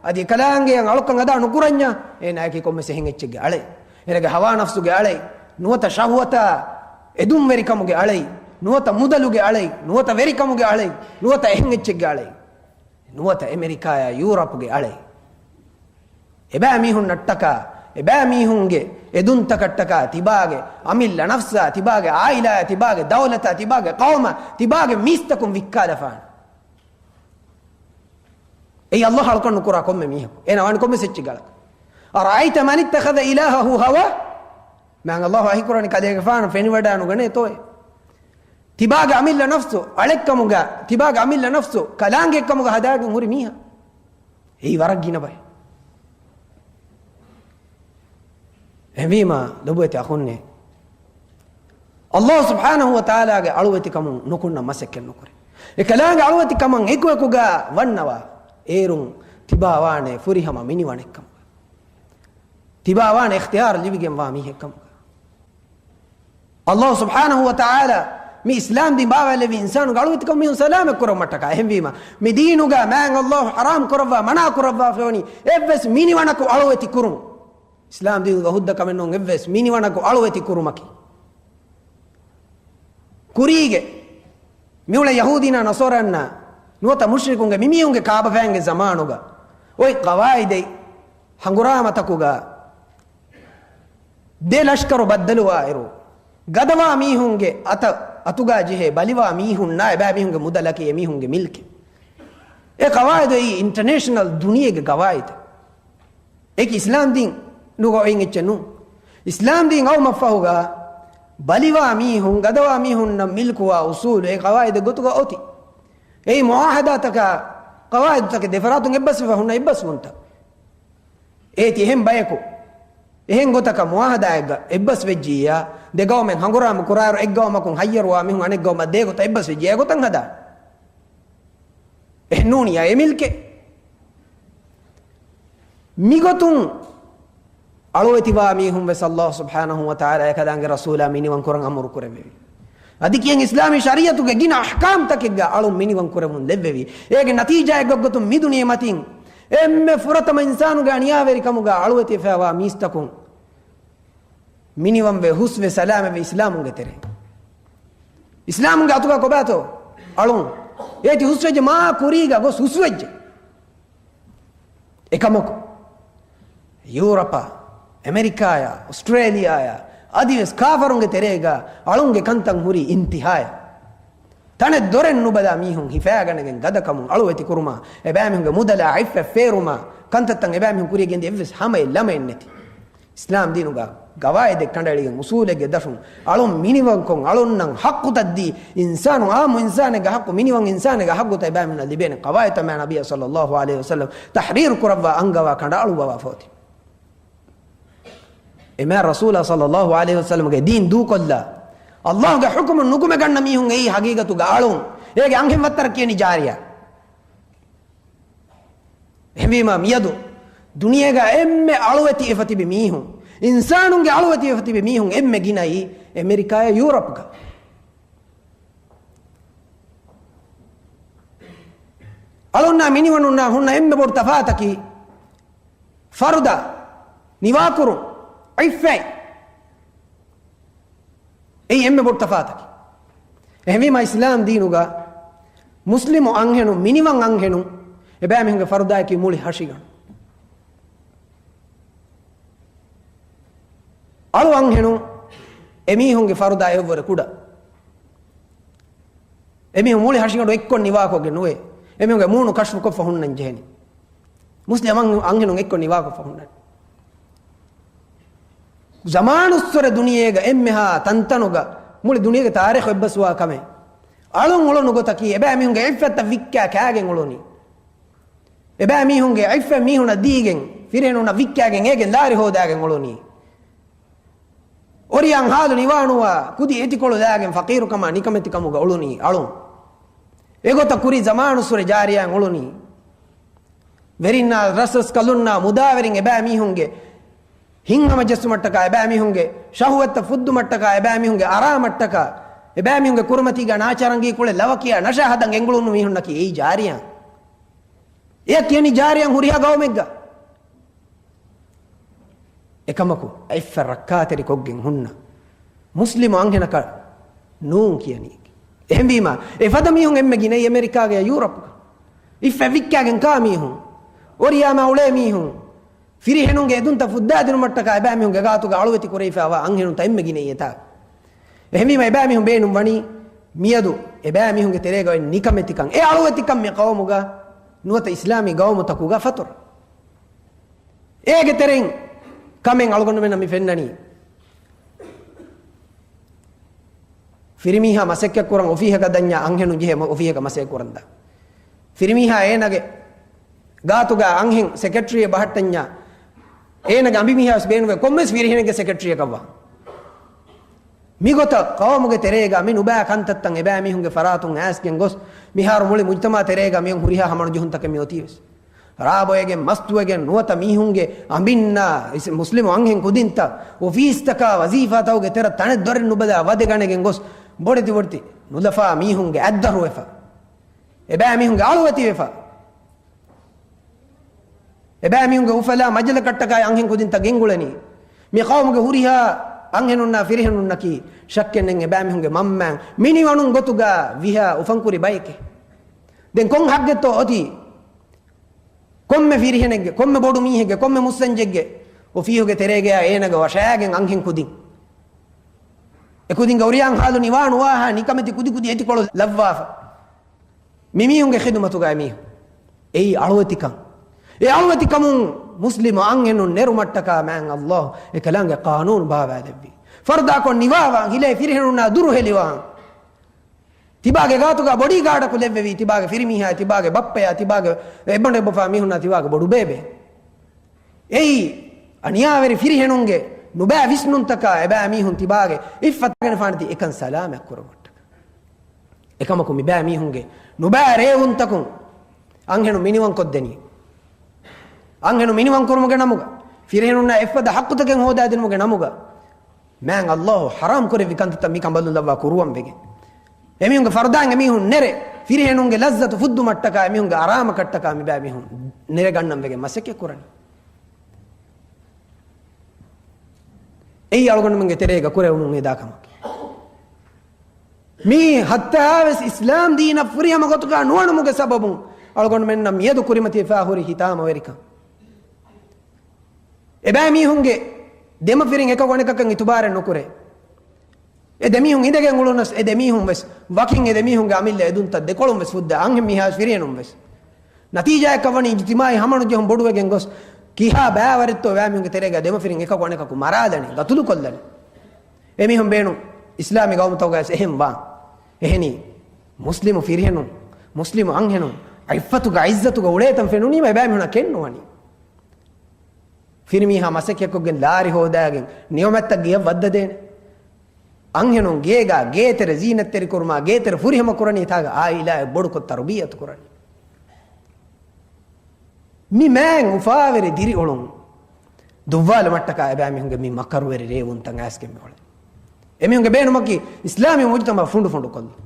އަދި އެކަލާނގެއަށް އަޅުކަން އަދާ ނުކުރަންޏާ، އޭނާއަކީ ކޮންމެސް އެހެން އެއްޗެއްގެ އަޅެއް. އޭނާގެ ހަވާ ނަފްސުގެ އަޅެއް. ނުވަތަ ޝަހުވަތާ އެދުންވެރިކަމުގެ އަޅެއް. ނުވަތަ މުދަލުގެ އަޅެއް. ނުވަތަ ވެރިކަމުގެ އަޅެއް. ނުވަތަ އެހެން އެއްޗެއްގެ އަޅެއް. ނުވަތަ އެމެރިކާޔާ ޔޫރަޕްގެ އަޅެއް. އެބައިމީހުންނަށްޓަކާ، އެބައިމީހުންގެ އެދުންތަކަށްޓަކާ ތިބާގެ އަމިއްލަ ނަފްސާ، ތިބާގެ އާއިލާއާ، ތިބާގެ ދައުލަތާ، ތިބާގެ ޤައުމާ، ތިބާގެ މީސްތަކުން ވިއްކާލަފާނެ. އެއީ ﷲ އަޅުކަން ނުކުރާ ކޮންމެ މީހަކު. އޭނާ ވާނީ ކޮންމެސް އެއްޗެއްގެ އަޅަކަށް. أَرَأَيْتَ مَنِ اتَّخَذَ إِلَهَهُ هَوَاهُ. މާތް ﷲ ވަޙީކުރަނީ ކަލޭގެފާނަށް ފެނިވަޑާ ނުގަނޭތޯއޭ؟ ތިބާގެ އަމިއްލަ ނަފްސު އަޅެއްކަމުގަ، ތިބާގެ އަމިއްލަ ނަފްސު ކަލާނގެއްކަމުގަ ހަދާގެން ހުރި މީހާ. އެއީ ވަރަށް ގިނަ ބައެއް. އެހެންވީމާ، ލޮބުވެތި އަޚުންނޭ، ﷲ ސުބްޙާނަހޫ ވަތަޢާލާގެ އަޅުވެތިކަމުން ނުކުންނަ މަސައްކަތް ނުކުރޭ. އެކަލާނގެ އަޅުވެތިކަމަށް އެކުއެކުގަ ވަންނަވާ، އޭރުން ތިބާ ވާނެ ފުރިހަމަ މިނިވަނެއްކަމުގަ. ތިބާ ވާނެ އިޚްތިޔާރު ލިބިގެންވާ މީހެއްކަމުގަ. ﷲ ސުބްޙާނަހޫ ވަތަޢާލާ މި އިސްލާމް ދީން ބާވާލެއްވި އިންސާނުގެ އަޅުވެތިކަމުން މީހުން ސަލާމަތް ކުރުމަށްޓަކާ. އެހެންވީމަ، މި ދީނުގަ މާތް ﷲ ޙަރާމް ކުރައްވާ، މަނާ ކުރައްވާފައިވަނީ އެއްވެސް މިނިވަނަކު އަޅުވެތި ކުރުން. އިސްލާމް ދީނުގަ ހުއްދަ ކަމެއް ނޫން އެއްވެސް މިނިވަނަކު އަޅުވެތި ކުރުމަކީ. ކުރީގެ މިއުޅޭ ޔަހޫދީންނާ ނަޞާރާންނާ ނުވަތަ މުޝްރިކުންގެ މިމީހުންގެ ކާބަފައިންގެ ޒަމާނުގަ އޮތް ޤަވާއިދެއް ހަނގުރާމަތަކުގަ ދެ ލަޝްކަރު ބައްދަލުވާއިރު، ގަދަވާ މީހުންގެ އަތަށް، އަތުގަ ޖެހޭ ބަލިވާ މީހުންނާ އެބައިމީހުންގެ މުދަލަކީ އެމީހުންގެ މިލްކެއް. އެ ޤަވާއިދު އެއީ އިންޓަނޭޝަނަލް ދުނިޔޭގެ ޤަވާއިދެއް. އެކި އިސްލާމް ދީނުގަ އޮތް އެއްޗެއް ނޫން. އިސްލާމް ދީން އައުމަށްފަހުގަ ބަލިވާ މީހުން، ގަދަވާ މީހުންނަށް މިލްކުވާ އުސޫލު އެ ގަވާއިދެއް ގޮތުގަ އޮތީ. އެއީ މުއާހަދާތަކާ ގަވާއިދުތަކެއް، ދެފަރާތުން އެއްބަސްވެފަ ހުންނަ އެއްބަސްވުންތައް. އޭތި އެހެން ބަޔަކު އެހެން ގޮތަކަށް މުއާހަދާއެއްގަ އެއްބަސްވެއްޖިއްޔާ، ދެ ގައުމެއް ހަނގުރާމަ ކުރާއިރު، އެއްގައުމަކުން ހައްޔަރުވާ މީހުން އަނެއްގައުމަށް ދޭ ގޮތަށް އެއްބަސްވެއްޖިއްޔާ އެގޮތަށް ހަދާނެ. އެހެން ނޫނިއްޔާ އެ މިލްކެއް. މިގޮތުން އަޅުވެތިވާ މީހުން ވެސް ﷲ ސުބްޙާނަހޫ ވަތަޢާލާ އެކަލާނގެ ރަސޫލާ މިނިވަން ކުރަން އަމުރު ކުރެއްވެވި. އަދި ކިޔަން އިސްލާމީ ޝަރީޢަތުގެ ގިނަ އަޙްކާމްތަކެއްގަ އަޅުން މިނިވަން ކުރެވުން ލެއްވެވި. އޭގެ ނަތީޖާއެއްގޮތުން މި ދުނިޔެ މަތިން އެންމެ ފުރަތަމަ އިންސާނުގެ އަނިޔާވެރިކަމުގަ އަޅުވެތިވެފައިވާ މީސްތަކުން މިނިވަންވެ ހުސްވެ ސަލާމަތްވެ އިސްލާމުންގެ ތެރޭ. އިސްލާމުންގެ އަތުގަ ކޮބާތޯ އަޅުން؟ އޭތި ހުސްވެއްޖެ މާ ކުރީގަ ގޮސް ހުސްވެއްޖެ. އެކަމަކު، ޔޫރަޕާ، އެމެރިކާޔާ، އޮސްޓްރޭލިޔާޔާ، އަދިވެސް ކާފަރުންގެ ތެރޭގަ އަޅުންގެ ކަންތައް ހުރީ އިންތިހާޔަށް. ތަނެއް ދޮރެއް ނުބަލާ މީހުން ހިފާގަނެގެން ގަދަކަމުން އަޅުވެތި ކުރުމާ، އެބައިމީހުންގެ މުދަލާ އިއްފަތް ފޭރުމާ، ކަންތައްތައް އެބައިމީހުން ކުރިޔަށް ގެންދިޔަ އެއްވެސް ހަމައެއް ލަމައެއް ނެތި. އިސްލާމް ދީނުގަ ގަވާއިދެއް ކަނޑައެޅިގެން އުސޫލެއްގެ ދަށުން އަޅުން މިނިވަންކޮށް، އަޅުންނަށް ހައްޤުތައް ދީ، އިންސާނު، އާއްމު އިންސާނެއްގެ ހައްޤު، މިނިވަން އިންސާނެއްގެ ހައްޤުތައް އެބައިމީހުންނަށް ލިބޭނެ ގަވާއިދުތައް މާ ނަބިއްޔާ ޞައްލައްލާހު ޢަލައިހި ވަސައްލަމް ތަޙްރީރު ކުރައްވާ އަންގަވާ ކަނޑައަޅުއްވަވާފަ އޮތީ. އެމާ ރަސޫލާ ޞައްލައްލާހު ޢަލައިހި ވަސައްލަމްގެ ދީން ދޫކޮށްލާ، ﷲގެ ޙުކުމު ނުކުމެގަންނަ މީހުން އެއީ ހަގީގަތުގަ އަޅުން. އޭގެ އަންހެން ވައްތަރަށް ކިޔަނީ ޖާރިޔާ. އެހެންވީމާ މިއަދު ދުނިޔޭގަ އެންމެ އަޅުވެތިވެފަ ތިބި މީހުން، އިންސާނުންގެ އަޅުވެތިވެފަ ތިބި މީހުން އެންމެ ގިނައީ އެމެރިކާޔާ ޔޫރަޕްގަ. އަޅުންނާ މިނިވަނުންނާ ހުންނަ އެންމެ ބޮޑު ތަފާތަކީ ފަރުދާ، ނިވާކުރުން، ޢިއްފަތް. އެއީ އެންމެ ބޮޑު ތަފާތަކީ. އެހެންވީމާ އިސްލާމް ދީނުގަ މުސްލިމު އަންހެނުން، މިނިވަން އަންހެނުން، އެބައިމީހުންގެ ފަރުދާއަކީ މުޅި ހަށިގަނޑު. އަޅު އަންހެނުން އެމީހުންގެ ފަރުދާ އެއްވުރެ ކުޑަ. އެމީހުން މުޅި ހަށިގަނޑު އެއްކޮށް ނިވާކޮށްގެން ނުވޭ. އެމީހުންގެ މޫނު ކަޝްފުކޮށްފަ ހުންނަން ޖެހެނީ. މުސްލިމް އަން-، އަންހެނުން އެއްކޮށް ނިވާކޮށްފަ ހުންނަނީ. ޒަމާނުއްސުރެ ދުނިޔޭގަ އެންމެހާ ތަންތަނުގަ މުޅި ދުނިޔޭގެ ތާރީޚު އެއްބަސްވާ ކަމެއް. އަޅުން އުޅުނު ގޮތަކީ އެބައިމީހުންގެ އިއްފަތްތައް ވިއްކާ ކާގެން އުޅުނީ. އެބައިމީހުންގެ އިއްފަތް މީހުނަށް ދީގެން، ފިރިހެނުންނަށް ވިއްކާގެން އޭގެން ލާރި ހޯދާގެން އުޅުނީ. އޮރިޔާން ހާލު ނިވާނުވާ، ކުދި އެތިކޮޅު ލާގެން ފަޤީރުކަމާ ނިކަމެތިކަމުގަ އުޅުނީ އަޅުން. އެގޮތަށް ކުރީ ޒަމާނުއްސުރެ ޖާރިޔާން އުޅުނީ. ވެރިންނާ ރަސްރަސްކަލުންނާ މުދާވެރިން އެބައިމީހުންގެ ހިތްހަމަޖެއްސުމަށްޓަކާ، އެބައިމީހުންގެ ޝަހުވަތްތައް ފުއްދުމަށްޓަކާ، އެބައިމީހުންގެ އަރާމަށްޓަކާ، އެބައިމީހުންގެ ކުރިމަތީގަ ނާޗާރަނގީ ކުޅެ ލަވަކިޔާ ނަޝާ ހަދަން ގެންގުޅުނު މީހުންނަކީ އެއީ ޖާރިޔާން. އެޔަށް ކިޔަނީ ޖާރިޔާން ހުރިހާ ގައުމެއްގަ. އެކަމަކު، އިއްފަތް ރައްކާތެރިކޮށްގެން ހުންނަ މުސްލިމު އަންހެނަކަށް ނޫން ކިޔަނީ. އެހެންވީމާ، އެފަދަ މީހުން އެންމެ ގިނައީ އެމެރިކާގަ ޔޫރަޕްގަ. އިއްފަތް ވިއްކާގެން ކާ މީހުން، އޮރިޔާމާ އުޅޭ މީހުން، ފިރިހެނުންގެ އެދުންތައް ފުއްދާދިނުމަށްޓަކާ އެބައިމީހުންގެ ގާތުގަ އަޅުވެތި ކުރެވިފައިވާ އަންހެނުންތައް އެންމެ ގިނައީ އެތާ. އެހެންވީމާ، އެބައިމީހުން ބޭނުން ވަނީ މިއަދު އެބައިމީހުންގެ ތެރޭގަ އޮތް ނިކަމެތިކަން، އެ އަޅުވެތިކަން މި ޤައުމުގަ ނުވަތަ އިސްލާމީ ގައުމުތަކުގަ ފަތުރަ. އޭގެ ތެރެއިން ކަމެއް އަޅުގަނޑުމެންނަށް މި ފެންނަނީ. ފިރިމީހާ މަސައްކަތް ކުރަން އޮފީހަކަށް ދަންޏާ އަންހެނުން ޖެހޭ އޮފީހަކަށް މަސައްކަތް ކުރަން ދާ. ފިރިމީހާ އޭނާގެ ގާތުގަ އަންހެން ސެކްރެޓަރީއެއް ބަހައްޓަންޏާ އޭނާގެ އަނބިމީހާ ވެސް ބޭނުންވޭ ކޮންމެސް ފިރިހެނެއްގެ ސެކްރެޓަރީއަކަށްވާން. މިގޮތަށް ޤައުމުގެ ތެރޭގަ މި ނުބައި ކަންތައްތައް އެބައިމީހުންގެ ފަރާތުން އައިސްގެން ގޮސް، މިހާރު މުޅި މުޖްތަމަޢު ތެރޭގަ މިއޮން ހުރިހާ ހަމަނުޖެހުންތަކެއް މި އޮތީވެސް. ރާ ބޮއެގެން މަސްތުވެގެން ނުވަތަ މީހުންގެ އަނބިންނާ އިސް-، މުސްލިމު އަންހެން ކުދިންތައް އޮފީސްތަކާ ވަޒީފާތަކުގެ ތެރަށް ތަނެއް ދޮރެއް ނުބަލާ ވަދެގަނެގެން ގޮސް، ބޮޑެތި ބޮޑެތި ނުލަފާ މީހުންގެ އަތްދަށުވެފަ. އެބައިމީހުންގެ އަޅުވެތިވެފަ. އެބައިމީހުންގެ އުފަލާ މަޖަލަކަށްޓަކާ އަންހެން ކުދިންތައް ގެންގުޅެނީ. މި ޤައުމުގެ ހުރިހާ އަންހެނުންނާ ފިރިހެނުންނަކީ ޝައްކެއް ނެތް އެބައިމީހުންގެ މަންމައިން މިނިވަނުން ގޮތުގަ ވިހާ އުފަންކުރި ބައެކޭ. ދެން ކޮން ހައްގެއްތޯ އޮތީ؟ ކޮންމެ ފިރިހެނެއްގެ، ކޮންމެ ބޮޑު މީހެއްގެ، ކޮންމެ މުއްސަންޖެއްގެ އޮފީހުގެ ތެރޭގަޔާ އޭނަގެ ވަށާގެން އަންހެން ކުދިން. އެ ކުދިންގެ އޮރިޔާން ހާލު ނިވާ ނުވާހާ ނިކަމެތި ކުދި ކުދި އެތިކޮޅު ލައްވާފަ. މި މީހުންގެ ޚިދުމަތުގަ މީހުން. އެއީ އަޅުވެތިކަން. އެ އަޅުވެތިކަމުން މުސްލިމު އަންހެނުން ނެރުމަށްޓަކާ މާތް ﷲ އެކަލާނގެ ޤާނޫނު ބާވާލެއްވި. ފަރުދާކޮށް ނިވާވާން، ހިލޭ ފިރިހެނުންނާ ދުރުހެލިވާން. ތިބާގެ ގާތުގަ ބޮޑީގާޑަކު ލެއްވެވީ، ތިބާގެ ފިރިމީހާ، ތިބާގެ ބައްޕަޔާ، ތިބާގެ އެބަނޑު އެބަފާ މީހުންނާ ތިބާގެ ބޮޑު ބޭބެ. އެއީ އަނިޔާވެރި ފިރިހެނުންގެ ނުބައި ވިސްނުންތަކާ އެބައިމީހުން ތިބާގެ އިއްފަތާގެނެފާނެތީ އެކަން ސަލާމަތް ކުރުމަށްޓަކާ. އެކަމަކު މިބައިމީހުންގެ ނުބައި ރޭވުންތަކުން އަންހެނުން މިނިވަންކޮށްދެނީ. އަންހެނުން މިނިވަންކުރުމުގެ ނަމުގަ، ފިރިހެނުންނާ އެއްފަދަ ޙައްޤުތަކެއް ހޯދާދިނުމުގެ ނަމުގަ، މާތް ﷲ ޙަރާމް ކުރެއްވި ކަންތައްތައް މި ކަނބަލުން ލައްވާ ކުރުވަން ވެގެން، އެމީހުންގެ ފަރުދާއިން އެމީހުން ނެރެ، ފިރިހެނުންގެ ލައްޒަތު ފުއްދުމަށްޓަކާ، އެމީހުންގެ އަރާމަކަށްޓަކާ މިބައިމީހުން ނެރެގަންނަން ވެގެން މަސައްކަތް ކުރަނީ. އެއީ އަޅުގަނޑުމެންގެ ތެރޭގަ ކުރެވެމުން އެދާ ކަމަކީ. މީ ހައްތާވެސް އިސްލާމް ދީނަށް ފުރިހަމަ ގޮތުގަ ނުވަނުމުގެ ސަބަބުން އަޅުގަނޑުމެންނަށް މިއަދު ކުރިމަތިވެފާ ހުރި ހިތާމަވެރިކަން. އެބައިމީހުންގެ ދެމަފިރިން އެކަކު އަނެކަކަށް އިތުބާރެއް ނުކުރޭ. އެ ދެމީހުން އިނދެގެން އުޅުނަސް، އެ ދެމީހުން ވެސް ވަކިން އެ ދެމީހުންގެ އަމިއްލަ އެދުންތައް ދެކޮޅުން ވެސް ފުއްދާ އަންހެން މީހާ ވެސް ފިރިހެނުން ވެސް. ނަތީޖާއަކަށް ވަނީ އިޖްތިމާޢީ ހަމަނުޖެހުން ބޮޑުވެގެން ގޮސް، ކިހާ ބައިވަރެއްތޯ އެބައިމީހުންގެ ތެރޭގަ ދެމަފިރިން އެކަކު އަނެކަކު މަރާލަނީ، ގަތުލުކޮށްލަނީ. އެމީހުން ބޭނުން އިސްލާމީ ގައުމުތަކުގައި ވެސް އެހެން ވާން. އެހެނީ، މުސްލިމު ފިރިހެނުން، މުސްލިމު އަންހެނުން، ޢިއްފަތުގަ ޢިއްޒަތުގަ އުޅޭތަން ފެނުނީމަ އެބައިމީހުނަށް ކެތްނުވަނީ. ފިރިމީހާ މަސައްކަތްކޮށްގެން ލާރި ހޯދާގެން ނިޢުމަތްތައް ގެޔަށް ވައްދަދޭނެ. އަންހެނުން ގޭގަ ގޭތެރެ ޒީނަތްތެރިކުރުމާ، ގޭތެރެ ފުރިހަމަ ކުރަނީ ތާގަ ޢާއިލާއެއް ބޮޑުކޮށް ތަރުބިއްޔަތު ކުރަނީ. މި މާތް އުފާވެރި ދިރިއުޅުން ދުއްވާލުމަށްޓަކާ އެބައިމީހުންގެ މި މަކަރުވެރި ރޭވުންތައް އައިސްގެން މިއުޅެނީ. އެމީހުންގެ ބޭނުމަކީ އިސްލާމީ މުޖުތަމަޢަށް ފުނޑު ފުނޑުކޮށްލުން.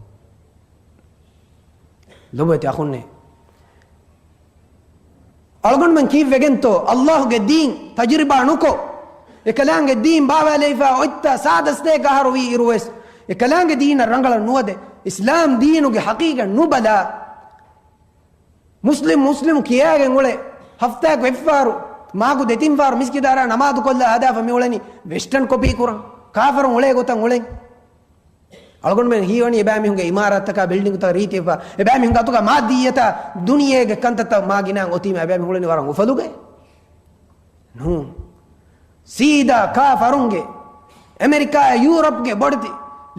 ލޮބުވެތި އަޚުންނޭ، އަޅުގަނޑުމެން ކީއްވެގެންތޯ ﷲ ގެ ދީން ތަޖުރިބާ ނުކޮށް، އެކަލާނގެ ދީން ބާވާލައިފާ އޮތްތާ ސާދަ ސަތޭކަ އަހަރު ވީ އިރުވެސް، އެކަލާނގެ ދީނަށް ރަނގަޅަށް ނުވަދެ، އިސްލާމް ދީނުގެ ޙަޤީޤަތް ނުބަލާ، މުސްލިމް މުސްލިމް ކިޔާގެން އުޅެ، ހަފްތާއަކު އެއްފަހަރު، މާކު ދެތިން ފަހަރު މިސްކިތާރާ ނަމާދު ކޮށްލާ ހަދާފަ މިއުޅެނީ ވެސްޓަން ކޮޕީ ކުރަން، ކާފަރުން އުޅޭ ގޮތަށް އުޅެން. އަޅުގަނޑުމެން ހީވަނީ އެބައިމީހުންގެ އިމާރާތްތަކާ ބިލްޑިންގުތައް ރީތިވެފަ، އެބައިމީހުން ގާތުގަ މާއްދިއްޔަތާ ދުނިޔޭގެ ކަންތައްތައް މާ ގިނައިން އޮތީމަ އެބައިމީހުން އުޅެނީ ވަރަށް އުފަލުގައޭ؟ ނޫން. ސީދާ ކާފަރުންގެ، އެމެރިކާއާ ޔޫރަޕްގެ ބޮޑެތި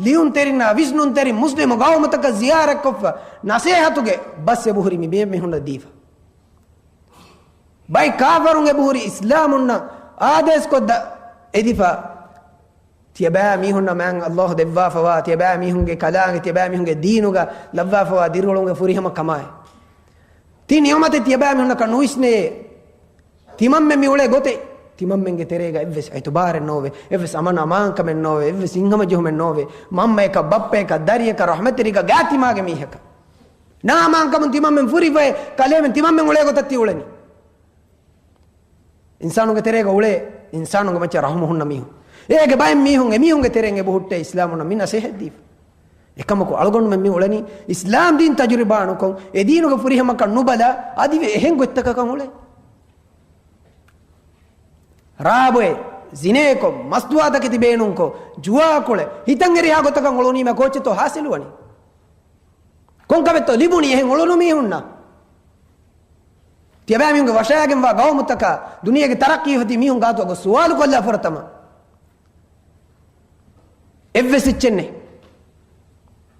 ލިޔުންތެރިންނާ ވިސްނުންތެރި މުސްލިމު ގައުމުތަކަށް ޒިޔާރަތްކޮށްފަ، ނަސޭހަތުގެ ބަސް އެބަހުރި މި ބޭ މީހުންނަށް ދީފަ. ބައެއް ކާފަރުން އެބަހުރި އިސްލާމުންނަށް އާދޭސްކޮށް ދަ-، އެދިފަ. ތިޔަބައިމީހުންނަށް މާތް ﷲ ދެއްވާފަވާ، ތިޔަބައިމީހުންގެ ކަލާނގެ، ތިޔަބައިމީހުންގެ ދީނުގަ ލައްވާފަވާ ދިރިއުޅުމުގެ ފުރިހަމަ ކަމާއި، ތި ނިޢުމަތެއް ތިޔަބައިމީހުންނަކަށް ނުވިސްނެޔޭ. ތިމަންމެން މި އުޅޭ ގޮތެއް، ތިމަންމެންގެ ތެރޭގަ އެއްވެސް އިތުބާރެއް ނޯވޭ، އެއްވެސް އަމަން އަމާންކަމެއް ނޯވޭ، އެއްވެސް ހިތްހަމަޖެހުމެއް ނޯވޭ. މަންމަޔަކަށް، ބައްޕަޔަކަށް، ދަރިޔަކަށް، ރަޙްމަތްތެރިޔަކަށް ގާތް ތިމާގެ މީހަކަށް. ނާއަމާންކަމުން ތިމަންމެން ފުރިފައި، ކަލޭމެން ތިމަންމެން އުޅޭ ގޮތަށް ތި އުޅެނީ. އިންސާނުންގެ ތެރޭގަ އުޅޭ، އިންސާނުންގެ މައްޗަށް ރަޙުމު ހުންނަ މީހުން. އޭގެ ބައެއް މީހުން އެމީހުންގެ ތެރެއިން އެބަހުއްޓޭ އިސްލާމުންނަށް މި ނަސޭހަތް ދީފަ. އެކަމަކު އަޅުގަނޑުމެން މި އުޅެނީ އިސްލާމް ދީން ތަޖުރިބާ ނުކޮށް، އެ ދީނުގެ ފުރިހަމަކަން ނުބަލާ، އަދިވެ އެހެން ގޮތްތަކަކަށް އުޅޭ. ރާބޮއެ، ޒިނޭކޮށް، މަސްދުވާތަކެތި ބޭނުންކޮށް، ޖުވާކުޅެ، ހިތަށް އެރިހާ ގޮތަކަށް އުޅުނީމަ ކޯއްޗެއްތޯ ހާސިލުވަނީ؟ ކޮންކަމެއްތޯ ލިބުނީ އެހެން އުޅުނު މީހުންނަށް؟ ތިޔަބައިމީހުންގެ ވަށައިގެންވާ ގައުމުތަކާ ދުނިޔޭގެ ތަރައްޤީ އޮތީ މީހުން ގާތު އަގު ސުވާލު ކޮށްލާ ފުރަތަމަ. އެއްވެސް އެއްޗެއް ނެތް.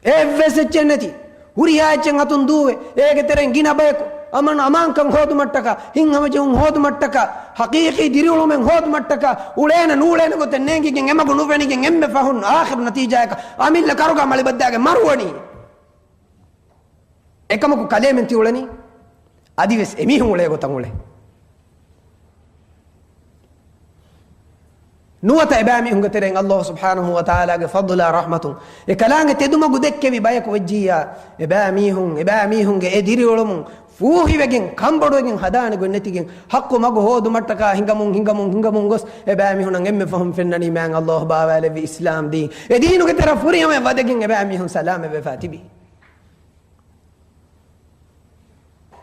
އެއްވެސް އެއްޗެއް ނެތި. ހުރިހާ އެއްޗެއް އަތުން ދޫވެ، އޭގެ ތެރެއިން ގިނަ ބަޔަކު އަމަން އަމާންކަން ހޯދުމަށްޓަކާ، ހިތްހަމަޖެހުން ހޯދުމަށްޓަކާ، ޙަޤީޤީ ދިރިއުޅުމެއް ހޯދުމަށްޓަކާ، އުޅޭނެ ނޫޅޭނެ ގޮތެއް ނޭނގިގެން އެމަގު ނުފެނިގެން އެންމެ ފަހުން އާޚިރު ނަތީޖާއަކަށް އަމިއްލަ ކަރުގާ މަޅިބައްދާގެން މަރުވަނީ. އެކަމަކު ކަލޭމެން ތި އުޅެނީ އަދިވެސް އެމީހުން އުޅޭ ގޮތަށް އުޅެ. ނުވަތަ އެބައިމީހުންގެ ތެރެއިން ﷲ ސުބްޙާނަހޫ ވަތަޢާލާގެ ފަޟްލާ ރަޙްމަތުން އެކަލާނގެ ތެދުމަގު ދެއްކެވި ބަޔަކު ވެއްޖިއްޔާ، އެބައިމީހުން، އެބައިމީހުންގެ އެ ދިރިއުޅުމުން ފޫހިވެގެން، ކަންބޮޑުވެގެން ހަދާނެ ގޮތް ނެތިގެން، ޙައްޤު މަގު ހޯދުމަށްޓަކާ ހިނގަމުން، ހިނގަމުން، ހިނގަމުން ގޮސް، އެބައިމީހުންނަށް އެންމެ ފަހުން ފެންނަނީ މާތް ﷲ ބާވާލެއްވި އިސްލާމް ދީން. އެ ދީނުގެ ތެރެއަށް ފުރިހަމައަށް ވަދެގެން އެބައިމީހުން ސަލާމަތްވެފާ ތިބި.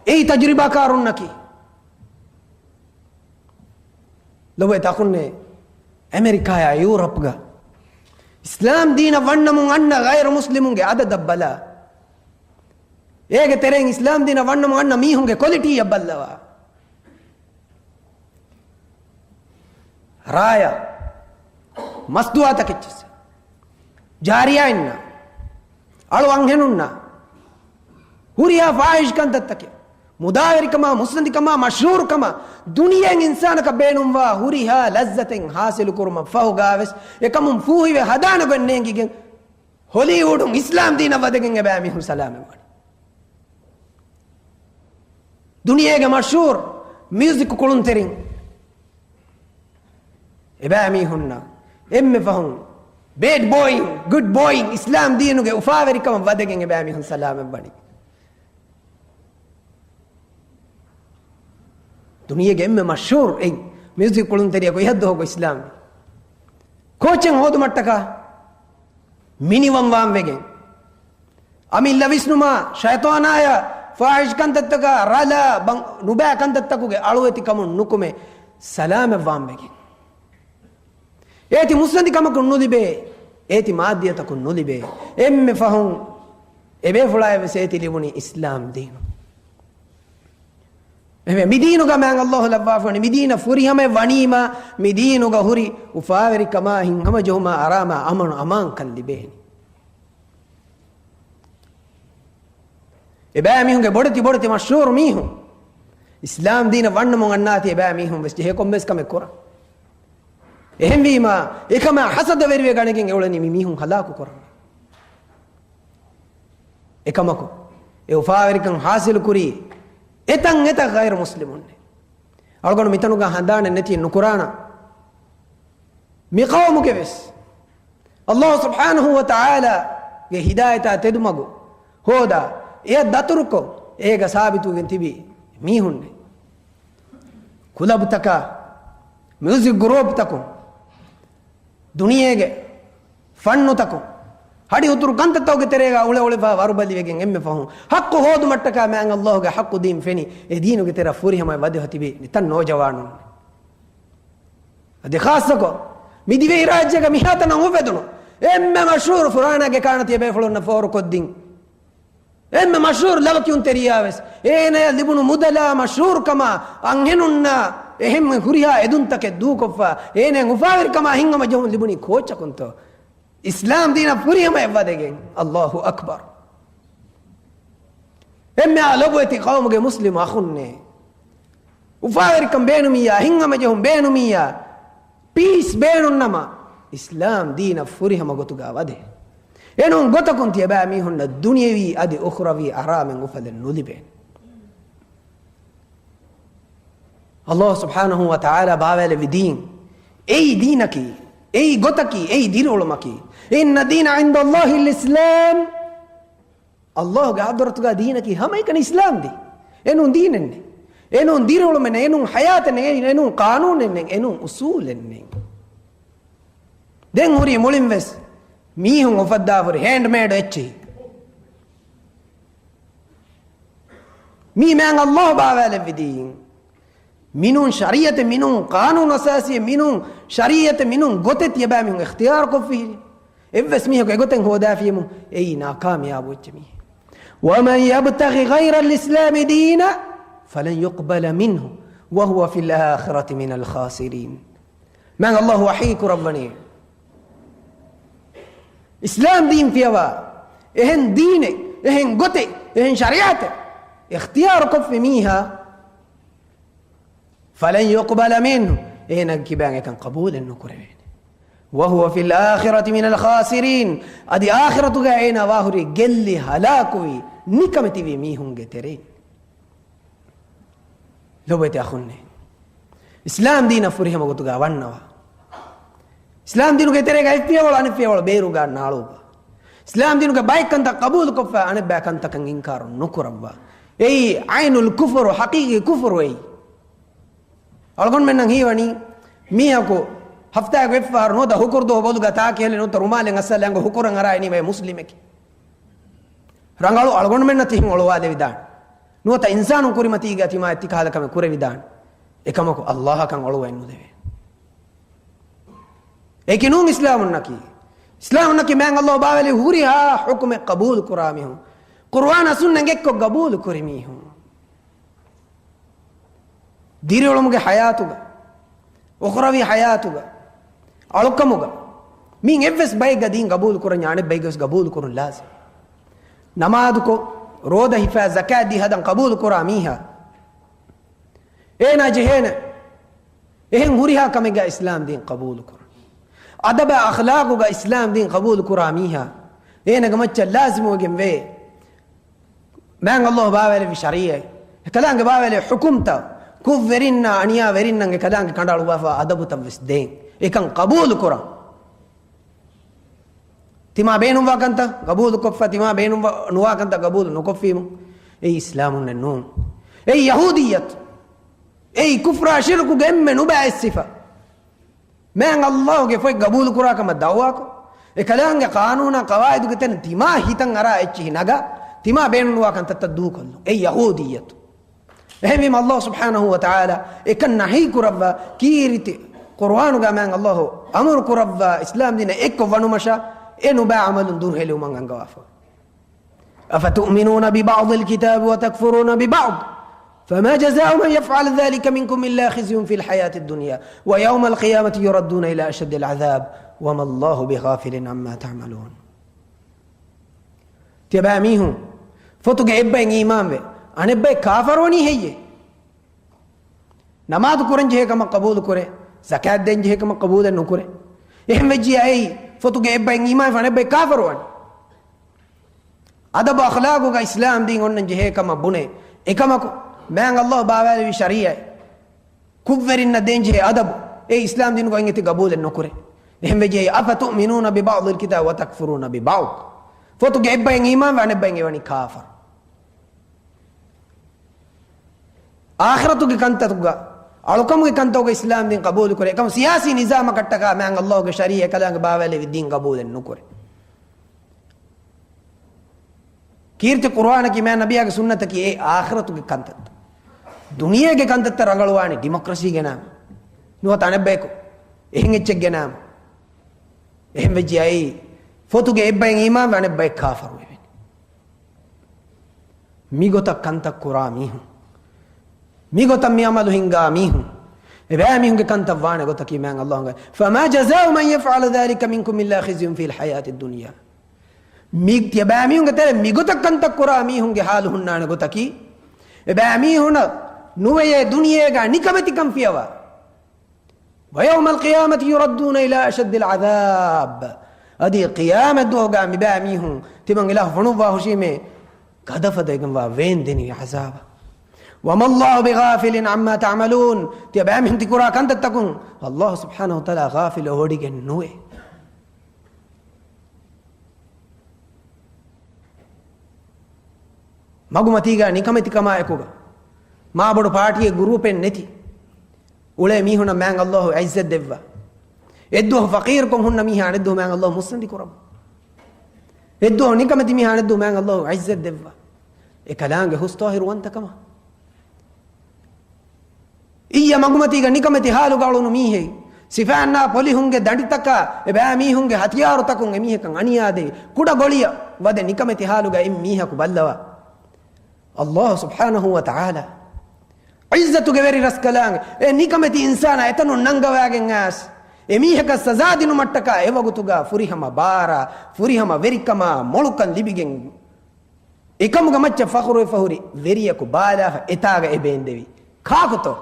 އެއީ ތަޖުރިބާކާރުންނަކީ. ލޮބުވެތި އަޚުންނޭ، އެމެރިކާޔާ ޔޫރަޕްގަ އިސްލާމް ދީނަށް ވަންނަމުން އަންނަ ޣައިރު މުސްލިމުންގެ އަދަދަށް ބަލާ. އޭގެ ތެރެއިން އިސްލާމް ދީނަށް ވަންނަމުން އަންނަ މީހުންގެ ކޮލިޓީއަށް ބައްލަވާ. ރާޔަށް، މަސްދުވާތަކެއްޗެއްސަށް، ޖާރިޔާއިންނާ، އަޅު އަންހެނުންނާ، ހުރިހާ ފާހިޝް ކަންތައްތަކެއް، މުދާވެރިކަމާ، މުއްސަނދިކަމާ، މަޝްހޫރުކަމާ، ދުނިޔެއިން އިންސާނަކަށް ބޭނުންވާ ހުރިހާ ލައްޒަތެއް ހާސިލުކުރުމަށް ފަހުގާވެސް އެކަމުން ފޫހިވެ ހަދާނެ ގޮތް ނޭނގިގެން، ހޮލީވުޑުން އިސްލާމް ދީނަށް ވަދެގެން އެބައިމީހުން ސަލާމަތްވާނެ. ދުނިޔޭގެ މަޝްހޫރު މިއުޒިކް ކުޅުންތެރިން އެބައިމީހުންނަށް އެންމެ ފަހުން ބޭޑް ބޯއިން، ގުޑް ބޯއިން، އިސްލާމް ދީނުގެ އުފާވެރިކަމަށް ވަދެގެން އެބައިމީހުން ސަލާމަތްވަނީ. ދުނިޔޭގެ އެންމެ މަޝްހޫރު އެއް މިއުޒިކް ކުޅުންތެރިޔަކު އިހަށްދުވަހަކު އިސްލާމް ކޯޗެއް ހޯދުމަށްޓަކާ މިނިވަންވާން ވެގެން، އަމިއްލަ ވިސްނުމާ، ޝައިޠާނާޔަށް، ފާހިޝް ކަންތައްތަކާ، ރަލާ، ބަން-، ނުބައި ކަންތައްތަކުގެ އަޅުވެތިކަމުން ނުކުމެ، ސަލާމަތްވާން ވެގެން. އޭތި މުއްސަނދި ކަމަކުން ނުލިބޭ، އޭތި މާއްދިއްޔަތަކުން ނުލިބޭ، އެންމެ ފަހުން އެބޭފުޅާއަށްވެސް އޭތި ލިބުނީ އިސްލާމް ދީނު. އެހެންވެ، މިދީނުގަ މާތް ﷲ ލައްވާފަވަނީ، މިދީނަށް ފުރިހަމައަށް ވަނީމާ، މިދީނުގަ ހުރި އުފާވެރިކަމާ، ހިތްހަމަޖެހުމާ، އަރާމާ، އަމަނު އަމާންކަން ލިބޭނީ. އެބައިމީހުންގެ ބޮޑެތި ބޮޑެތި މަޝްހޫރު މީހުން އިސްލާމް ދީނަށް ވަންނަމުން އަންނާތީ، އެބައިމީހުން ވެސް ޖެހޭ ކޮންމެސް ކަމެއް ކުރަން. އެހެންވީމާ، އެކަމާ ހަސަދަވެރިވެ ގަނެގެން އެއުޅެނީ މި މީހުން ހަލާކު ކުރަން. އެކަމަކު، އެ އުފާވެރިކަން ހާސިލު ކުރީ އެތަން އެތައް ޣައިރު މުސްލިމުންނެއް. އަޅުގަނޑު މިތަނުގަ ހަނދާނެއް ނެތި ނުކުރާނަ. މި ޤައުމުގެ ވެސް ﷲ ސުބްޙާނަހޫ ވަތަޢާލާ ގެ ހިދާޔަތާ ތެދުމަގު ހޯދާ، އެއަށް ދަތުރުކޮށް، އޭގަ ސާބިތުވެގެން ތިބި މީހުންނެއް. ކުލަބުތަކާ، މިއުޒިކް ގްރޫޕްތަކުން، ދުނިޔޭގެ ފަންނުތަކުން، ހަޑި ހުތުރު ކަންތައްތަކުގެ ތެރޭގަ އުޅެ އުޅެފަ ވަރުބަލިވެގެން އެންމެ ފަހުން ޙައްޤު ހޯދުމަށްޓަކާ މާތް ﷲ ގެ ޙައްޤު ދީން ފެނި، އެ ދީނުގެ ތެރަށް ފުރިހަމަ ވަދެ ތިބި ނިތަން ނޯޖަވާނުން. އަދި ޚާއްޞަކޮށް، މި ދިވެހިރާއްޖޭގަ މިހާތަނަށް އުފެދުނު އެންމެ މަޝްހޫރު ފުރާނާ ގެ ކާނަތި އެބޭފުޅުންނަށް ފޯރުކޮށްދިން. އެންމެ މަޝްހޫރު ލަވަކިޔުންތެރިޔާވެސް، އޭނަޔަށް ލިބުނު މުދަލާ މަޝްހޫރުކަމާ، އަންހެނުންނާ އެހެން ހުރިހާ އެދުންތަކެއް ދޫކޮށްފަ، އޭނަޔަށް އުފާވެރިކަމާ ހިތްހަމަޖެހުން ލިބުނީ ކޯޗަކުންތޯ؟ އިސްލާމް ދީނަށް ފުރިހަމައަށް ވަދެގެން. ﷲ އަކްބަރު. އެންމެހާ ލޮބުވެތި ޤައުމުގެ މުސްލިމް އަޚުންނޭ. އުފާވެރިކަން ބޭނުމިއްޔާ، ހިތްހަމަޖެހުން ބޭނުމިއްޔާ، ޕީސް ބޭނުންނަމަ، އިސްލާމް ދީނަށް ފުރިހަމަ ގޮތުގަ ވަދޭ. އެނޫން ގޮތަކުން ތިޔަބައިމީހުންނަށް ދުނިޔެވީ އަދި އުޚްރަވީ އަރާމެން އުފަލެއް ނުލިބޭނެ. ﷲ ސުބްޙާނަހޫ ވަތަޢާލާ ބާވާލެއްވި ދީން، އެއީ ދީނަކީ، އެއީ ގޮތަކީ، އެއީ ދިރިއުޅުމަކީ. إن الدين عند الله الإسلام. ﷲ ގެ ޙަޟްރަތުގަ ދީނަކީ ހަމައެކަނި އިސްލާމް ދީން. އެނޫން ދީނެއް ނެތް. އެނޫން ދިރިއުޅުމެއް ނެތް. އެނޫން ޙަޔާތެއް ނެތް. އެނޫން ޤާނޫނެއް ނެތް. އެނޫން އުޞޫލެއް ނެތް. ދެން ހުރީ މުޅިން ވެސް މީހުން އުފައްދާފަ ހުރި ހޭންޑްމޭޑް އެއްޗެހި. މީ މާތް ﷲ ބާވާލެއްވި ދީން. މިނޫން ޝަރީޢަތެއް، މިނޫން ޤާނޫނު އަސާސީއެއް، މިނޫން ޝަރީޢަތެއް، މިނޫން ގޮތެއް ތިޔަބައިމީހުން އިޚްތިޔާރު ކޮށްފިހިރި. އެއްވެސް މީހަކު އެގޮތެއް ހޯދާފިޔަމު އެއީ ނާކާމިޔާބު އެއްޗެއް މީހެއް. ومن يبتغ غير الإسلام دينا فلن يقبل منه وهو في الآخرة من الخاسرين. މާތް ﷲ ވަޙީ ކުރައްވަނީ، އިސްލާމް ދީން ފިޔަވާ، އެހެން ދީނެއް، އެހެން ގޮތެއް، އެހެން ޝަރީޢަތެއް އިޚްތިޔާރު ކޮށްފި މީހާ، فلن يقبل منه، އޭނާގެ ކިބައިން އެކަން ޤަބޫލެއް ނުކުރެވޭނެ. وهو في الآخرة من الخاسرين، އަދި އާޚިރަތުގަ އޭނާ ވާހުރީ ގެއްލި ހަލާކުވި، ނިކަމެތިވި މީހުންގެ ތެރެއިން. ލޮބުވެތި އަޚުންނޭ، އިސްލާމް ދީނަށް ފުރިހަމަ ގޮތުގަ ވަންނަވާ. އިސްލާމް ދީނުގެ ތެރޭގަ އެއްފިޔަވަޅު އަނެއްފިޔަވަޅު ބޭރުގަ ނާޅުއްވާ. އިސްލާމް ދީނުގެ ބައެއް ކަންތައް ޤަބޫލުކޮށްފަ އަނެއްބައި ކަންތަކަށް އިންކާރު ނުކުރައްވާ. އެއީ ޢައިނުލް ކުފުރު، ޙަޤީޤީ ކުފުރު އެއީ. އަޅުގަނޑުމެންނަށް ހީވަނީ މީހަކު ހަފްތާގެ އެއްފަހަރު ނުވަތަ ހުކުރު ދުވަހު ބޮލުގަ ތާކި ހެލި ނުވަތަ ރުމާލެއް އައްސަލަ އަނގަ ހުކުރަން އަރާ އިނީމަ އެ މުސްލިމެކޭ. ރަނގަޅު އަޅުގަނޑުމެންނަށް ތިހެން އޮޅުވާލެވިދާނެ. ނުވަތަ އިންސާނުން ކުރިމަތީގަ ތިމާ އެއްޗި ކަހަލަ ކަމެއް ކުރެވިދާނެ. އެކަމަކު ﷲ އަކަށް އޮޅުވައެއް ނުދެވޭ. އެކި ނޫން އިސްލާމުންނަކީ. އިސްލާމުންނަކީ މާތް ﷲ ބާވެލި ހުރިހާ ޙުކުމެއް ޤަބޫލު ކުރާ މީހުން. ޤުރުއާނާ ސުންނަ އެއްކޮށް ޤަބޫލު ކުރި މީހުން. ދިރިއުޅުމުގެ ޙަޔާތުގަ، އުޚްރަވީ ޙަޔާތުގަ، އަޅުކަމުގަ، މިއިން އެއްވެސް ބައެއްގަ ދީން ގަބޫލު ކުރަންޏާ އަނެއް ބައެއްގަވެސް ގަބޫލު ކުރުން ލާޒިމް. ނަމާދުކޮށް، ރޯދަ ހިފާ، ޒަކާތް ދީ ހަދަން ގަބޫލު ކުރާ މީހާ، އޭނާ ޖެހޭނެ އެހެން ހުރިހާ ކަމެއްގަ އިސްލާމް ދީން ގަބޫލު ކުރަން. އަދަބާ އަޚްލާގުގަ އިސްލާމް ދީން ގަބޫލު ކުރާ މީހާ، އޭނަގެ މައްޗަށް ލާޒިމުވެގެން ވޭ މާތް ﷲ ބާވައިލެއްވި ޝަރީޢަތް، އެކަލާނގެ ބާވައިލެއްވި ޙުކުމްތައް، ކުށްވެރިންނާ އަނިޔާވެރިންނަށް އެކަލާނގެ ކަނޑައަޅުއްވާފަ އަދަބުތައް ވެސް ދޭން. އެކަން ގަބޫލު ކުރަން. ތިމާ ބޭނުންވާ ކަންތައް ގަބޫލުކޮށްފަ، ތިމާ ބޭނުންވާ ނުވާ ކަންތައް ގަބޫލު ނުކޮށްފީމު، އެއީ އިސްލާމުންނެއް ނޫން. އެއީ ޔަހޫދިއްޔަތު. އެއީ ކުފްރާ ޝިރުކުގެ އެންމެ ނުބައި ސިފަ. މާތް ﷲ ގެ ފޮތް ގަބޫލު ކުރާ ކަމަށް ދައުވާކޮށް، އެކަލާނގެ ޤާނޫނާ ޤަވާއިދުގެ ތެރެއިން ތިމާ ހިތަށް އަރާ އެއްޗިހި ނަގާ، ތިމާ ބޭނުންވާ ކަންތައްތައް ދޫކޮށްލުން. އެއީ ޔަހޫދިއްޔަތު. އެހެންވީމަ ﷲ ސުބްޙާނަހޫ ވަތަޢާލާ އެކަން ނަހީ ކުރައްވާ، ކީރިތި ޤުރުއާނުގަ މާތް ﷲ އަމުރު ކުރައްވާ އިސްލާމް ދީނަށް އެއްކޮށް ވަނުމަށާ، އެ ނުބައި ޢަމަލުން ދުރުހެލިވުމަށް އަންގަވާފަ. أفتؤمنون ببعض الكتاب وتكفرون ببعض فما جزاء من يفعل ذلك منكم إلا خزي في الحياة الدنيا ويوم القيامة يردون إلى أشد العذاب وما الله بغافل عما تعملون. ތިޔަބައިމީހުން ފޮތުގެ އެއްބައިން އީމާންވެ، އަނެއްބައި ކާފަރުވަނީ ހެއްޔޭ؟ ނަމާދު ކުރަންޖެހޭ ކަމަށް ޤަބޫލުކުރޭ، ޒަކާތް ދޭންޖެހޭ ކަމަށް ޤަބޫލެއް ނުކުރޭ. އެހެން ވެއްޖިއްޔާ އެއީ ފޮތުގެ އެއްބައިން އީމާންވެ އަނެއްބައި ކާފަރުވަނީ. އަދަބު އަޚްލާގުގަ އިސްލާމް ދީން އޮންނަން ޖެހޭ ކަމަށް ބުނޭ. އެކަމަކު، މާތް ﷲ ބާވާލެއްވި ޝަރީޢަތް، ކުށްވެރިންނަށް ދޭންޖެހޭ އަދަބު، އެ އިސްލާމް ދީނުގައި އެތި ގަބޫލެއް ނުކުރޭ. އެހެން ވެއްޖެއްޔާ، أفتؤمنون ببعض الكتاب وتكفرون ببعض. ފޮތުގެ އެއްބައިން އީމާންވެ އަނެއްބައިން އެވަނީ ކާފަރު. އާޚިރަތުގެ ކަންތައްގަ، އަޅުކަމުގެ ކަންތައްގަ އިސްލާމް ދީން ގަބޫލުކުރޭ. އެކަމަކު ސިޔާސީ ނިޒާމަކަށްޓަކާ މާތް ﷲ ގެ ޝަރީޢަތް އެކަލާނގެ ބާވާލެއްވި ދީން ގަބޫލެއް ނުކުރޭ. ކީރިތި ޤުރުއާނަކީ މާތް ނަބިއްޔާގެ ސުންނަތަކީ އެ އާޚިރަތުގެ ކަންތައްތައް. ދުނިޔޭގެ ކަންތައްތައް ރަނގަޅުވާނީ ޑިމޮކްރަސީގެ ނަމަ. ނުވަތަ އަނެއްބަޔަކު އެހެން އެއްޗެއްގެ ނަމަ. އެހެން ވެއްޖިއްޔާ އެއީ ފޮތުގެ އެއްބައިން އީމާންވެ އަނެއްބައި ކާފަރުވެވެނީ. މިގޮތަށް ކަންތައް ކުރާ މީހުން، މިގޮތަށް މި އަމަލު ހިންގާ މީހުން، އެބައިމީހުންގެ ކަންތައް ވާނެ ގޮތަކީ މާތް ﷲ ގެ، فما جزاء من يفعل ذلك منكم إلا خزي في الحياة الدنيا. މި ތިޔަބައިމީހުންގެ ތެރޭ މިގޮތަށް ކަންތައް ކުރާ މީހުންގެ ހާލު ހުންނާނެ ގޮތަކީ، އެބައިމީހުނަށް ނުވެޔޭ ދުނިޔޭގަ ނިކަމެތިކަން ފިޔަވާ. ويوم القيامة يردون إلى أشد العذاب. އަދި ޤިޔާމަތް ދުވަހުގަ މިބައިމީހުން ތިމަން އިލާހު ފޮނުއްވާ ހުށީމޭ، ގަދަފަދަ އެގަންވާ ވޭންދެނިވި ޢަޒާބަށް. وما الله بغافل عما تعملون. ތިޔަބައިމީހުން ތި ކުރާ ކަންތައްތަކުން ﷲ ސުބްޙާނަހޫ ވަތަޢާލާ ޣާފިލު އެވޮޑިގެން ނުވޭ. މަގުމަތީގަ ނިކަމެތިކަމާ އެކުގަ މާބޮޑު ޕާޓީއެއް ގުރޫޕެއް ނެތި އުޅޭ މީހުންނަށް މާތް ﷲ ޢިއްޒަތް ދެއްވާ. އެއްދުވަހު ފަޤީރުކޮށް ހުންނަ މީހާ އަނެއްދުވަހު މާތް ﷲ މުއްސަނދި ކުރައްވާ. އެއްދުވަހު ނިކަމެތި މީހާ އަނެއްދުވަހު މާތް ﷲ ޢިއްޒަތް ދެއްވާ. އެ ކަލާނގެ ހުސްޠާހިރުވަންތަކަމާ. އިއްޔެ މަގުމަތީގަ ނިކަމެތި ހާލުގަ އުޅުނު މީހެއް، ސިފައިންނާ ޕޮލިހުންގެ ދަނޑިތަކާ އެބައިމީހުންގެ ހަތިޔާރުތަކުން އެމީހަކަށް އަނިޔާދެވި، ކުޑަ ގޮޅިއަށް ވަދެ ނިކަމެތި ހާލުގަ އިން މީހަކު ބައްލަވާ. ﷲ ސުބްޙާނަހޫ ވަތަޢާލާ ޢިއްޒަތުގެ ވެރި ރަސްކަލާނގެ އެ ނިކަމެތި އިންސާނާ އެތަނުން ނަންގަވާގެން އައިސް، އެމީހަކަށް ސަޒާ ދިނުމަށްޓަކާ އެވަގުތުގަ ފުރިހަމަ ބާރާ، ފުރިހަމަ ވެރިކަމާ މޮޅުކަން ލިބިގެން، އެކަމުގެ މައްޗަށް ފަޚުރުވެފަ ހުރި ވެރިޔަކު ބާލާފަ އެތާގަ އެބޭންދެވީ ކާކުތޯ؟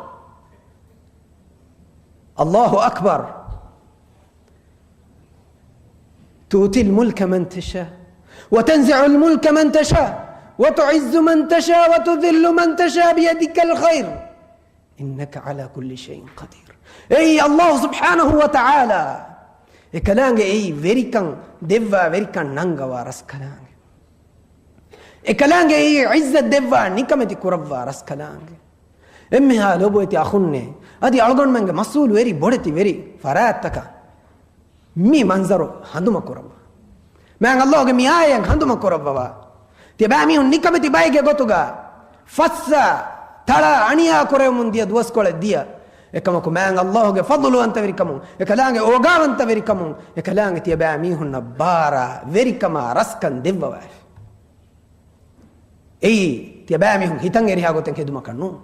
الله أكبر. تؤتي الملك من تشاء وتنزع الملك من تشاء وتعز من تشاء وتذل من تشاء بيدك الخير إنك على كل شيء قدير. އެއީ ﷲ ސުބްޙާނަހޫ ވަތަޢާލާ އެކަލާނގެ އެއީ ވެރިކަން ދެއްވާ، ވެރިކަން ނަންގަވާ ރަސްކަލާނގެ. އެކަލާނގެ އެއީ ޢިއްޒަތް ދެއްވާ، ނިކަމެތި ކުރައްވާ ރަސްކަލާނގެ. އެންމެހާ ލޯބިވެތި އަޚުންނޭ، އަދި އަޅުގަނޑުމެންގެ މަސްއޫލު ވެރި ބޮޑެތި ވެރި ފަރާތްތަކަށް މި މަންޒަރު ހަނދުމަ ކުރައްވާ. މާތް ﷲ ގެ މި އާޔަތް ހަނދުމަ ކުރައްވަވާ. ތިޔަބައިމީހުން ނިކަމެތި ބައެއްގެ ގޮތުގަ ފައްސާ ތަޅާ އަނިޔާ ކުރެވެމުން ދިޔަ ދުވަސްކޮޅެއް ދިޔަ. އެކަމަކު މާތް ﷲ ގެ ފަޟްލުވަންތަވެރިކަމުން، އެކަލާނގެ އޯގާވަންތަވެރިކަމުން، އެކަލާނގެ ތިޔަބައިމީހުންނަށް ބާރާ ވެރިކަމާ ރަސްކަން ދެއްވަވާފި. އެއީ ތިޔަބައިމީހުން ހިތަށް އެރިހާ ގޮތެއް ހެދުމަކަށް ނޫން.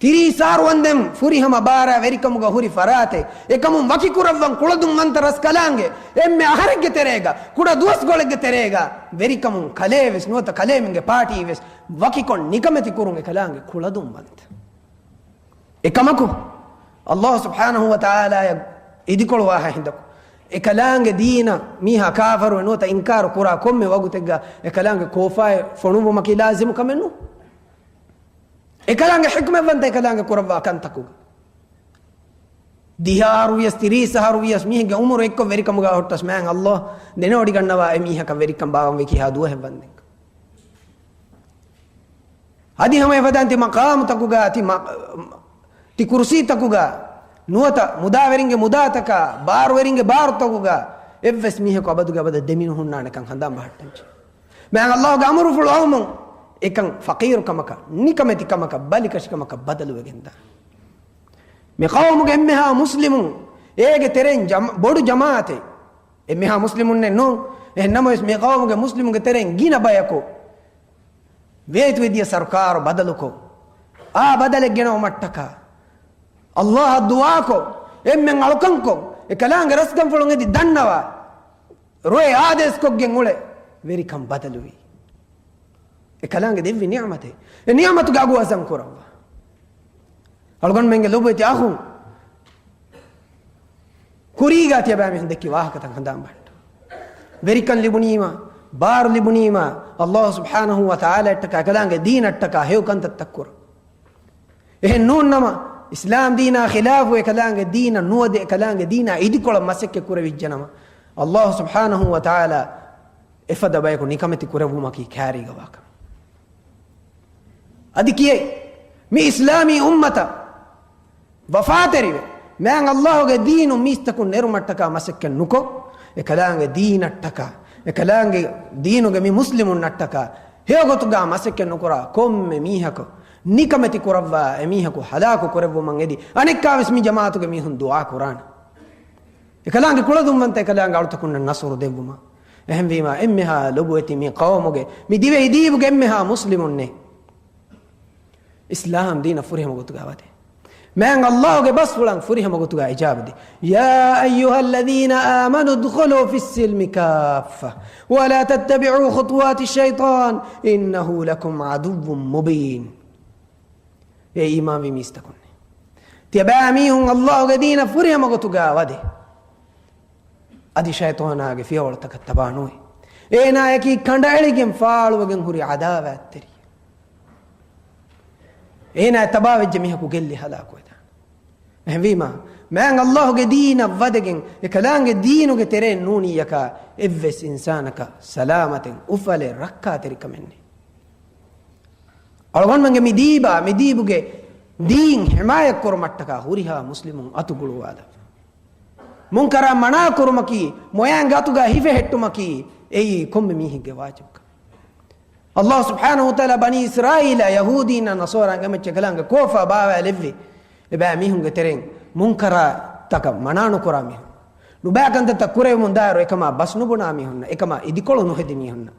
ތިރީސް އަހަރު ވަންދެން ފުރިހަމަ ބާރާ ވެރިކަމުގަ ހުރި ފަރާތެއް. އެކަމުން ވަކި ކުރައްވަން ކުޅަދުންވަންތަ ރަސްކަލާނގެ އެންމެ އަހަރެއްގެ ތެރޭގަ، ކުޑަ ދުވަސްކޮޅެއްގެ ތެރޭގަ ވެރިކަމުން ކަލޭ ވެސް ނުވަތަ ކަލޭމެންގެ ޕާޓީ ވެސް ވަކިކޮށް ނިކަމެތި ކުރުން އެކަލާނގެ ކުޅަދުންވަންތަ؟ އެކަމަކު، ﷲ ސުބްޙާނަހޫ ވަތަޢާލާއަށް އިދިކޮޅު ވާހާ ހިނދަކު، އެކަލާނގެ ދީނަށް މީހާ ކާފަރުވެ ނުވަތަ އިންކާރު ކުރާ ކޮންމެ ވަގުތެއްގަ އެކަލާނގެ ކޯފާއެއް ފޮނުއްވުމަކީ ލާޒިމު ކަމެއް ނޫން. އެކަލާނގެ ޙިކްމަތްވަންތަ އެކަލާނގެ ކުރައްވާ ކަންތަކުގަ. ދިހަ އަހަރު ވިޔަސް، ތިރީސް އަހަރު ވިޔަސް، މީހެއްގެ އުމުރު އެއްކޮށް ވެރިކަމުގަ ހުއްޓަސް މާތް ﷲ ދެނެވޮޑިގަންނަވާ އެ މީހަކަށް ވެރިކަން ބާވަންވީ ކިހާ ދުވަހެއް ވަންދެން. އަދި ހަމަ އެފަދައިން ތި މަޤާމުތަކުގަ، ތި މަ-، ތި ކުރުސީތަކުގަ ނުވަތަ މުދާވެރިންގެ މުދާތަކާ، ބާރުވެރިންގެ ބާރުތަކުގަ އެއްވެސް މީހަކު އަބަދުގެ އަބަދަށް ދެމިނުހުންނާނެކަން ހަނދާން ބަހައްޓަންޖެ. މާތް ﷲގެ އަމުރުފުޅު އައުމުން އެކަން ފަޤީރުކަމަކަށް، ނިކަމެތިކަމަކަށް، ބަލިކަށިކަމަކަށް ބަދަލުވެގެންދާނެ. މި ޤައުމުގެ އެންމެހާ މުސްލިމުން، އޭގެ ތެރެއިން ޖަމ-، ބޮޑު ޖަމާޢަތެއް، އެންމެހާ މުސްލިމުންނެއް ނޫން. އެހެން ނަމަވެސް، މި ޤައުމުގެ މުސްލިމުންގެ ތެރެއިން ގިނަ ބަޔަކު ވޭތުވެދިޔަ ސަރުކާރު ބަދަލުކޮށް، އާ ބަދަލެއް ގެނައުމަށްޓަކާ، ﷲއަށް ދުޢާކޮށް، އެންމެން އަޅުކަންކޮށް، އެކަލާނގެ ރަސްކަންފުޅުން އެދި ދަންނަވާ، ރޮއެ އާދޭސްކޮށްގެން އުޅެ ވެރިކަން ބަދަލުވީ. އެކަލާނގެ ދެއްވި ނިޢުމަތެއް. އެ ނިޢުމަތުގެ އަގު ވަޒަން ކުރައްވާ. އަޅުގަނޑުމެންގެ ލޮބުވެތި އަޚުން ކުރީގާ ތިޔަބައިމީހުން ދެއްކި ވާހަކަތައް ހަނދާން ބަހައްޓަ. ވެރިކަން ލިބުނީމާ، ބާރު ލިބުނީމާ، ﷲ ސުބްޙާނަހޫ ވަތަޢާލާއަށްޓަކާ އެކަލާނގެ ދީނަށްޓަކާ ހެޔޮ ކަންތައްތައް ކުރަން. އެހެން ނޫން ނަމަ، އިސްލާމް ދީނާ ޚިލާފު އެކަލާނގެ ދީނަށް ނުވަދެ، އެކަލާނގެ ދީނާ އިދިކޮޅަށް މަސައްކަތް ކުރެވިއްޖެ ނަމަ، ﷲ ސުބްޙާނަހޫ ވަތަޢާލާ އެފަދަ ބަޔަކު ނިކަމެތި ކުރެއްވުމަކީ ކާރީގަ ވާކަމެއް. އަދި ކިޔޭ، މި އިސްލާމީ އުއްމަތަށް ވަފާތެރިވެ، މާތް ﷲގެ ދީނު މީސްތަކުން ނެރުމަށްޓަކާ މަސައްކަތް ނުކޮށް، އެކަލާނގެ ދީނަށްޓަކާ، އެކަލާނގެ ދީނުގެ މި މުސްލިމުންނަށްޓަކާ ހެޔޮގޮތުގާ މަސައްކަތް ނުކުރާ ކޮންމެ މީހަކު ނިކަމެތި ކުރައްވާ، އެމީހަކު ހަލާކު ކުރެއްވުމަށް އެދި، އަނެއްކާވެސް މި ޖަމާޢަތުގެ މީހުން ދުޢާ ކުރާނެ. އެކަލާނގެ ކުޅަދުންވަންތަ އެކަލާނގެ އަޅުތަކުންނަށް ނަޞްރު ދެއްވުމަށް. އެހެންވީމާ، އެންމެހާ ލޮބުވެތި މި ޤައުމުގެ، މި ދިވެހި ދީބުގެ އެންމެހާ މުސްލިމުންނޭ އިސްލާމް ދީނަށް ފުރިހަމަ ގޮތުގާ ވަދެ. މާތް ﷲގެ ބަސްފުޅަށް ފުރިހަމަ ގޮތުގާ އިޖާބަދޭ. يا أيها الذين آمنوا ادخلوا في السلم كافة ولا تتبعوا خطوات الشيطان إنه لكم عدو مبين. އޭ އީމާންވި މީސްތަކުންނޭ! ތިޔަބައިމީހުން ﷲގެ ދީނަށް ފުރިހަމަ ގޮތުގާ ވަދެ. އަދި ޝައިޠާނާގެ ފިޔަވަޅުތަކަށް ތަބާ ނުވެ. އޭނާއަކީ ކަނޑައެޅިގެން ފާޅުވެގެން ހުރި ޢަދާވާތްތެރި. އޭނާ ތަބާވެއްޖެ މީހަކު ގެއްލި ހަލާކުވެދާނެ. އެހެންވީމާ، މާތް ﷲގެ ދީނަށް ވަދެގެން އެކަލާނގެ ދީނުގެ ތެރެއިން ނޫނިއްޔަކާ އެއްވެސް އިންސާނަކަށް ސަލާމަތެއް އުފަލެއް ރައްކާތެރިކަމެއް ނެތް. އަޅުގަނޑުމެންގެ މި ދީބާ، މި ދީބުގެ ދީން ޙިމާޔަތްކުރުމަށްޓަކާ ހުރިހާ މުސްލިމުން އަތުގުޅުވާލައްވާ. މުންކަރާ މަނާ ކުރުމަކީ، މޮޔައިންގެ އަތުގަ ހިފެހެއްޓުމަކީ، އެއީ ކޮންމެ މީހެއްގެ ވާޖިބުކަން. ﷲ ސުބްޙާނަހޫ ވަތަޢާލާ ބަނީ އިސްރާއީލާ ޔަހޫދީންނާ ނަޞާރާންގެ މައްޗަށް ކަލާނގެ ކޯފާ ބާވާލެއްވި. އެބައިމީހުންގެ ތެރެއިން މުންކަރާތަކަށް މަނާ ނުކުރާ މީހުން، ނުބައި ކަންތައްތައް ކުރެވެމުން ދާއިރު އެކަމާ ބަސް ނުބުނާ މީހުންނަށް، އެކަމާ އިދިކޮޅު ނުހެދި މީހުންނަށް،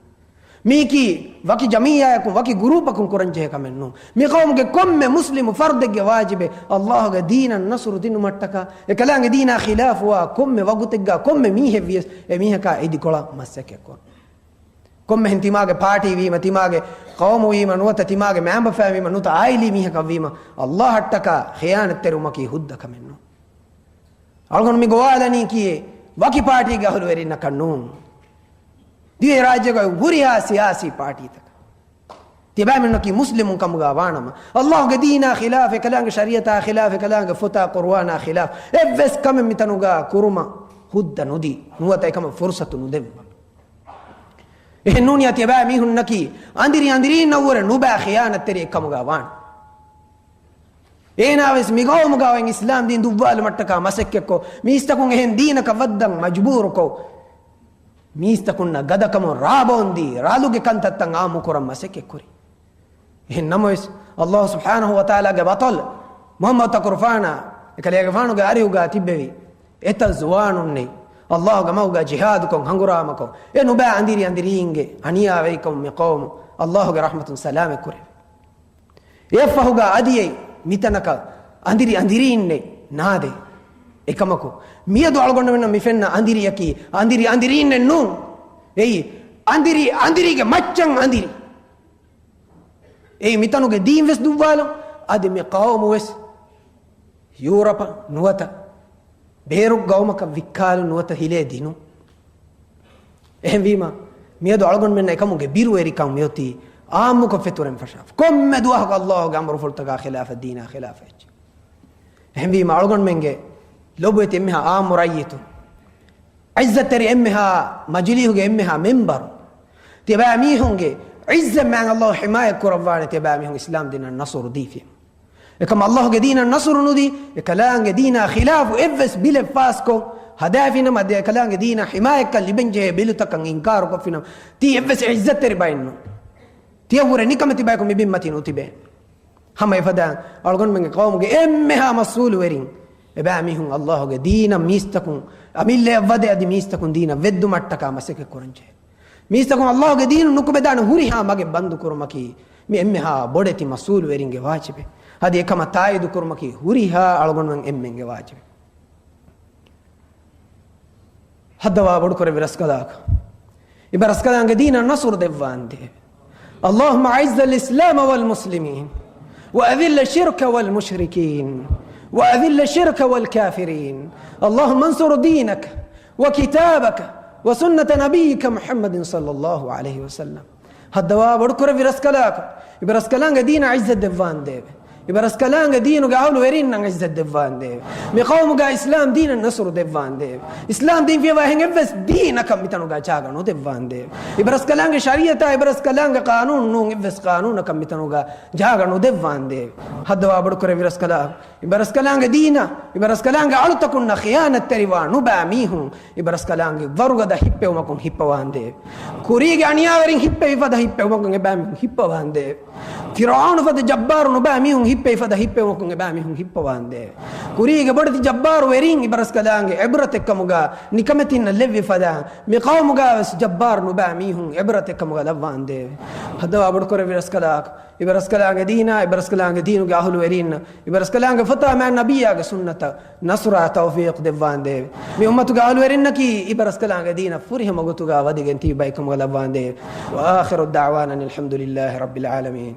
މީކީ ވަކި ޖަމިއްޔާއަކުން، ވަކި ގުރޫޕަކުން ކުރަންޖެހޭ ކަމެއް ނޫން. މި ޤައުމުގެ ކޮންމެ މުސްލިމު ފަރުދެއްގެ ވާޖިބެއް ﷲގެ ދީނަށް ނަޞްރު ދިނުމަށްޓަކާ، އެކަލާނގެ ދީނާ ޚިލާފުވާ ކޮންމެ ވަގުތެއްގަ ކޮންމެ މީހެއްވިޔަސް އެ މީހަކާ އިދިކޮޅަށް މަސައްކަތްކުރުން. ކޮންމެހެން ތިމާގެ ޕާޓީ ވީމަ، ތިމާގެ ޤައުމު ވީމަ، ނުވަތަ ތިމާގެ މައިންބަފައިން ވީމަ، ނުވަތަ އާއިލީ މީހަކަށް ވީމަ، ﷲއަށްޓަކާ ޚިޔާނަތްތެރިވުމަކީ ހުއްދަ ކަމެއް ނޫން. އަޅުގަނޑު މި ގޮވާލަނީކީ ވަކި ޕާޓީގެ އަހުލުވެރިންނަކަށް ނޫން. ދިވެހިރާއްޖޭގަ ހުރިހާ ސިޔާސީ ޕާޓީތަކަށް. ތިބާމެންނަކީ މުސްލިމުން ކަމުގަ ވާނަމަ، ﷲގެ ދީނާ ޚިލާފް، އެކަލާނގެ ޝަރީޢަތާ ޚިލާފް، އެކަލާނގެ ފޮތާ ޤުރުއާނާ ޚިލާފް އެއްވެސް ކަމެއް މިތަނުގަ ކުރުމަށް ހުއްދަ ނުދީ، ނުވަތަ އެކަމަށް ފުރުޞަތު ނުދެއްވާ. އެހެން ނޫނިއްޔާ ތިޔަބައިމީހުންނަކީ އަނދިރި އަނދިރީންނަށްވުރެ ނުބައި ޚިޔާނަތްތެރިއެއް ކަމުގަ ވާނެ. އޭނާވެސް މިގައުމުގަ އޮތް އިސްލާމް ދީން ދުއްވާލުމަށްޓަކާ މަސައްކަތްކޮށް، މީސްތަކުން އެހެން ދީނަކަށް ވައްދަން މަޖުބޫރުކޮށް، މީސްތަކުންނަށް ގަދަކަމުން ރާބޯންދީ، ރާލުގެ ކަންތައްތައް އާއްމުކުރަން މަސައްކަތްކުރި. އެހެން ނަމަވެސް، ﷲ ސުބްޙާނަހޫ ވަތަޢާލާގެ ބަޠަލު މުޙައްމަދު ތަކުރުފާނާ އެކަލޭގެފާނުގެ އަރިހުގަ ތިއްބެވި އެތައް ޒުވާނުންނެއް ﷲގެ މަގުގަ ޖިހާދުކޮށް ހަނގުރާމަކޮށް، އެ ނުބައި އަނދިރި އަނދިރީންގެ އަނިޔާވެރިކަމުން މި ޤައުމު ﷲގެ ރަޙްމަތުން ސަލާމަތް ކުރެވި. އެއަށްފަހުގަ އަދި އެ މިތަނަކަށް އަނދިރި އަނދިރީންނެއް ނާދޭ. އެކަމަކު، މިއަދު އަޅުގަނޑުމެންނަށް މި ފެންނަ އަނދިރިއަކީ އަނދިރި އަނދިރީންނެއް ނޫން. އެއީ އަނދިރި އަނދިރީގެ މައްޗަށް އަނދިރި. އެއީ މިތަނުގެ ދީން ވެސް ދުއްވާލުން، އަދި މި ޤައުމު ވެސް ޔޫރަޕަށް ނުވަތަ ބޭރު ގައުމަކަށް ވިއްކާލުން، ނުވަތަ ހިލޭ ދިނުން. އެހެންވީމަ، މިއަދު އަޅުގަނޑުމެންނަށް އެކަމުގެ ބިރުވެރިކަން މިއޮތީ އާއްމުކޮށް ފެތުރެން ފަށާފަ. ކޮންމެ ދުވަހަކު ﷲގެ އަމުރުފުޅުތަކާ ޚިލާފަށް، ދީނާ ޚިލާފަށް އެއްޗެއް. އެހެންވީމަ، އަޅުގަނޑުމެންގެ ލޮބުވެތި އެންމެހާ އާއްމު ރައްޔިތުން، ޢިއްޒަތްތެރި އެންމެހާ މަޖިލީހުގެ އެންމެހާ މެންބަރު، ތިޔަބައިމީހުންގެ ޢިއްޒަތް މާތް ﷲ ޙިމާޔަތް ކުރައްވާނެ، ތިޔަބައިމީހުން އިސްލާމް ދީނަށް ނަޞްރު ދީފި. އެކަމަށް ﷲގެ ދީނަށް ނަޞްރު ނުދީ، އެކަލާނގެ ދީނާ ޚިލާފު އެއްވެސް ބިލެއް ފާސްކޮށް، ހަދާފިނަމަ، އަދި އެކަލާނގެ ދީނަށް ޙިމާޔަތްކަން ލިބެންޖެހޭ ބިލުތަކަށް އިންކާރުކޮށްފިނަމަ، ތީ އެއްވެސް ޢިއްޒަތްތެރި ބައެއް ނޫން. ތިޔަ ހުރެ ނިކަމެތި ބަޔަކު މި ބިންމަތީ ނުތިބޭ. ހަމަ އެފަދައިން އަޅުގަނޑުމެންގެ ޤައުމުގެ އެންމެހާ މަސްއޫލުވެރިން، އެބައިމީހުން ﷲގެ ދީނަށް މީސްތަކުން އަމިއްލަޔަށް ވަދެ، އަދި މީސްތަކުން ދީނަށް ވެއްދުމަށްޓަކާ މަސައްކަތް ކުރަންޖެހޭ. މީސްތަކުން ﷲގެ ދީނު ނުކުމެދާނެ ހުރިހާ މަގެއް ބަންދު ކުރުމަކީ، މި އެންމެހާ ބޮޑެތި މަސްއޫލުވެރިންގެ ވާޖިބެއް. އަދި އެކަމަށް ތާއީދު ކުރުމަކީ ހުރިހާ އަޅުގަނޑުމެން އެންމެންގެ ވާޖިބެއް. ހައްދަވާ ބޮޑުކުރެއްވި ރަސްކަލާކޮ، އިބަ ރަސްކަލާނގެ ދީނަށް ނަޞްރު ދެއްވާނދޭވެ. اللهم أعز الإسلام والمسلمين وأذل الشرك والمشركين وأذل الشرك والكافرين. اللهم انصر دينك وكتابك وسنة نبيك محمد صلى الله عليه وسلم. ހައްދަވާ ބޮޑުކުރެއްވި ރަސްކަލާކޮ، އިބަ ރަސްކަލާނގެ ދީނަށް ޢިއްޒަތް ދެއްވާނދޭވެ. އިބަ ރަސްކަލާނގެ ދީނުގެ އަހުލުވެރިންނަށް ޢިއްޒަތް ދެއްވާނދޭވެ. މި ޤައުމުގަ އިސްލާމް ދީނަށް ނަޞްރު ދެއްވާނދޭވެ. އިސްލާމް ދީން ފިޔަވާ އެހެން އެއްވެސް ދީނަކަށް މިތަނުގަ ޖާގަ ނުދެއްވާނދޭވެ. އިބަ ރަސްކަލާނގެ ޝަރީޢަތާ، އިބަ ރަސްކަލާނގެ ޤާނޫނު ނޫން އެއްވެސް ޤާނޫނަކަށް މިތަނުގަ ޖާގަ ނުދެއްވާނދޭވެ. ހައްދަވާ ބޮޑުކުރެއްވި ރަސްކަލާ، އިބަ ރަސްކަލާނގެ ދީނަށް، އިބަ ރަސްކަލާނގެ އަޅުތަކުންނަށް ޚިޔާނަތްތެރިވާ ނުބައި މީހުން، އިބަ ރަސްކަލާނގެ ވަރުގަދަ ހިއްޕެވުމަކުން ހިއްޕަވާނދޭވެ. ކުރީގެ އަނިޔާވެރިން ހިއްޕެވި ފަދަ ހިއްޕެވުމަކުން އެބައިމީހުން ހިއްޕަވާނދޭވެ. ފިރުޢައުނު ފަދަ ޖައްބާރު ނުބައި މީހުން ހިއްޕެވި ފަދަ ހިއްޕެވުމަކުން އެބައިމީހުން ހިއްޕަވާނދޭވެ. ކުރީގެ ބޮޑެތި ޖައްބާރު ވެރިން އިބަ ރަސްކަލާނގެ ޢިބްރަތެއްކަމުގަ ނިކަމެތިންނަށް ލެއްވި ފަދަ، މި ޤައުމުގަ ވެސް ޖައްބާރު ނުބައި މީހުން ޢިބްރަތެއްކަމުގަ ލައްވާނދޭވެ. ހައްދަވާ ބޮޑުކުރެއްވި ރަސްކަލާކޮ، އިބަ ރަސްކަލާނގެ ދީނާ، އިބަ ރަސްކަލާނގެ ދީނުގެ އަހުލުވެރީންނަށް، އިބަ ރަސްކަލާނގެ ފޮތާ މާތް ނަބިއްޔާގެ ސުންނަތަށް ނަޞްރާ ތައުފީޤު ދެއްވާނދޭވެ. މި އުއްމަތުގެ އަހުލުވެރިންނަކީ އިބަ ރަސްކަލާނގެ ދީނަށް ފުރިހަމަ ގޮތުގަ ވަދެގެން ތިބި ބައެއްކަމުގަ ލައްވާނދޭވެ. وآخر دعوانا أن الحمد لله رب العالمين.